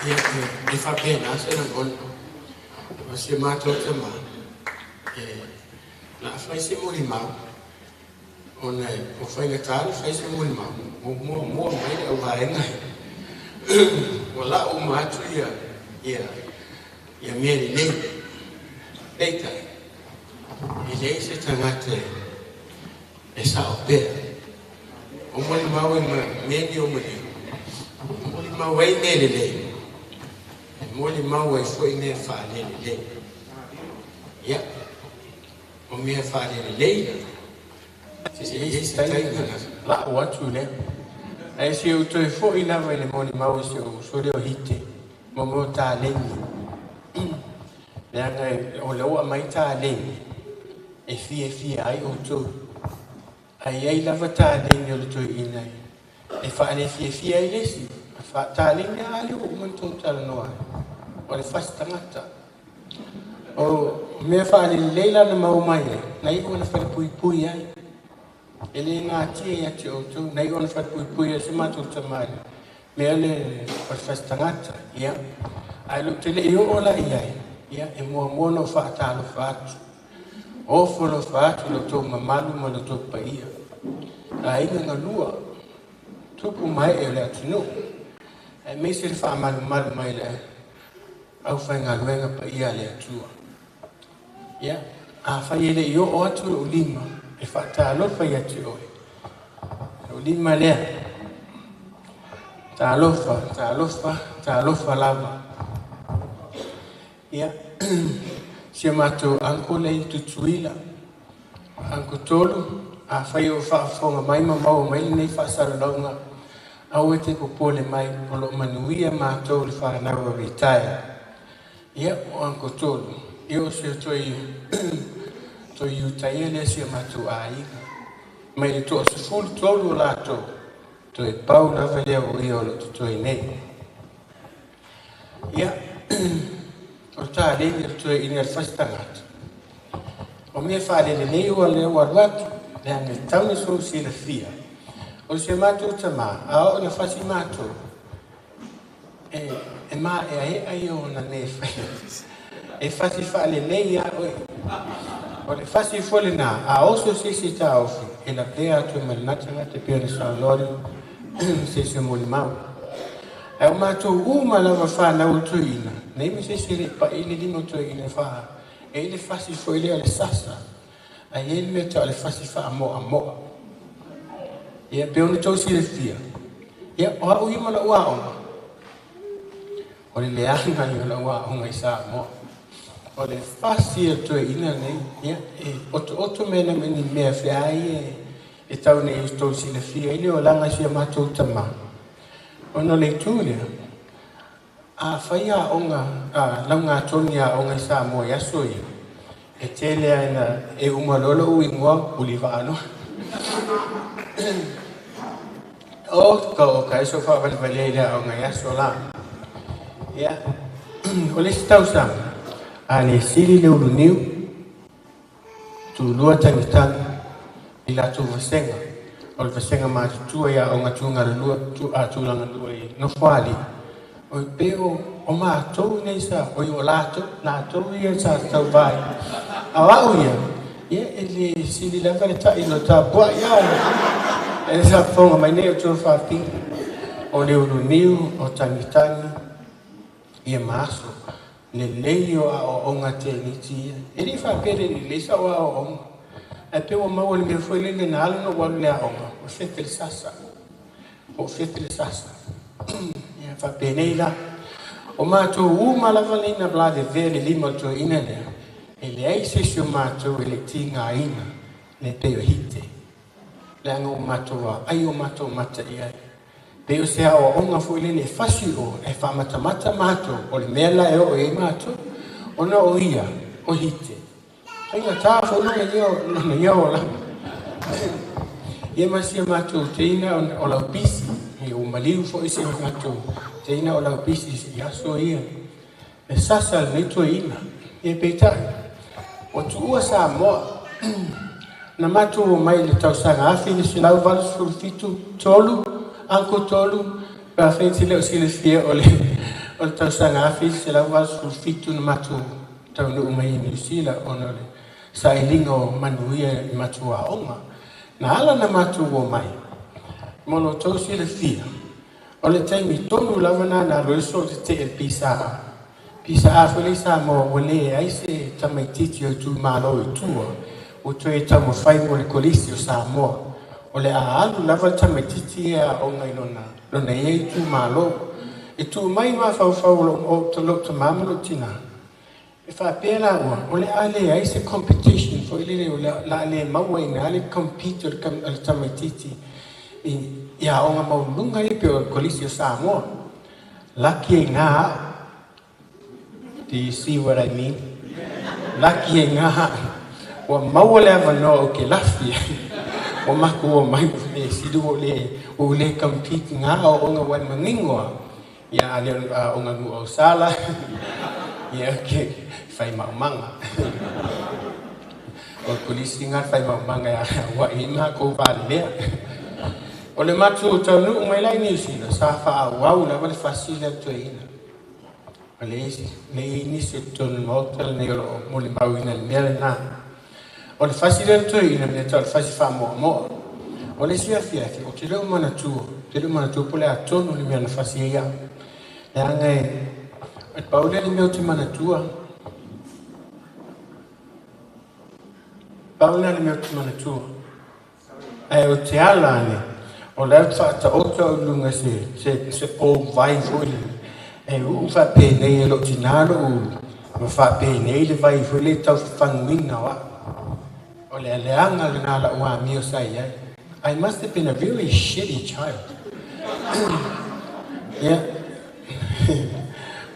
Ia, e faapena se lagona o si a matou tamā. E la fai se molimau, ona o faigata le fai se molimau, ua muamua mai le auvaega ua lau uma atu ia mea lelei. Peitai, e leai se tagata e sa'o pea. O molimau e mea ni o maliu, e molimau ai mea lelei, e molimau ai fo'i mea fa'alelelei. Ia, o mea fa'alelelei la, se i se taimi ona la'u atu lea. Ae se ou toe fo'i lava i le molimau i si ou uso lea o Hite, mo mea o taleni. Leaga o le ua aumai taleni, e fiafia ai outou. Ae i ai lava taleni o le toeaina e fa'alefiafia ai le isi. Taleni a le ua uma ona tou talanoa ai. O le fasi tagata. O mea fa'alelelei la na maua mai ai, na i'u ona falepuipui ai. E lē gatia ia te outou, na i'u ona falepuipui ai se matou tamā mea le o le fasi tagata. Ia, ae lou te le'i oo la i ai, ia, e muamua ona ou fa'atalofa atu. Ofo alofa atu lo tou mamalu ma lo tou paia. Aiga galua, tupu ma e'e o le atunuu. Aemaise le fa'amalumalu mai le aufaigaluega paia a le Atua. Ia, afai e le'i oo atu lo'u lima, e fa'atalofa ia te oe. Lo'u lima lea. Talofa, talofa, talofa lava. Ia, si a matou uncle lea i Tutuila. Uncle Tolu, afai o faafofoga mai ma maua mai lenei faasalalauga, aua e te popole mai, o lo'o manuia matou le fanau a retire. Ia, o Uncle Tolu, ia o se toe iutaia lea si a matou aiga. Mai le 13 o latou, toe pau lava lea o ia o lo'o totoe nei. Ia, o taleni o le toeaina le fasi tagata. O mea fa'alelelei ua lea ua alu atu, leaga e tatau ona sou silafia. O se matou tamā, a oo ina fasi matou, e mae'ae'a ia ona mea e faia. E fasi fa'alelei a oe. O le fasi foi lenā, a oso se isi taofi, e lavea atu e ma lenā tagata e pei ona saunoa se isi o molimau. Ae o matou uma lava fanau o toeaina, nei ma se isi e le'i pa'i le lima o toeaina fa, e i le fasi foi lea o le sasa, ae i ai le mea ta'u o le fasi fa'amo'amo'a. Ia, pe ona tou silafia, ia, o a'u ia ma la'u a'oga, o le leaga ia o la'u a'oga i Samoa. O le fasi o le toeaina nei, ia, e otooto mea na ni mea feai e tau nei tou silafia ai le olaga si a matou tamā. Ona o le itu lea, afai a'oga, a laugatoni a'oga i Samoa i aso ia, e tele a ina e uma loa lo'u igoa pulivaa loa. O ka o ka eso fa'avalevale ai le a'oga i aso la. Ia, o le isi tausaga, a le sili le uluniu, tulua tagitagi i latou vasega, o le vasega matutua i a'oga tugalalua a tulagalua i Nofoalii, o pe o matou nei sa, oi o latou, latou ia sa tauvai. A o a'u ia, ia e lē sili lava le ta'i lo tapua'i a. E sa fofoga mai nei o tou fafine. O le uluniu, o tagitagi, ia ma aso. Lelei o a'oa'oga teniti ia. E lī fa'apea le lelei sa'o a'oa'oga. Ae pe ua maua le mea foi lele na alu na ou alu le a'oga, ua fefe le sasa. Ua fefe le sasa. Ia fa'apenei la. O matou uma lava nei na lavevea le lima o le toeaina lea, e leai se isi o matou e le'i tigāina le pei o Hite. Leaga ua matou ai o matou mata i ai. Pei o se a'oa'oga foi lele e fasi o e fa'amatamata matou, o le mea la e oo i ai matou. Ona o ia, o Hite. Faigatā foi lona ia lona ia olaga. Ia ma sia matou teina o Laupisi, ia ua maliu fo'i si matou teina o Laupisi i aso ia. E sasa lenei toeaina. Ia peitai, ua tu'ua Samoa. Na matou omai i le tausaga 1987, tolu, Uncle Tolu, pe afai e te le o silafia o le tausaga 1987 na matou taunu'u mai i Niu Sila ona o le Sailiga o manuia i matou aoga. Na ala ona matou omai, mo lo outou silafia, o le taimi tonu lava lena na alu ai le soo tetee i le PSA. PSA foi lea i Samoa ua leai se tamaitiiti o itumalo i tua ua toe taumafai mo le Kolisi o Samoa. O le a alu lava le tamaitiiti ia e aoga i lona, lona ia itumalo. E tu mai mafaufau o lou tamā ma lou tinā, e faapea laua, o le a leai se competition foi lele, o le a le maua i ina le compete o le tamaitiiti i aoga maualuluga ia pei o le Kolisi o Samoa. Laki ai ina au. Do you see what I mean? Laki ai ina au. Ua maua le avanoa ou te lafi ai. Ua matou omai ua mea sili ua ou le compete i na aoaoga aua e manino lava, ia a le o le aoga Nuuausala, ia ke fai maumaga. O le kolisi lena le fai maumaga e auai ai matou valelea. O le matou taunuu mai la i Niu Sila, sa faaauau lava le fasi lea a le toeaina. O le i ai nisi o totonu o le Maota lenei o lo o molimauina i le mea lena. O le fasi lea a le toeaina, mea tau o le fasi faamoamoa. O le isi afiafi, ou te le o manatua, ou te le o manatua po o le a tonu le mea na fasi ai au. Leaga e pau lea o le mea ou te manatua. Pau lea o le mea ou te manatua. Ae ou te ala ane, o la e faataoto au i luga se pou vai foi lele, e uu faapenei e lou tinā lou ma faapenei le vai foi lele tau fafanuina o au. O le leaga lena o lau amio sa i ai. I must have been a really shitty child. Ia,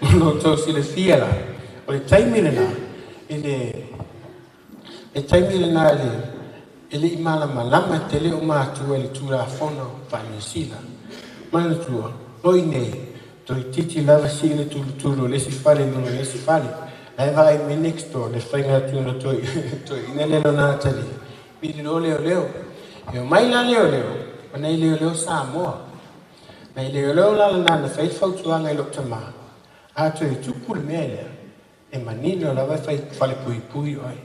mo lo outou silafia la, o le taimi lena, i le taimi lena i le e le i malamalama tele o matua i le Tulafono faa-Niu Sila. Manatua, o i nei, toeitiiti lava sii le tulutulu o le isi fale i luga o le isi fale. La e vaai mai next door le faiga atu o le toeaina lea lona atalii, pili loa leoleo. E omai la leoleo, o nai leoleo Samoa. Nai leoleo la lena na fai le fautuaga i lou tamā, a toe tupu le mea lea, e manino lava e fai falepuipui oe.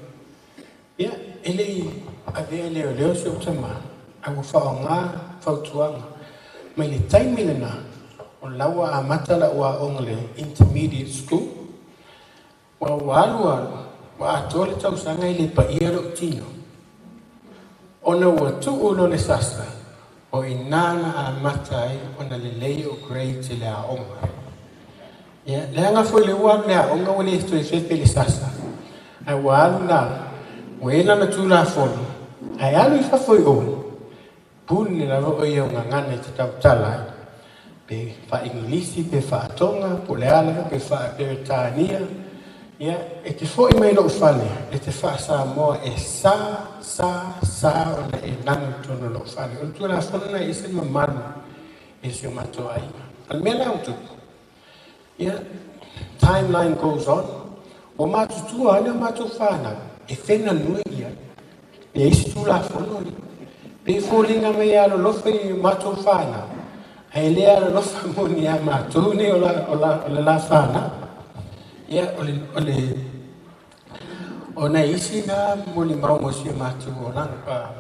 Ia, e le i avea e leoleo si ou tamā, ae ua faaaoga fautuaga. Mai le taimi lena, o la ua amata lau aoga i le intermediate school. Ua ua alu alu, ua atoa le tausaga e le paia lou tino. Ona ua tuu loa le sasa, o i ina na amata ai ona lelei o grades i le aoga. Ia, leaga foi le ua alu le aoga ua le toe fefe i le sasa, ae ua alu la, ua i ai lana Tulafono, ae alu i fafo i o, pule lava o ia o gagana e te tautala ai, pe faa-Igilisi, pe faa-Tonga, po o le a lava, pe faa-Peretania, ia, e te foi mai i lou fale, e te faa-Samoa, e sa, sa, sa ona e lanu i totonu o lou fale. O le Tulafono lena e ese le mamalu e si o matou aiga. O le mea la ua tupu, ia, timeline goes on, ua matutua lava le matou fanau e fena nui ia pe isi Tulafono ia. Pe foliga mai e alolofa i matou fanau, ae le alolofa mo ni a matou nei o le la fanau. Ia, o le, o nai isi na molimau mo si o matou olaga,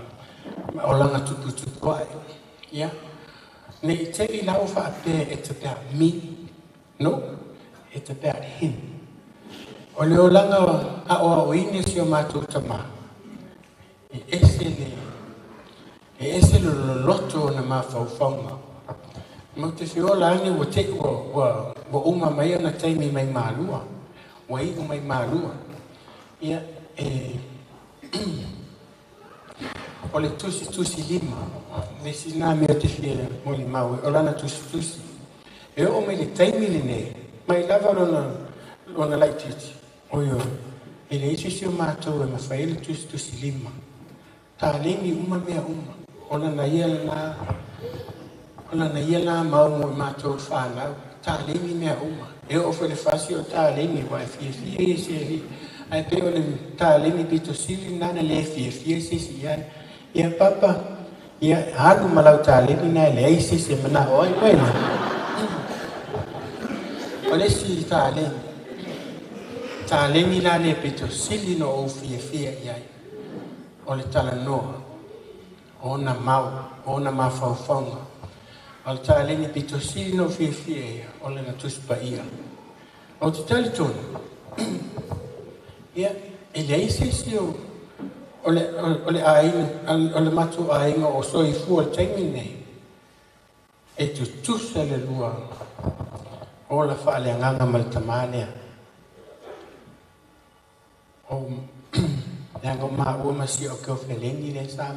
olaga tuputupu ae. Ia, ne i te i la ua faapea it's about me. No, it's about him. O le olaga aoaoina o si o matou tamā, e ese le, e ese le loloto o ona mafaufauga. Matou te feola ane ua te ua, ua, ua uma mai ona taimi mai Malua, ua iu mai Malua. Ia, e, o le tusitusi lima, le isi lena mea ou te fia molimau ai, o lana tusitusi. E oo mai le taimi lenei, mai lava lona, lona laitiiti, oi oi, e leai se isi o matou e mafai ai le tusitusi lima. Taleni uma mea uma, o lana ia lena, o lana ia lena mau mo i matou le fanau, taleni mea uma. E oo foi i le fasi o taleni, aua e fiafia ia i se alii. Ae pei o le taleni pito sili lena na le fiafia se isi i ai. Ia Papa, ia alu ma lau taleni lena e leai se isi e manao ai koe lea. O le isi taleni, taleni la le pito sili no ou fiafia i ai, o le talanoa, o ona mau, ona mafaufauga. O le taleni pito sili no fiafia ia, o lana Tusi Paia. Ou te talitonu, ia, e leai se isi o le aiga, o le matou aiga o soifua le taimi nei, e tutusa le lua ola faaleagaga ma le tamā lea. O leaga o maua ma si o ke o feleni le sa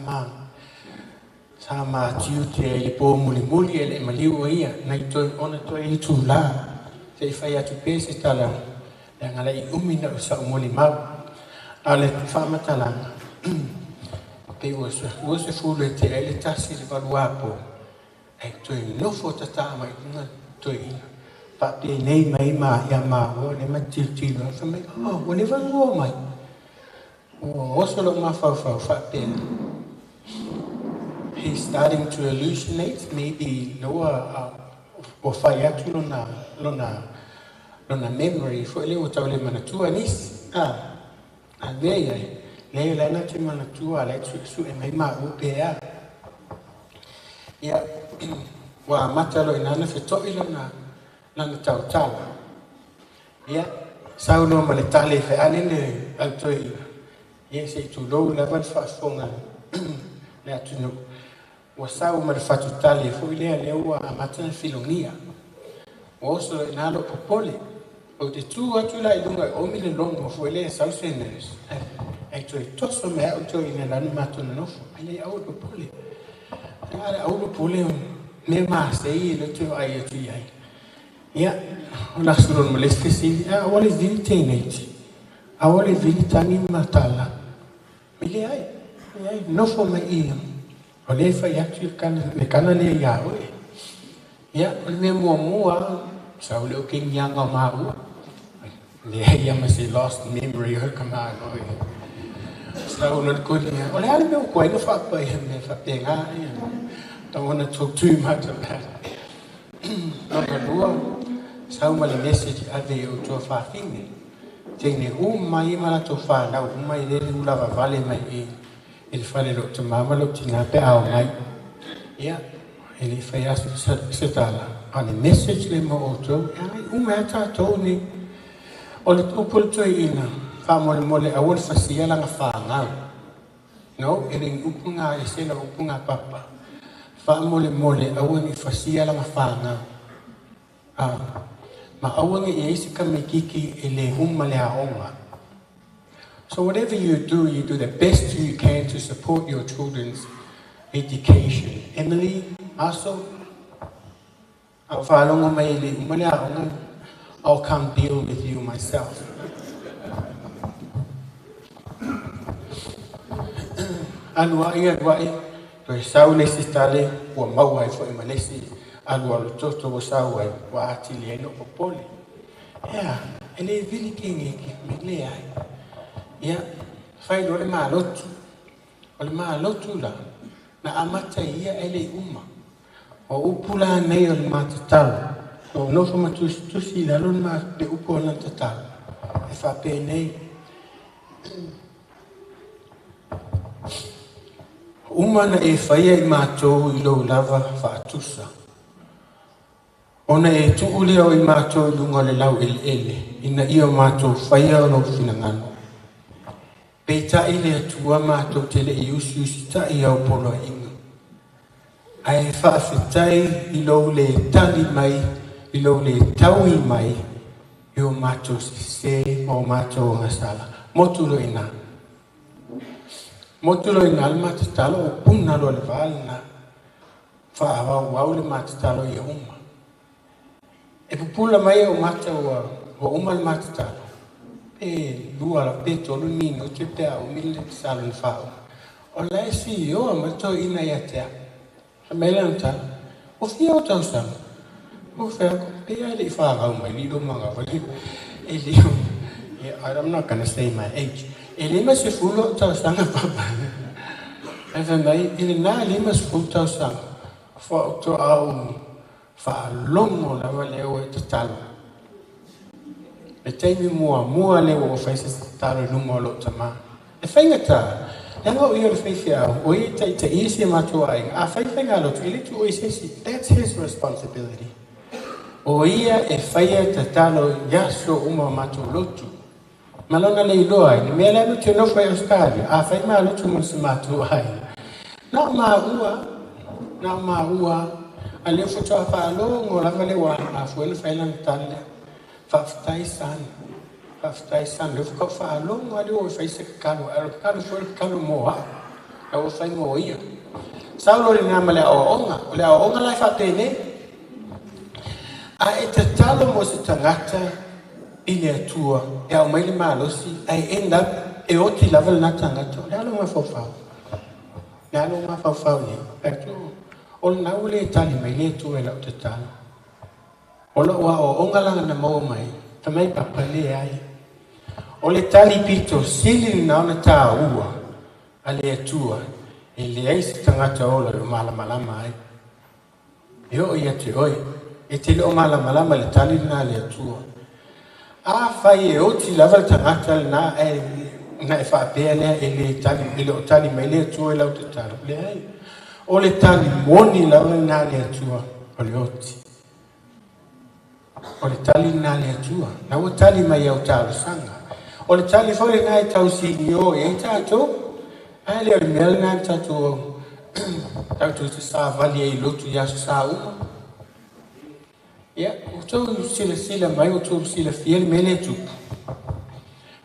ma tiute ai le pō mulimuli e le maliu o ia, nai toe ona toe i tūlā, se i fai atu pe se tala, leaga le i umi na o sa o molimau. A le faamatalaga, pe ua 20 e te ai le 1 le 8 apo, e toe nofo tataa mai luga toeaina. Faapenei mai ma ia maua le ma tilotilo, fai mai, oh, ua leva ona o mai. Ua oso lou mafaufau faapea. He's starting to hallucinate, maybe loa ua fai atu lona memory foi lea ua tau le manatua nisi. Ah, a lea ai, lea la na te manatua le suesue mai maua pe a. Ia, ua amata loa ina na feto'i lana tautala. Ia, sau loa ma le tale feale le au toeaina. Ia, se i tulou lava le faafofoga le atunuu. Ua sau ma le fatutale foi lea lea ua amata na filogia. Ua oso loa ina lou popole. Ou te tu atu la i luga e omi le logo foi lea sau se nurse. Ai toe toso me au toeaina lana matou nonofo. Ai le au popole. A le au popole me masei le toe ai atu i ai. Ia, o la sulon ma le fesili, a ua le vili teenage. A ua le vili tagi ma tala. Me le ai, le ai, nofo mai ia. O le fai atu le kana le ia oe. Ia, o le mea muamua, sau le o ke ngianga o maua. Le ia ma se lost memory o ka maa oe. Sau le koni, o le ale mea o koe no whaapai he mea whapenga. Ia. Don't want to talk too much about it. Lona lua, sau ma le message ave i o tua whawhine. Teine mai ma latou whanau, mai lele ula vavale mai i le fale lo te mama lo tina pe ao mai. Ia, e le whai aso se tala. A le message le mo o tau, e ai uma e tātou ni. O le upu le toeaina, faamolemole aua le fasia laga fāgau. No, e le upu ngā e se la upu ngā papa. Faamolemole aua ni fasia laga fāgau. Ah, ma aua ni e isi ka kiki e le uma le aoga. So whatever you do the best you can to support your children's education. Emily, Aso, a whalongo mai le uma le aoga, I'll come deal with you myself. Alu ai, alu ai, toe sau le isi tale, ua maua ai foi ma le isi alu alu toto ua sau ai, ua atili ai no popole. Ea, e le vili ke ngeke, me le ai. Ia, fai lo le malotu. O le malotu la, na amata ia e le uma. O upu la nei o le matatalo. O nofo ma tusitusi i lalo le upu o lana tatalo. E faapenei. Uma na e faia i mātou i lou lava faatusa. Ona e tuu lea o i mātou i luga o le lau eleele, ina ia o mātou faia o lou finagalo. Peitai le Atua mātou te le i usiusitai au poloaiga. Ae faafetai i lou le tali mai, i lou le taui mai, i o mātou sesē ma o mātou agasala. Motu lo ina. Motu lo ina le matatalo o puna lo le valena. Whaawau au le matatalo ia uma. E pupula mai o mata ua uma le matatalo. Pe lua la pe tolu mino te pe au mi le salo le whao. O la e si o ma to ina ia tea. Sa mele na tala. O fia o tau sama. O whea ko pe ai le i whaagau mai li manga wale. E li Yeah, I'm not gonna say my age. E 50 o tausaga papa. E fai mai, i le nā 50 tausaga. Wha au whaalogo lava le o e tatalo. Le taimi muamua lea ua ou faia se tatalo i luma o lou tamā. E faigata, leaga o ia o le faifeau, o ia e taitaia si a matou aiga. A fai faigalotu, e le tuua i se isi. That's his responsibility. O ia e faia tatalo i aso uma o matou lotu. Ma lona le iloa ai, le mea lea matou te nofo ai i Ausetalia, a fai malotu mo si matou aiga, na o maua, na o maua, a lea faatoa faalogo lava lea ua mafua ai ona fai lana tala lea. Faafetai son, faafetai son, lea faatoa ou faalogo lava lea ua fai se tatalo, ae o le tatalo foi o le tatalo mo au, a ua fai mo ia. Sau loa lena ma le aoaoga, o le aoaoga la e faapenei, a e tatalo mo se tagata i le Atua e aumai le malosi, ae end up e oti lava lena tagata, o le a lou mafaufau? O le a lou mafaufau i ai? Fai atu, o lena ua le tali mai le Atua i lau tatalo. O lou aoaoga la na maua mai, fai mai Papa, leai. O le tali pito sili lena ona taua a le Atua, e leai se tagata ola e o malamalama ai. E oo ia te oe, e te le o malamalama i le tali lena a le Atua. Afai e oti lava le tagata lena ae na e faapea lea e le tali, e le o tali mai le Atua i lau tatalo, leai. O le tali moni lava lena a le Atua, o le oti. O le tali lena a le Atua. Na ua tali mai i au talosaga. O le tali foi lena e tau siigio i ai tatou. Ae le o le mea lena na tatou tatou te savali ai i lotu i aso sa uma. Ia, ua outou silasila mai, ua outou silafia le mea lea e tupu.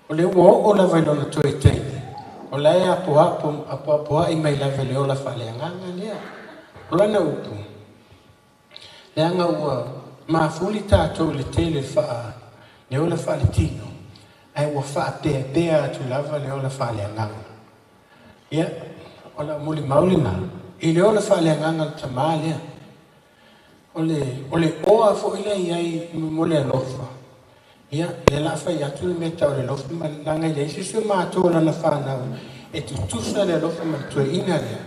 O lea ua oo lava i lona toe taimi, o la e apoapo, apoapoai mai lava i le ola faaleagaga lea. O lana upu, leaga ua mafuli tatou i le tele faa, le ola faaletino, ae ua faapeapea atu lava le ola faaleagaga. Ia, o lau molimau lena, i le ola faaleagaga o le tamā lea. O le, o le oa foi lea e i ai mo le alofa, ia, lea o le a fai atu le mea e tau o le alofa ma le, leaga e leai se isi o matou o lana fanau e tutusa le alofa ma le toeaina lea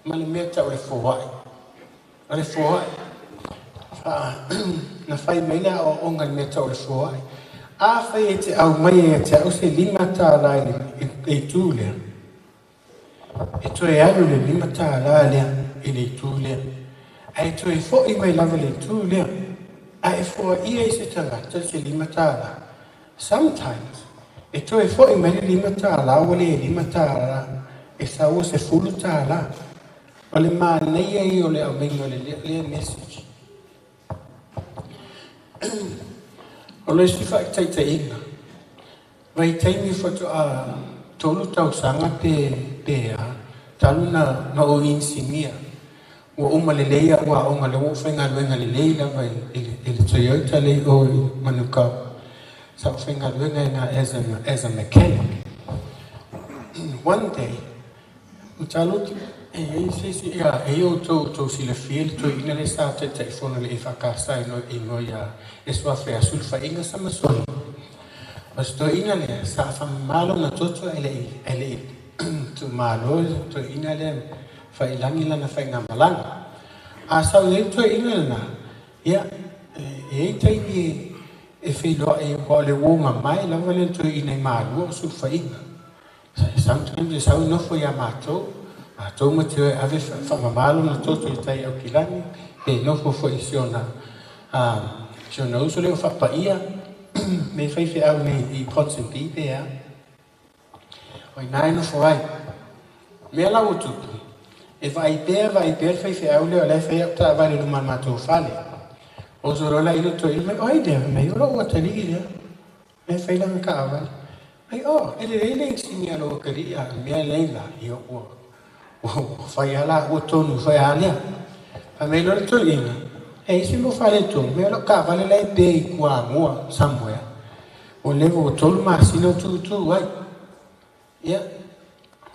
ma le mea e tau o le foai. O le foai, fa, na fai mai le aoaoga i le mea e tau o le foai. Afai e te aumaia ia te au se $5 i le, i le itu lea, E toe alu le $5 lea i le itu lea, ae toe foi mai lava le itu lea, a e foaia i se tagata se $5. Sometimes, e toe foi mai le $5 ua le $5, e sau ua $10. O le manaia ia o le aumaiga o le lea message. O le isi faataitaiga, vaitaimi faatoa 3 tausaga pe pe a, talu na na ou inisinia. Ua uma lelei au aoga lea ua ou faigaluega lelei lava i le i le Toyota lea i o i Manukau. Sa ou faigaluega i ina as a as a mechanic. One day, Mataupu e i ai se isi, ia, e i ai outou, outou silafia le toeaina lea sa Taitaifono i le EFKS i noi, i noi a le suafa ia Sulufaiga Samasoni. O se toeaina lea, sa faamama lona toto ae le i, ae le i tuumalo le toeaina lea faiilagi lana faigamalaga. A sau i ai le toeaina lena, ia, e i ai taimi e feiloai aua o le uo mamae lava lea o le toeaina i Malua o Sulufaiga. Sometimes e sau nofo ia matou, matou ma te o e ave faamama lona toto i tai Aukilani, pe nofo foi i si ona, si ona uso lea o Faapaia, me faifeau nei i Ponsonby pe a. O ina e nofo ai. Mea la ua tupu, e vaai pea, vaai pea le faifeau lea o la e fai au taavale i luma o le matou fale. Oso loa la i le toeaina mai, o ai lea? Fai mai, o lou atalii lea. Mea fai lana taavale. Ai oh, e lelei le inisinia a lou atalii a mea nei la, ia ua, ua fai a la ua tonu fai a lea. Fai mai loa le toeaina, e i se mo faaletonu, mea o lau taavale la e pe i Kuamua somewhere. Ua leva ua 3 masina o tutu ai. Ia,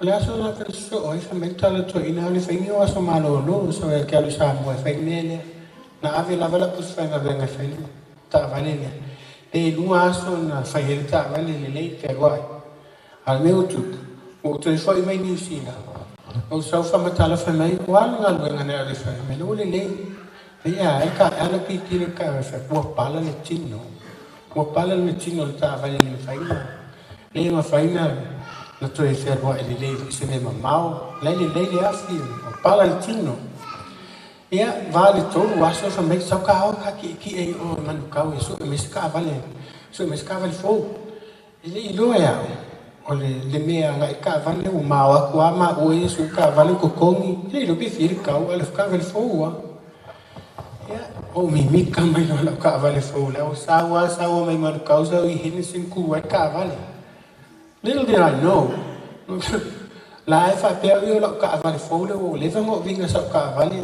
o le aso lena ta sosoo ai, fai mai le tala a le toeaina, alu e fai ni ou aso malolo, sau e te alu i Samoa e fai le mea lea. Na ave lava lau pusi faigaluega e fai le taavale lea. Pe 2 aso na fai ai le taavale lelei fealuai. A o le mea ua tupu, ua ou toe foi mai Niu Sila, ou sau faamatala fai mai, ua a le galuega na e alu e fai? Fai mai, ua lelei. Ai a, e ka ala tilotilo i le taavale, fai atu, ua pala le tino. Ua pala le tino le taavale le mafaina. Le mafaina na toe fealuai lelei foi se mea mamao. Lai lelei le afi, o pala le tino. Ia, va le tolu aso fa mai sau ka hao ka ki ki e o Manukau e su'e mai se taavale, su'e mai se taavale fou. E le'i iloa e a'u, o le mea aga'i taavale ua mao aku a maua ia su'e taavale totogi, e le'i iloa pe fia le tau, a o le taavale fou a. Ia, ou mimika mai loa la'u taavale fou lea, ua sau a sau mai Manukau sau i Henderson ku ai taavale. Little did I know, la e faapea ui o la'u taavale fou lea ua leva ona ou viga sa'u taavale.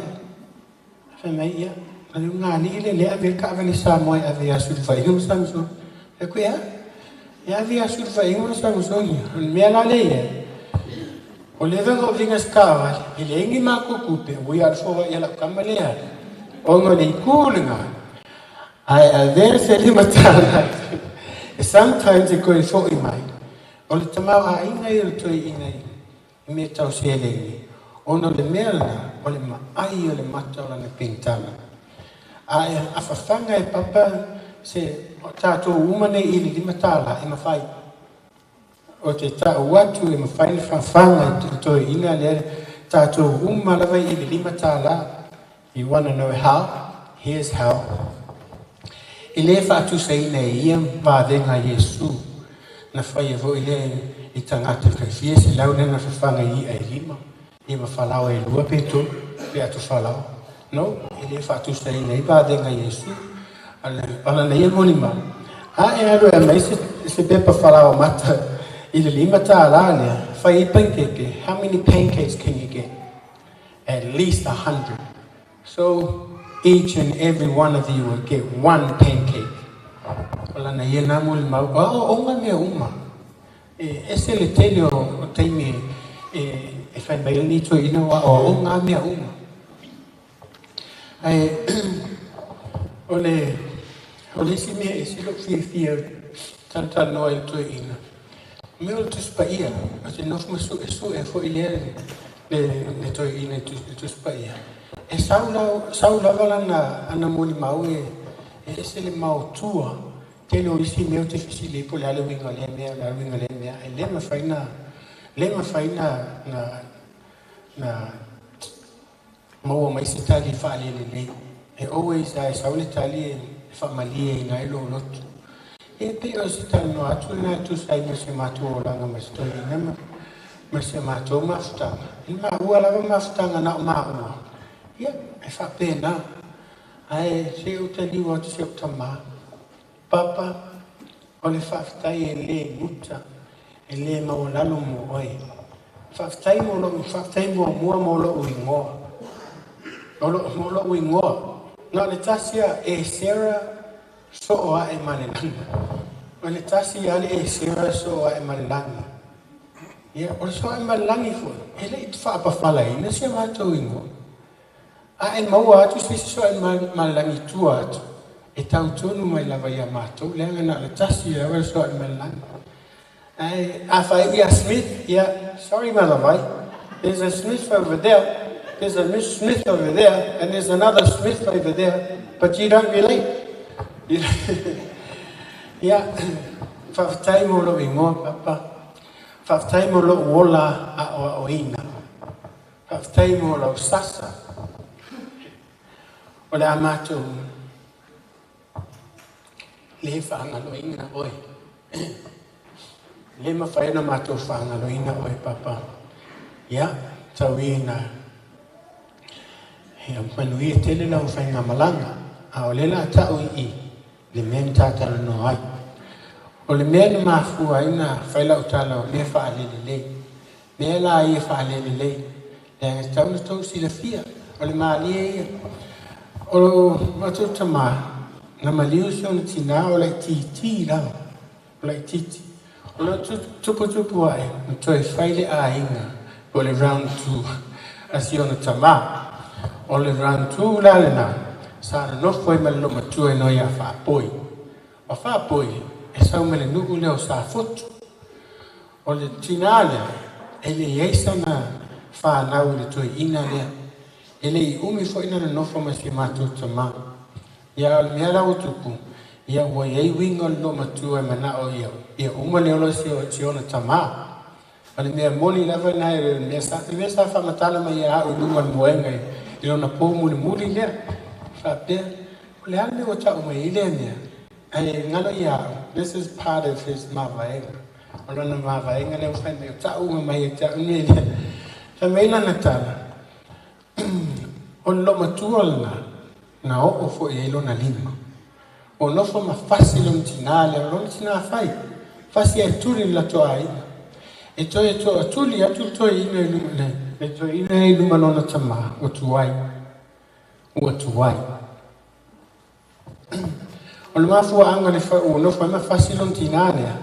Fai mai ia, na le ugalii le lea ave taavale Samoa e ave ia Sulufaiga ma Samusoni. Fai atu, ia, e ave ia Sulufaiga ma Samusoni. O le mea la le iai, o leva ona ou viga se taavale, e leai ni matou tupe, ua ia alu foai a lau tama lea. Ona o le itu lena, ae avea se $5. Sometimes e toe fo'i mai. O le tamaoaiga ia o le toeaina i mea tau seleni, ona o le mea lena, o le maai o le mata o lana penitala. A e afafaga e papa se o tatou uma nei i le $5 e mafai. O te ta'u atu e mafai le fafaga i le toeaina lea tatou uma lava i le $5. You wanna know how? Here's how. E lē faatusaina e ia vavega a Iesu na faia fo'i lea i tagata tai fia selau lea na fafaga i i'a e lima ia ma falaoa e lua pe tolu pe ato falaoa. No, e lē faatusaina ai vavega a Iesu. O lana ia molimau, a e alu e aumai se pepa falaoa mata i le $5 lea, fai ai panikeke, how many pancakes can you get? At least 100. So each and every one of you will get one pancake. O lana ia nā molimau, o aoaoga mea uma. E ese le tele o taimi e fai mai ai lenei toeaina o aoaoga lava mea uma. Ae o le o le isi mea e ese lou fiafia talatalanoa ai i le toeaina, o mea o le Tusi Paia, o te nofo ma su'esu'e foi lea le toeaina i le Tusi Paia. E sau sau lava lana ana molimau e ese le maotua tele o isi mea ou te fesili ai po o le a le uiga o lea mea, o le a le uiga o lea mea, ae le mafai na le mafai na maua mai se tali faalelelei. E always lava e sau le tali e faamalieina ai lou loto. E pei o se talanoa atu lena e tusa ai ma si o matou olaga ma se toeaina ma si a matou mafutaga. I le maua lava mafutaga na o maua, ia, e faapena. Ae se i ou taliu atu si ou tamā. Papa, o le faafetai e lē guta, e lē maualalo mo oe. Faafetai mo lo'u, faafetai muamua mo lo'u igoa. O lo, mo lo'u igoa. Na o le tasi a e Sarah soo a'e ma le lagi. O le tasi a le e Sarah soo a'e ma le lagi. Ia, o le soo a'e ma le lagi foi, e le'i faapafalaina si a matou igoa. A e maua atu se isi soo a'e ma le lagi i tua atu, e tau tonu mai lava iā matou, leaga na o le tasi lava le soo a'e ma le lagi. Ae a faai'u ia Smith, ia, sorry Malavai, there's a Smith over there, there's a Miss Smith over there, and there's another Smith over there, but you don't relate. Ia, faafetai mo lou igoa, Papa. Faafetai mo lou ola a'oa'oina. Faafetai mo lau sasa. O le a matou lē faagaloina oe. Lē mafai ona matou faagaloina oe, Papa. Ia, tau ina ia manuia tele lau faigamalaga, a o lea o le a ta'u i i le mea na ta talanoa ai. O le mea na mafua ai na fai lau tala o mea faalelelei. Mea la ia faalelelei, leaga e tatau ona tou silafia, o le malie ia. O matou tamā, na maliu si ona tinā o laitiiti lava, o laitiiti. O lo tuputupu a'e na toe fai le aiga po o le round two a si ona tamā. O le round two la lenā, sa nonofo ai ma le loomatua i iā Faapoi. O Faapoi e sau mai le nuu lea o Safotu. O le tinā lea, e leai sana fanau i le toeaina lea. E le'i umi foi na nonofo ma si matou tamā. Ia, o le mea la ua tupu, Ia ua iai uiga o le loomatua e manao ia ia uma le ola o si ona tamā. O le mea moni lava lena e le o le mea sa, le mea sa faamatala mai ia a'u i luga o le moega i lona pō mulimuli lea. Faapea, O le a le mea ua ta'u mai ai lea mea? Ae galo ia a'u, this is part of his mavaega. O lona mavaega lea ua fai mai, o ta'u mai ia te a'u le mea lea. Fai mai lana tala, O le loomatua lena, na oo fo'i ai lona lima. Ua nofo ma fasi lona tinā lea, o lona tinā fai, fasi ae tuli le latou aiga. E toe toatuli atu le toeaina i luma, le, le toeaina i luma lona tamā, ua tuai, ua tuai. O le mafuaaga le fa, ua nofo ai ma fasi lona tinā lea,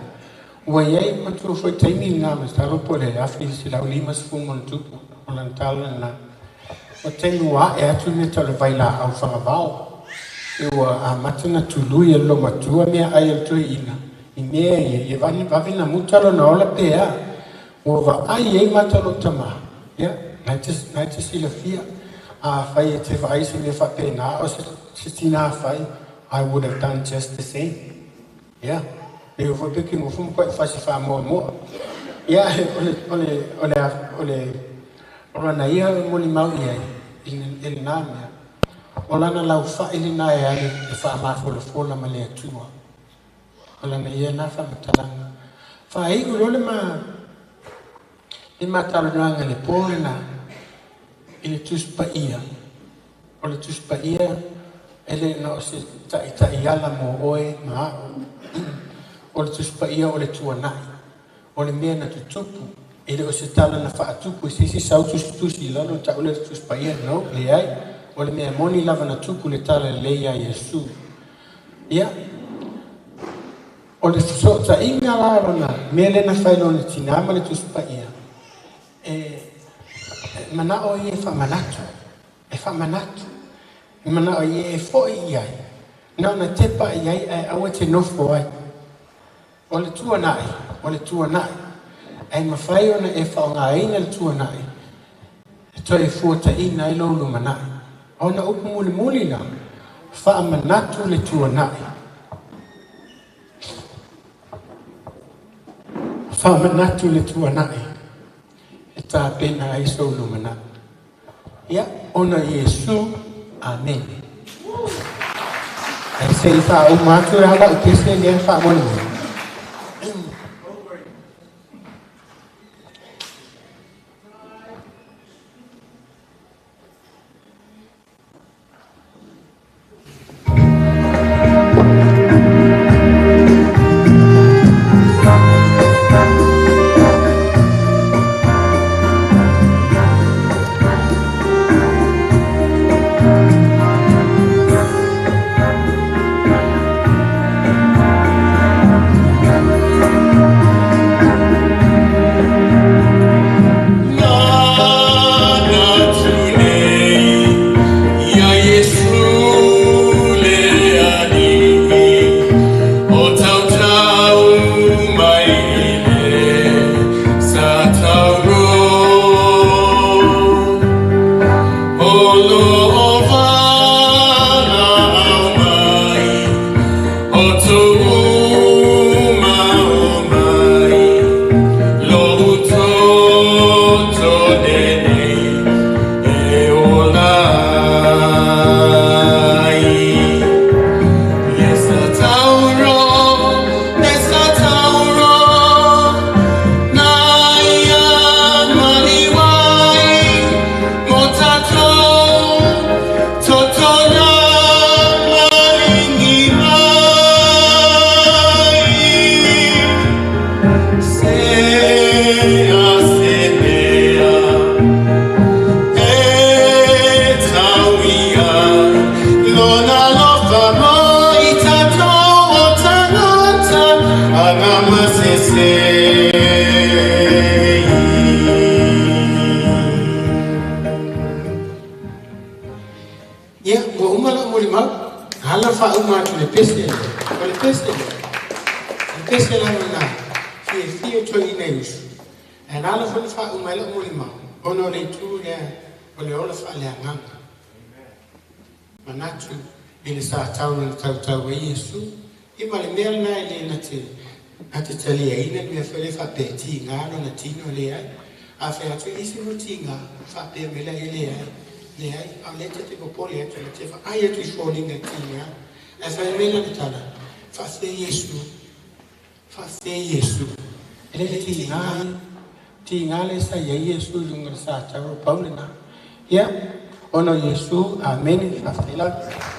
ua i ai matua foi taimi lena, masalo po o le 1950 ma ona tupu, o lana tala lena. O taimi ua ae atu le mea tau o le vailaau fagavao, e ua amata ona tului e le loomatua meaai a le toeaina i mea ia, ia vave ona muta lona ola pe a. Ua vaai ai mata o lou tamā, ia, na e te, na e te silafia, afai e te vaai i se mea faapena o se, se tinā fai, I would have done just the same. Ia, e oo foi pe ke nofo ma koe fasi faamoamoa. Ia, o le, o le, o le, o le, o lana ia molimau i ai, i lenā mea. O lana laufa'i lenā e alu e faamafolafola ma le Atua. O lana ia lenā faamatalaga. Faai'u loa le ma, le ma talanoaga i le pō lenā, i le Tusi Paia. O le Tusi Paia, e le na o se ta'ita'iala mō oe ma a'u. O le Tusi Paia o le tuana'i. O le mea na tutupu, e le o se tala na faatupu e se isi sau tusitusi i lalo ta'u lea o le Tusi Paia, no, leai. O le mea moni lava na tupu le tala lelei iā Iesu. Ia, o le fesootaiga la lona mea lea na fai lona tinā ma le Tusi Paia, e, e manao ia e faamanatu, e faamanatu, e manao ia e fo'i i ai, na ona tepa i ai ae aua e te nofo ai. O le tuana'i, o le tuana'i, ae mafai ona e faaaogaina le tuana'i e toe fuataina ai lou lumanai. O ana upu mulimuli la, faamanatu le tuana'i. Faamanatu le tuana'i e tapena ai sou lumanai. Ia, ona Iesu. Amene. Ae se i faauma atu la lau pese lea faamolemole. Ia, ua uma lau molimau, ala faauma atu i le pese lea. O le pese lea, o le pese lava na fiafia toeaiina i usu, ae na ala foi ona faauma ai lau molimau, ona o le itu lea o le ola faaleagaga. Manatu i le sa tau na tautau ai Iesu, Ia ma le mea lena e le na te, na te taliaina le mea foi lea faapea e tiga lona tino, leai. A fai atu e isi ua tiga, faapea mai laia, leai, leai, a o lea ta te popole atu, na te vaai atu i foliga tiga. Ae fai mai lana tala, faafetai Iesu, faafetai Iesu. E le tiga, tiga le sa i ai Iesu i luga o le satauro, pau lena. Ia, ona o Iesu, amene, faafetai lava.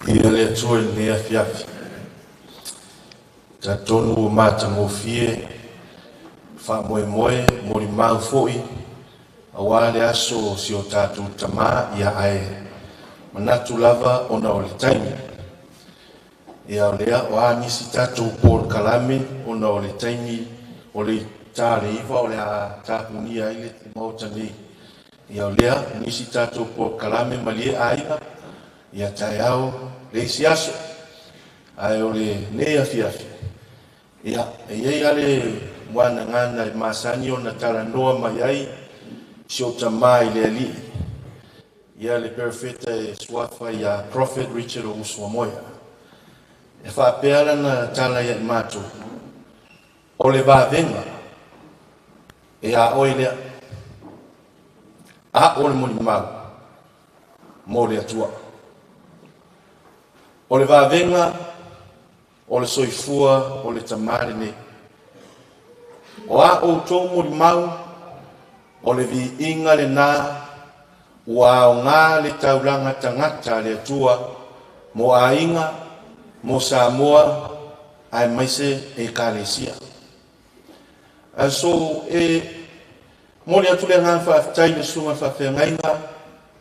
Ia le Atua i lenei afiafi. Talitonu ua matagofie, faamoemoe, molimau foi, aua le aso o si o tatou tamā, ia ae manatu lava ona o le taimi. Ia o lea o a nisi tatou polokalame ona o le taimi o le ita le 9 o le a tapunia ai le Maota nei. Ia o lea nisi tatou polokalame malie aiga, ia taeao le isi aso. Ae o lenei afiafi, ia, e i ai lava le muanagana e masani ona talanoa mai ai si ou tamā i le Alii, ia le perofeta e suafa ia Prophet Richard Owusu Amoia. E faapea lana tala ia i matou, o le vavega e a oe lea, a o le molimau mo le Atua. O le vavega o le soifua o le tamā lenei. O a outou molimau, o le viiga lena ua aoga le taulaga tagata a le Atua mo aiga, mo Samoa, aemaise Ekalesia. And so e momoli atu le agaga faafetai i le Susuga i le Faafeagaiga,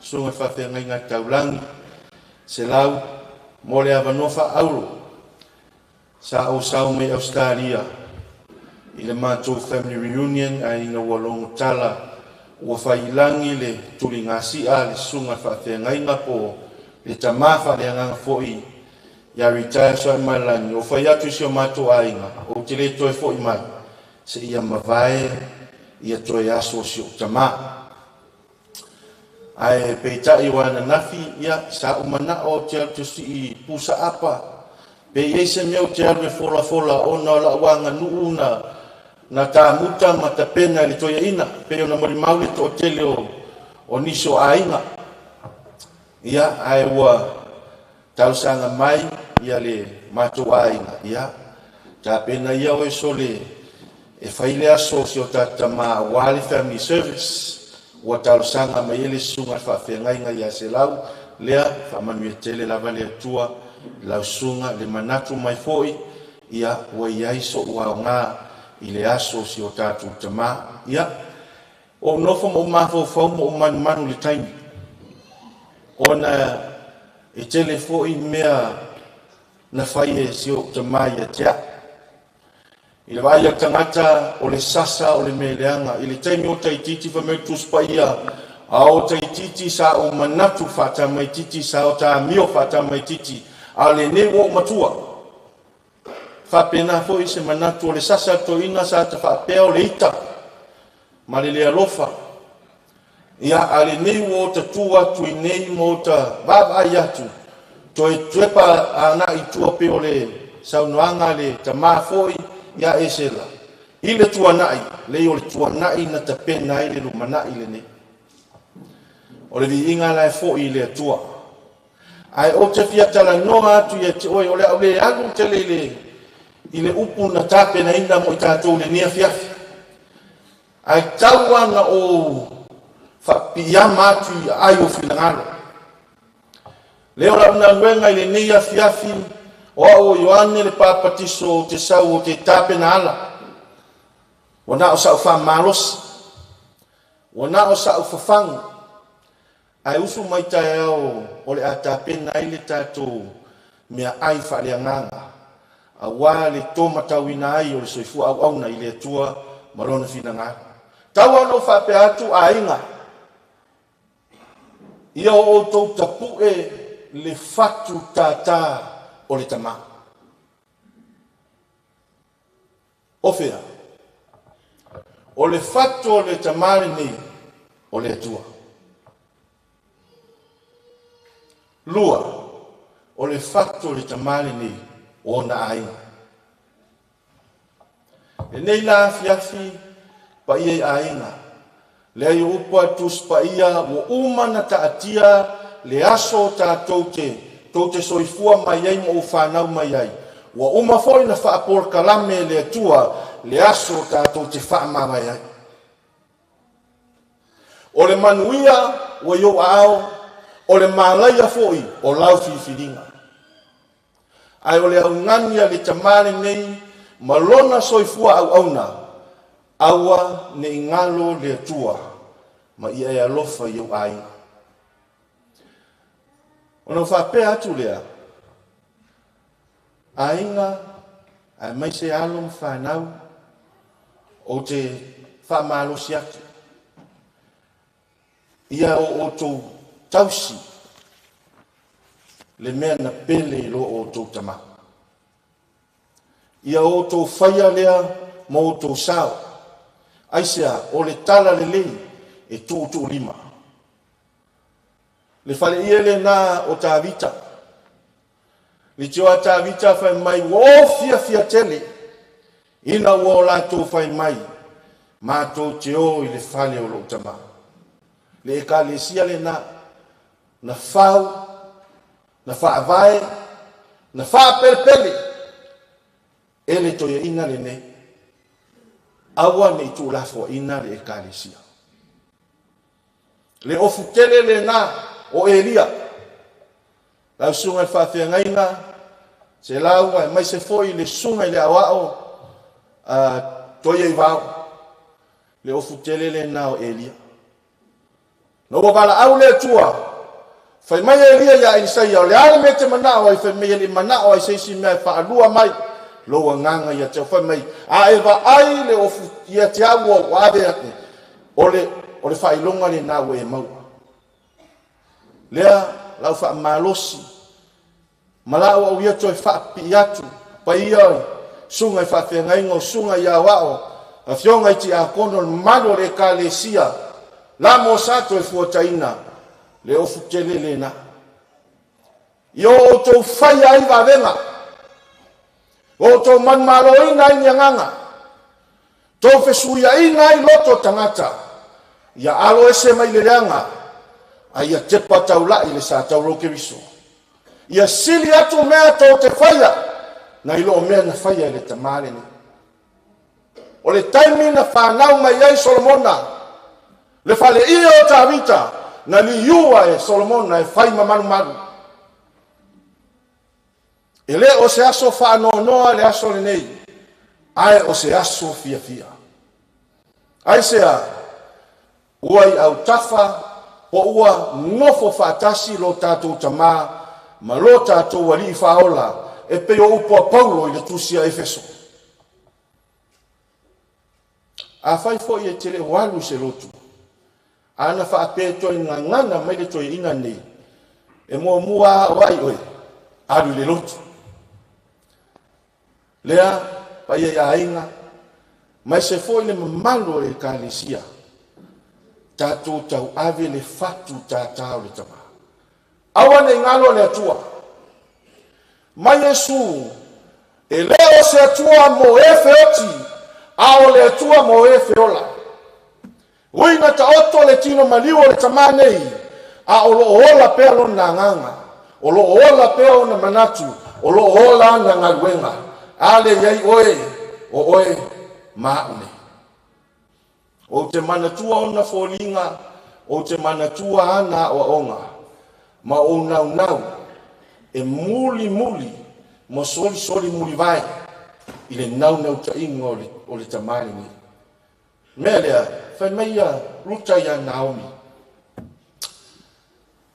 Susuga i le Faafeagaiga Taulagi, Selau, mo le avanoa faaauro sa ou sau mai Ausetalia i le matou family reunion, ae ina ua logo tala ua faiilagi le tuligasia a le Susuga i le Faafeagaiga po le tamā faaleagaga foi ia retire Sooaemalaelagi, o fai atu i si o matou aiga, ou te le toe foi mai seia mavae ia toe aso o si ou tamā. Ae peitai o ananafi, ia, sa ou manao ou te alu te sii pusa apa, pe i ai se mea ou te alu e folafola ona o lau aganuu na na tamuta ma tapena i le toeaina, pei ona molimau le toatele o nisi o aiga. Ia, ae ua talosaga mai ia le matou aiga, ia, tapena ia oe sole e fai le aso o si o tatou tamā aua le family service. Ua talosaga mai ai le susuga i le faafeagaiga ia Selau, lea, faamanuia tele lava le Atua i lau susuga, le manatu mai foi, ia, ua i ai so'u aoga i le aso o si o tatou tamā. Ia, ou nofo ma ou mafaufau ma ou manumanu i le taimi, ona e tele foi mea na fai e si ou tamā ia te a'u. I le vaai a le tagata, o le sasa o le mea leaga. I le taimi o taititi fai mai le Tusi Paia, a o taititi sa ou manatu faatamaititi, sa o ta amio faatamaititi, a o lenei ua ou matua. Faapena foi se manatu o le sasa a le toeaina sa ta faapea o le ita ma le le alofa. Ia, a lenei ua ota tu atu i nei ma ota vaavaai atu, toe tuepa agai i tua pei o le saunoaga a le tamā foi ia Esera, i le tuanai, lei o le tuanai na tapena ai le lumanai lenei. O le viiga la e foi i le Atua. Ae ou te fia talanoa atu ia te oe, o le a ou le alu tele i le upu na tapenaina mo i tatou i lenei afiafi. Ae tau lava na ou faapiiama atu i aai o finagalo. Lea o lau galuega i lenei afiafi, o au o Ioane le Papatiso ou te sau ou te tapena ala. Ua na o sa'u faamalosi, ua na o sa'u fafagu, ae usu mai taeao o le a tapena ai le tatou Meaai faaleagaga, auā le tōmatauina ai o le soifua auauna i le Atua ma Lona finagalo. Tau lava ona ou faapea atu, aiga, ia o outou tapu'e le fatu tātā o le tama. O fea? O le fatu o le tama lenei o le Atua. Lua, o le fatu o le tama lenei o ona aiga. Lenei la afiafi paia i aiga, lea i upu a Tusi Paia ua uma na taatia le aso o tatou te tou te soifua mai ai ma ou fanau mai ai. Ua uma foi na faapolokalame e le Atua le aso o tatou te faamavae ai. O le manuia ua i ou aao, o le malaia foi o lau filifiliga. Ae o le augani a le tama lenei ma lona soifua auauna, aua ne i galo le Atua ma ia e alofa i ou aiga. Ona ou faapea atu lea, aiga aemaise alo ma fanau, ou te faamalosi atu, ia o outou tausi le mea na pele i lo outou tama. Ia outou faia lea ma outou sao, aisea o le tala lelei e tuutuulima. Le faleie lena o Tavita. Le tio a Tavita fai mai, ua o fiafia tele, ina ua o latou fai mai, matou te o i le fale o lou tama. Le ekalesia lena, na fau, na faavae, na faapelepele, e le toeaina lenei. Aua ne i tuulafoaina le ekalesia. Le ofu tele lena o Elia. Lau susuga i le faafeagaiga, se lau aemaise foi le susuga i le aoao Toia Ivao. Le ofu tele lena o Elia. Na ua valaau le Atua, fai mai Elia ia Elisaia, o le a le mea e te manao ai, fai mai e le manao ai se isi mea e faalua mai lou agaga ia te au. Fai mai, a e vaai le ofu ia te au ua ave atu, o le faailoga lena ua e maua. Lea lau faamalosi, ma lau au ia toe faapipii atu, paia susuga i faafeagaiga o susuga i aoao, afioga i tiakono, le mamalu o le ekalesia, la mo sa toe fuataina, le ofu tele lena. Ia o outou faia ai vavega, o outou manumaloina ai ni agaga, tou fesuiaina ai loto tagata, ia alo ese mai le leaga, a ia tepa taulai le sa taurou Keriso. Ia sili atu mea tou te faia, nai loo mea na faia e le tama lenei. O le taimi na whanau mai ai Solomona, le faleia o Tavita, na liua e Solomona e fai ma malumalu. E le o se aso whaanoanoa le aso lenei, ae o se aso fiafia. Aisea, ua i autafa po ua nofo faatasi lo tatou tama ma lo tatou alii faaola e pei o upu a Paulo i le tusi a Efeso. A fai foi e te le o alu i se lotu, ana faapea toe gagana mai le toeaina nei, e muamua a o ai oe, alu i le lotu. Lea, paia i aiga, mai se foi le mamalu o le ekalesia, tatou tauave le fatu tātā o le tama. Aua ne i galo le Atua. Mai Iesu, e le o se Atua mo e feoti, a o le Atua mo e feola. Ui na taoto le tino maliu o le tama nei, a o loo ola pea lona agaga, o loo ola pea ona manatu, o loo ola ana galuega. A le iai oe, o oe ma au nei. Ou te manatua ona foliga, ou te manatua ana aoaoga, ma ou naunau e muli muli ma soli soli mulivae i le naunautaiga o le tama lenei. Mea lea, fai mai ia Ruta ia Naomi,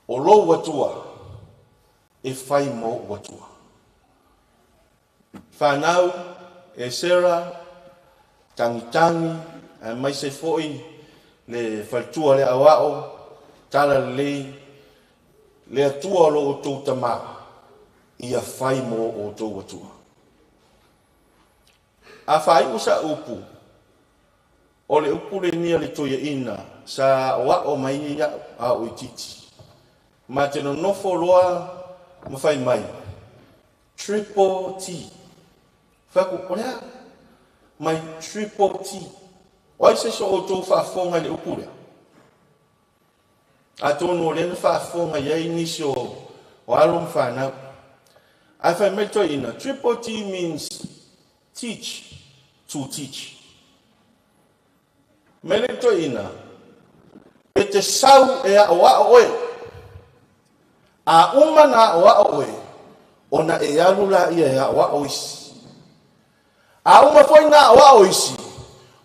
o lou Atua e fai ma ou Atua. Fanau, Esera, Tagitagi, aemaise foi le faletua le aoao, tala lelei, le Atua o lo outou tamā, ia fai mo outou Atua. A faaiu sa upu, o le upu lenia le toeaina sa aoao mai ai a'u a o itiiti. Ma te nonofo loa ma fai mai, Triple T. Fai atu, o le a? Mai Triple T. O ai se isi o outou faafofoga i le upu lea? Atonu o lea na faafofoga i ai nisi o alo ma fanau. Ae fai mai le toeaina, Triple T means teach to teach. Mai le toeaina, e te sau e aoao oe. A uma na aoao oe, ona e alu laia e aoao isi. A uma foi na aoao isi,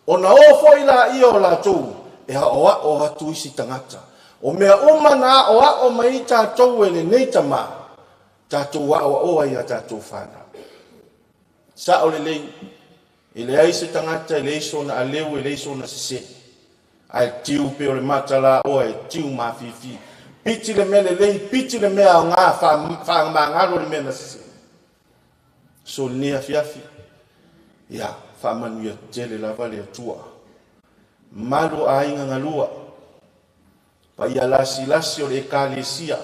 ona o foi laia o latou e aoao atu isi tagata. O mea uma na aoao mai tatou e lenei tamā, tatou aoaoa ia tatou fanau. Sa'o lelei, e leai se tagata e leai sona aleu e leai sona sesē. Ae tiu pei o le matalaoa e tiu mafifi. Piti le mea lelei, piti le mea aoga, faamagalo le mea na sesē. So lenei afiafi, ia faamanuia tele lava le Atua. Malu aiga galua, paia lasilasi o le Ekalesia,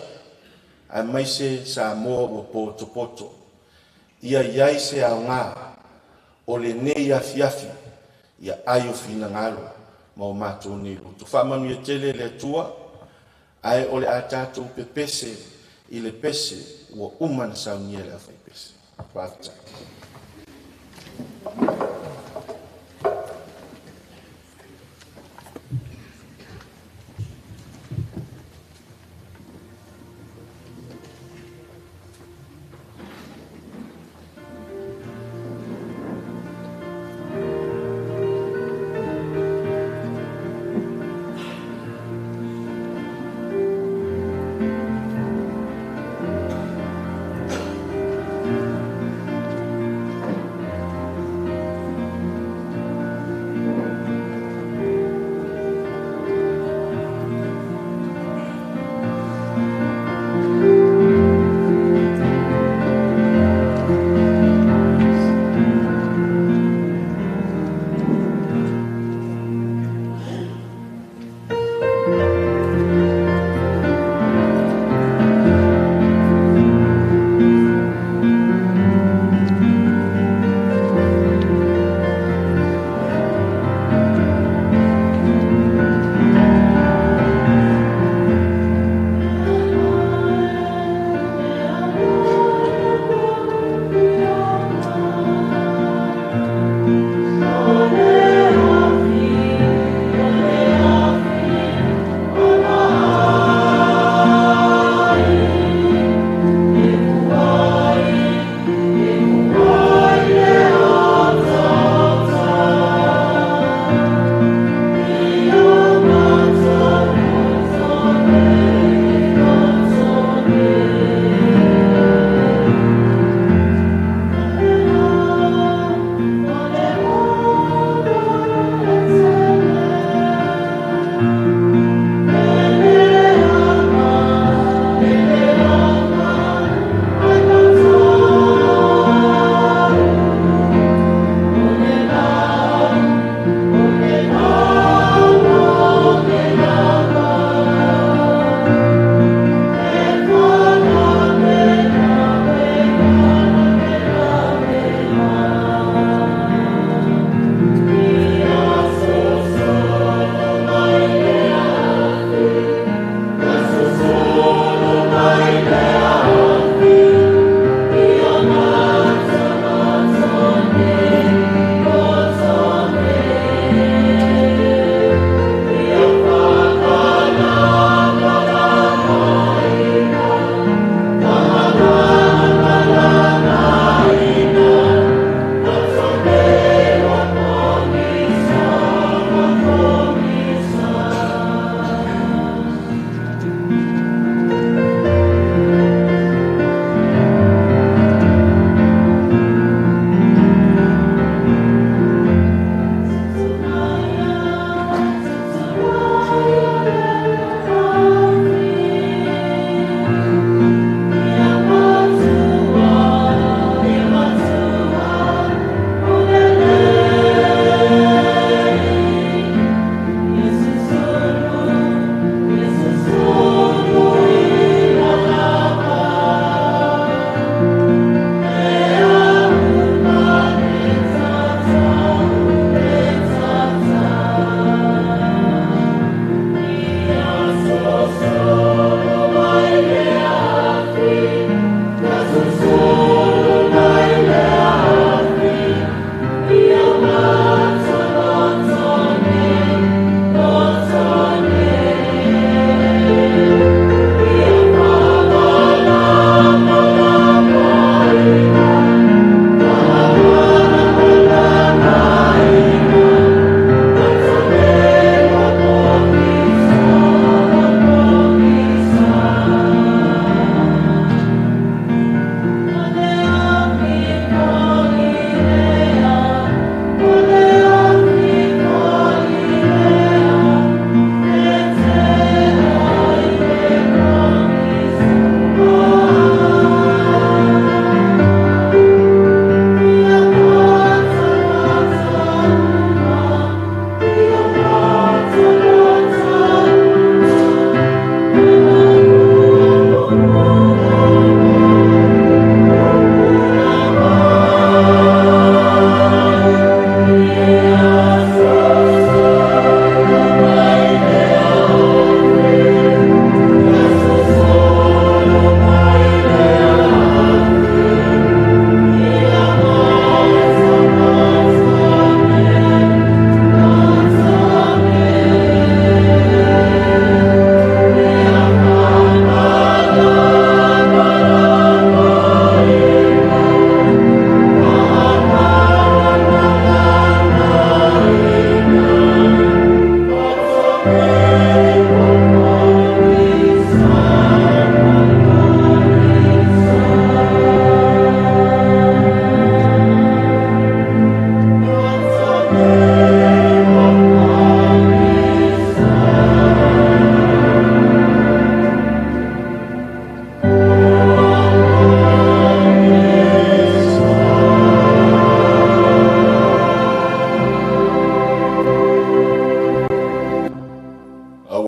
aemaise Samoa ua potopoto. Ia i ai se aoga o lenei afiafi, ia ai o finagalo ma o matou nei loto. Faamanuia tele le Atua, ae o le a tatou pepese i le pese ua uma na saunia e le aufaipese. Faafetai.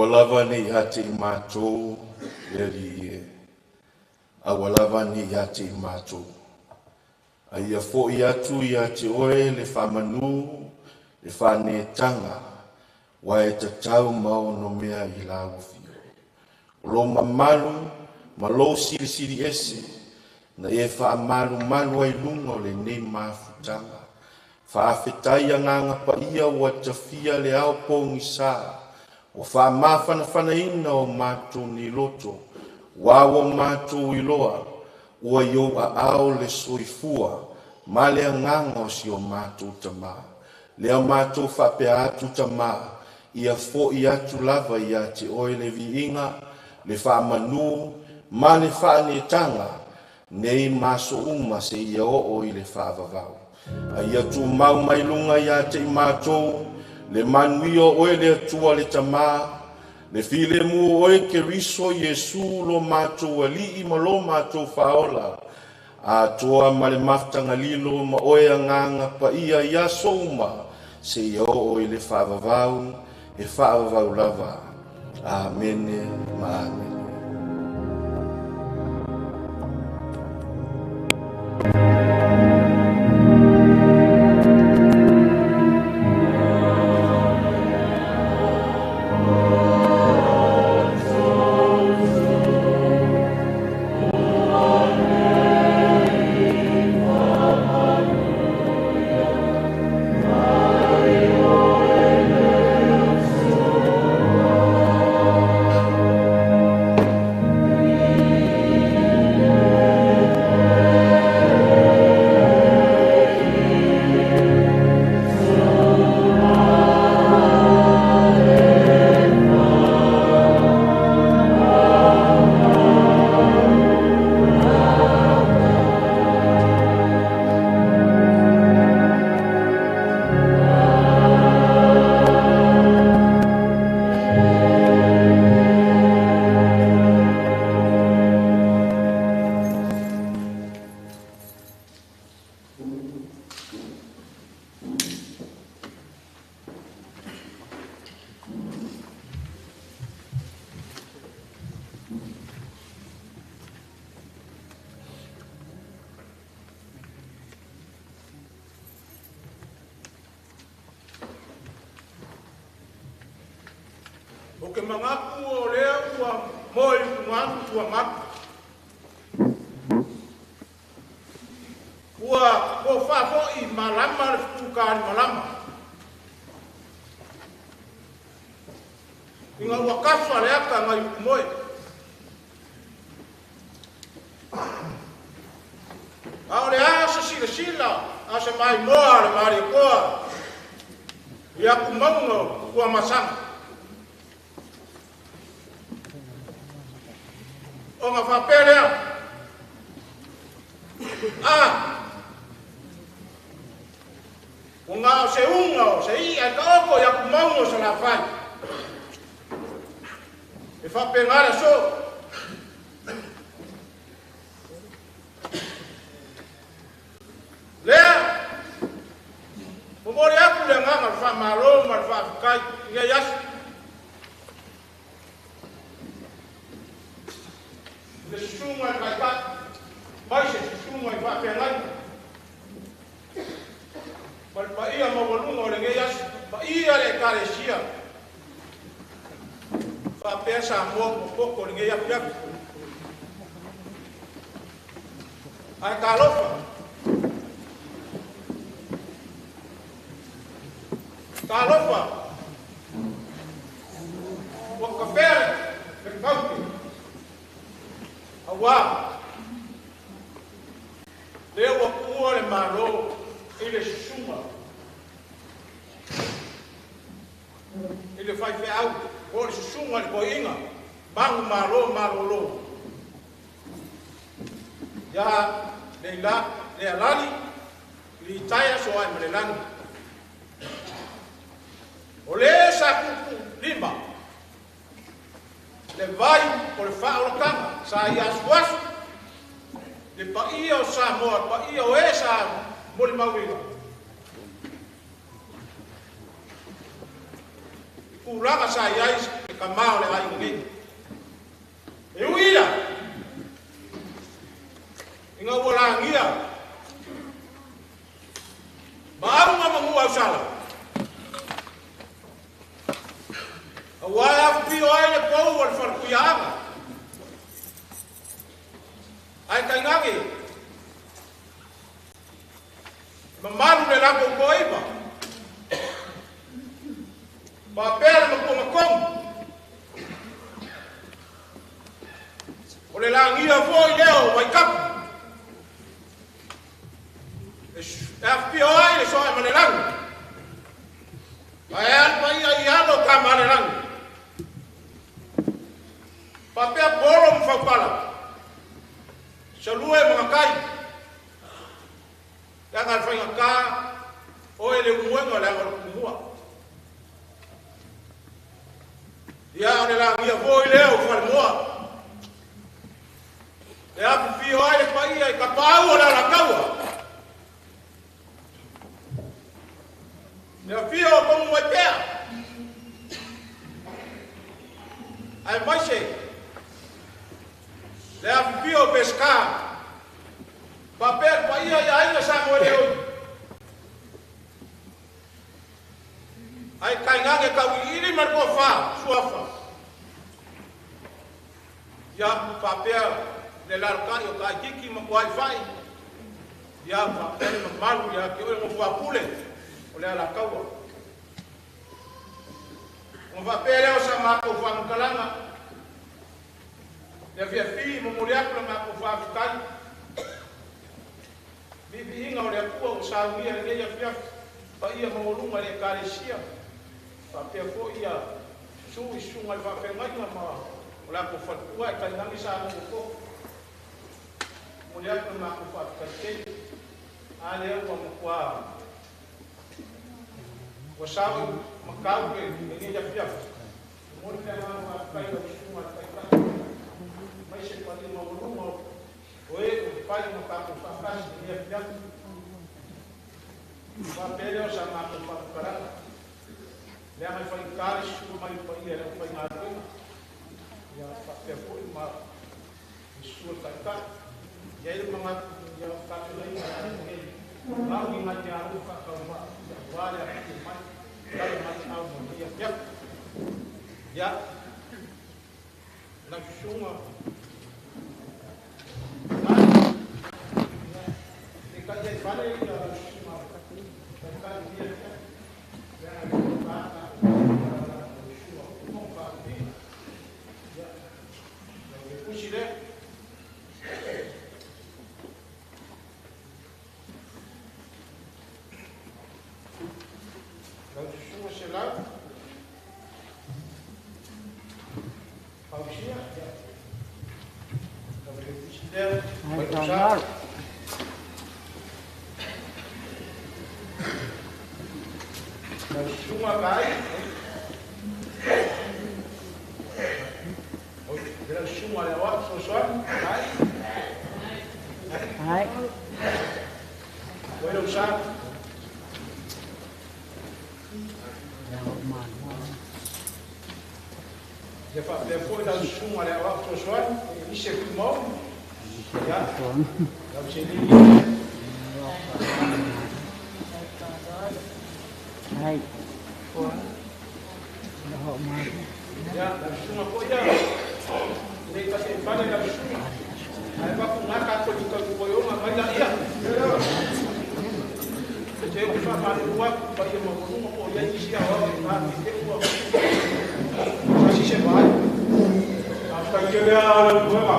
Aua lava nei ia te i mātou, le Alii e. Aua lava nei ia te i mātou. A ia fo'i atu ia te oe le whamanu, le whanetanga, wa e tatau ma ono mea i la ufio. O lo mamalu, ma lo silisili ese, na e whaamalu malu ai lunga o le nei mafutanga. Whaafetai anganga pa ia ua tafia le ao pongi sa, o whaamawhanawhana ina o mātou ni loto, wa o mātou iloa, ua iou a ao le soifua, ma le anganga o si o mātou tamā. Lea mātou whapea atu tamā, ia fo'i atu lava ia te oe le viinga, le whaamanu, ma le whaanetanga, nei maso uma se ia o i le whaavavau. A ia tu mau mai lunga ia te i mātou, le manuia oe le atua le tamā, le file mu oe ke riso Iesu lo mātou alii ma lo mātou whaola, a toa ma le maftanga lilo ma oe anganga pa ia ia souma, se ia o i le whaavavau, e whaavavau lava. Amene ma amene. O ke mangaku o lea ua moi kungaku tua maku. Ua ko whafo i malama le futukari malama. Inga ua kafa le aka ngai ukumoe. A o le asa sila sila, a se mai moa le mari koa. Ia ku maunga kua masanga. O ngā whapelea. A, o ngā o se unga o se ia e ka oko ia ku maunga o se la whai. E whape ngāre so. Lea, momori aku le nganga le whamalo ma le whawhikai i ngai aso. Le susunga i kaikai, mai se susunga i whawhengai. Ma le paia mawalunga o le ngai aso, paia le ekalesia. Whapea sa mua popoko o le ngai api api. Ai ka alofa. Ka alofa. Ua kafea le kaute. Aua. Lea ua pua le malo i le susunga. I le whaiwheau, o le susunga le koinga, mangu malo malolo. Ia le ila, le alali, li taia so ai ma le langi. O le sa kuku lima, le vai o le whaolakanga, sa i asu asu, le paia o Samoa, le paia o e sa moli mauina. Kūlanga sa i ai le kamā o le aiga nei. E ui ia, ina ua lagia, ma auga ma gua ausala. Auā e afifio ai le pou o le falekuiaaga. Ae tainage, mamalu le latou toaiva. Faapea le matuamatonu. O le lagia foi lea o Vaikapu. E afifio ai le soa ma le lagi. Ae a le paia i alo tama a le lagi. Faapea polo ma faupala. Salua e magakai. Leaga le faigata o e le umuega o le aga o le kumua. Ia o le lagia foi lea o Falemoa. E afifio ai le paia i kapaau o le alataua. Le afio o komu mai pea. Ae maise. Le afifio o Pesca. Faapea le paia i aiga sa mo le oi. Ai kainage kauiliili ma le toafā suafa. Ia faapea le lalakai o taitiki ma tuaifai. Ia faapea le mamalu ia te oe nofoapule o le alataua. Ona faapea lea o sa matou faamatalaga. Le afiafi momoli atu le matou faafetai. Viiviiga o le Atua ua saunia i lenei afiafi paia maualuga i le Ekalesia. Faapea foi ia susu i susuga i le faafeagaiga ma o latou faletua e tainane sa nofo. Momoli atu le matou faafetai tele. A lea ua matua ua sao i matau lenei afiafi. Momoli le agaga faafetai i lau susuga i le Taitai aemaise le paia maualuga o e ua mafai ona tatou faatasi i lenei afiafi. Faapea lea o sa matou faamatalaga. Leaga e faigata le susua mai o paia i le aufaigaluega. Ia faapea foi ma le susua Taitai. E i ai le manatu ia tapenaina e aiga nei lau i nai te alo faatauvaa aua le afifio mai, tala mai au mo lenei afiafi. Ia, lau susuga Taitai, ia, le tai ai fale ia lau susuga Taitai i lenei afiafi. Leaga e faigata tatou susuga o faafefina. Ia, lau le tusi lea. Lau susuga Selau, Pausia, ia. Lau le tusi lea, mai lou sa. Lau susuga Kai, oi, le lau susuga le aoao fesoasoani, Kai. Ai. Oi lou sa. Ia faapea foi lau susuga le aoao fesoasoani, Elise Tumau. Ia, lau seleni. Ai. Ia, lau susuga foi ia. Nei tasi e fale lau susuga. Ae vafu ngā tātou i tau koionga mai la ia. Te o whakamanu atu, pa ia maualuga po o iai nisi aoao e ngā te te ua. Sa sise vai. Faafetai tele a lau puega.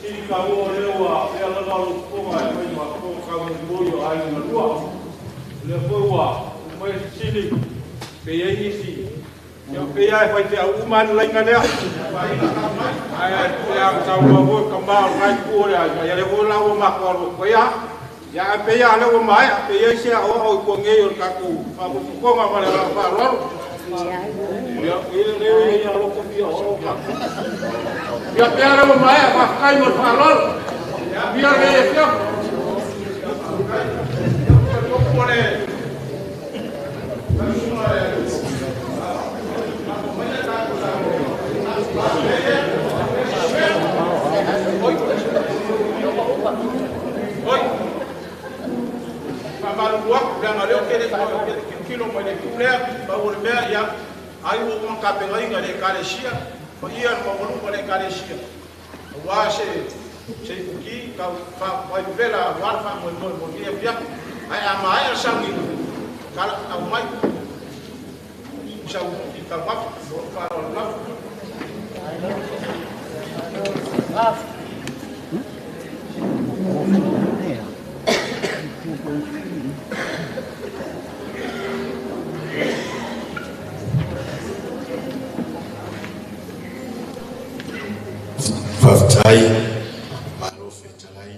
Sili ka ua o lea ua pea lava lou fofoga e mai ma ko kau molimoli o aiga na lua. O lea foi ua umai fesili pe i ai nisi. Ia pe ia e fai te au uma anu laina lea. Ai ai pe a tau ua foi ka ma o ngai ku o le aiga. Ia le foi la ua mako alo koe ia. Ia a pe ia le ua mai a pe ia se o o ko ngei o le tatou faafofoga ma le faaaloalo. Ia ile le ia loko fia o ka. Ia pe ia le ua mai a faafetai mo le faaaloalo. Ia le e fia. Ai ua uma tapenaina e le Ekalesia, paia le maualuga o le Ekalesia, auā se se ipuki tau vaivevela auā le faamoemoe mo lenei afiafi. Ae a maea le sauniga, tala aumai sau i taumafa. Ma lou faaaloalo lava. Faafetai, malo fetalai,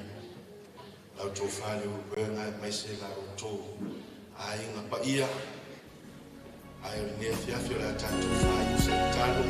lau tofa le uluega aemaise la outou aiga paia. Ae o lenei afiafi o le a tatou fai se tatalo.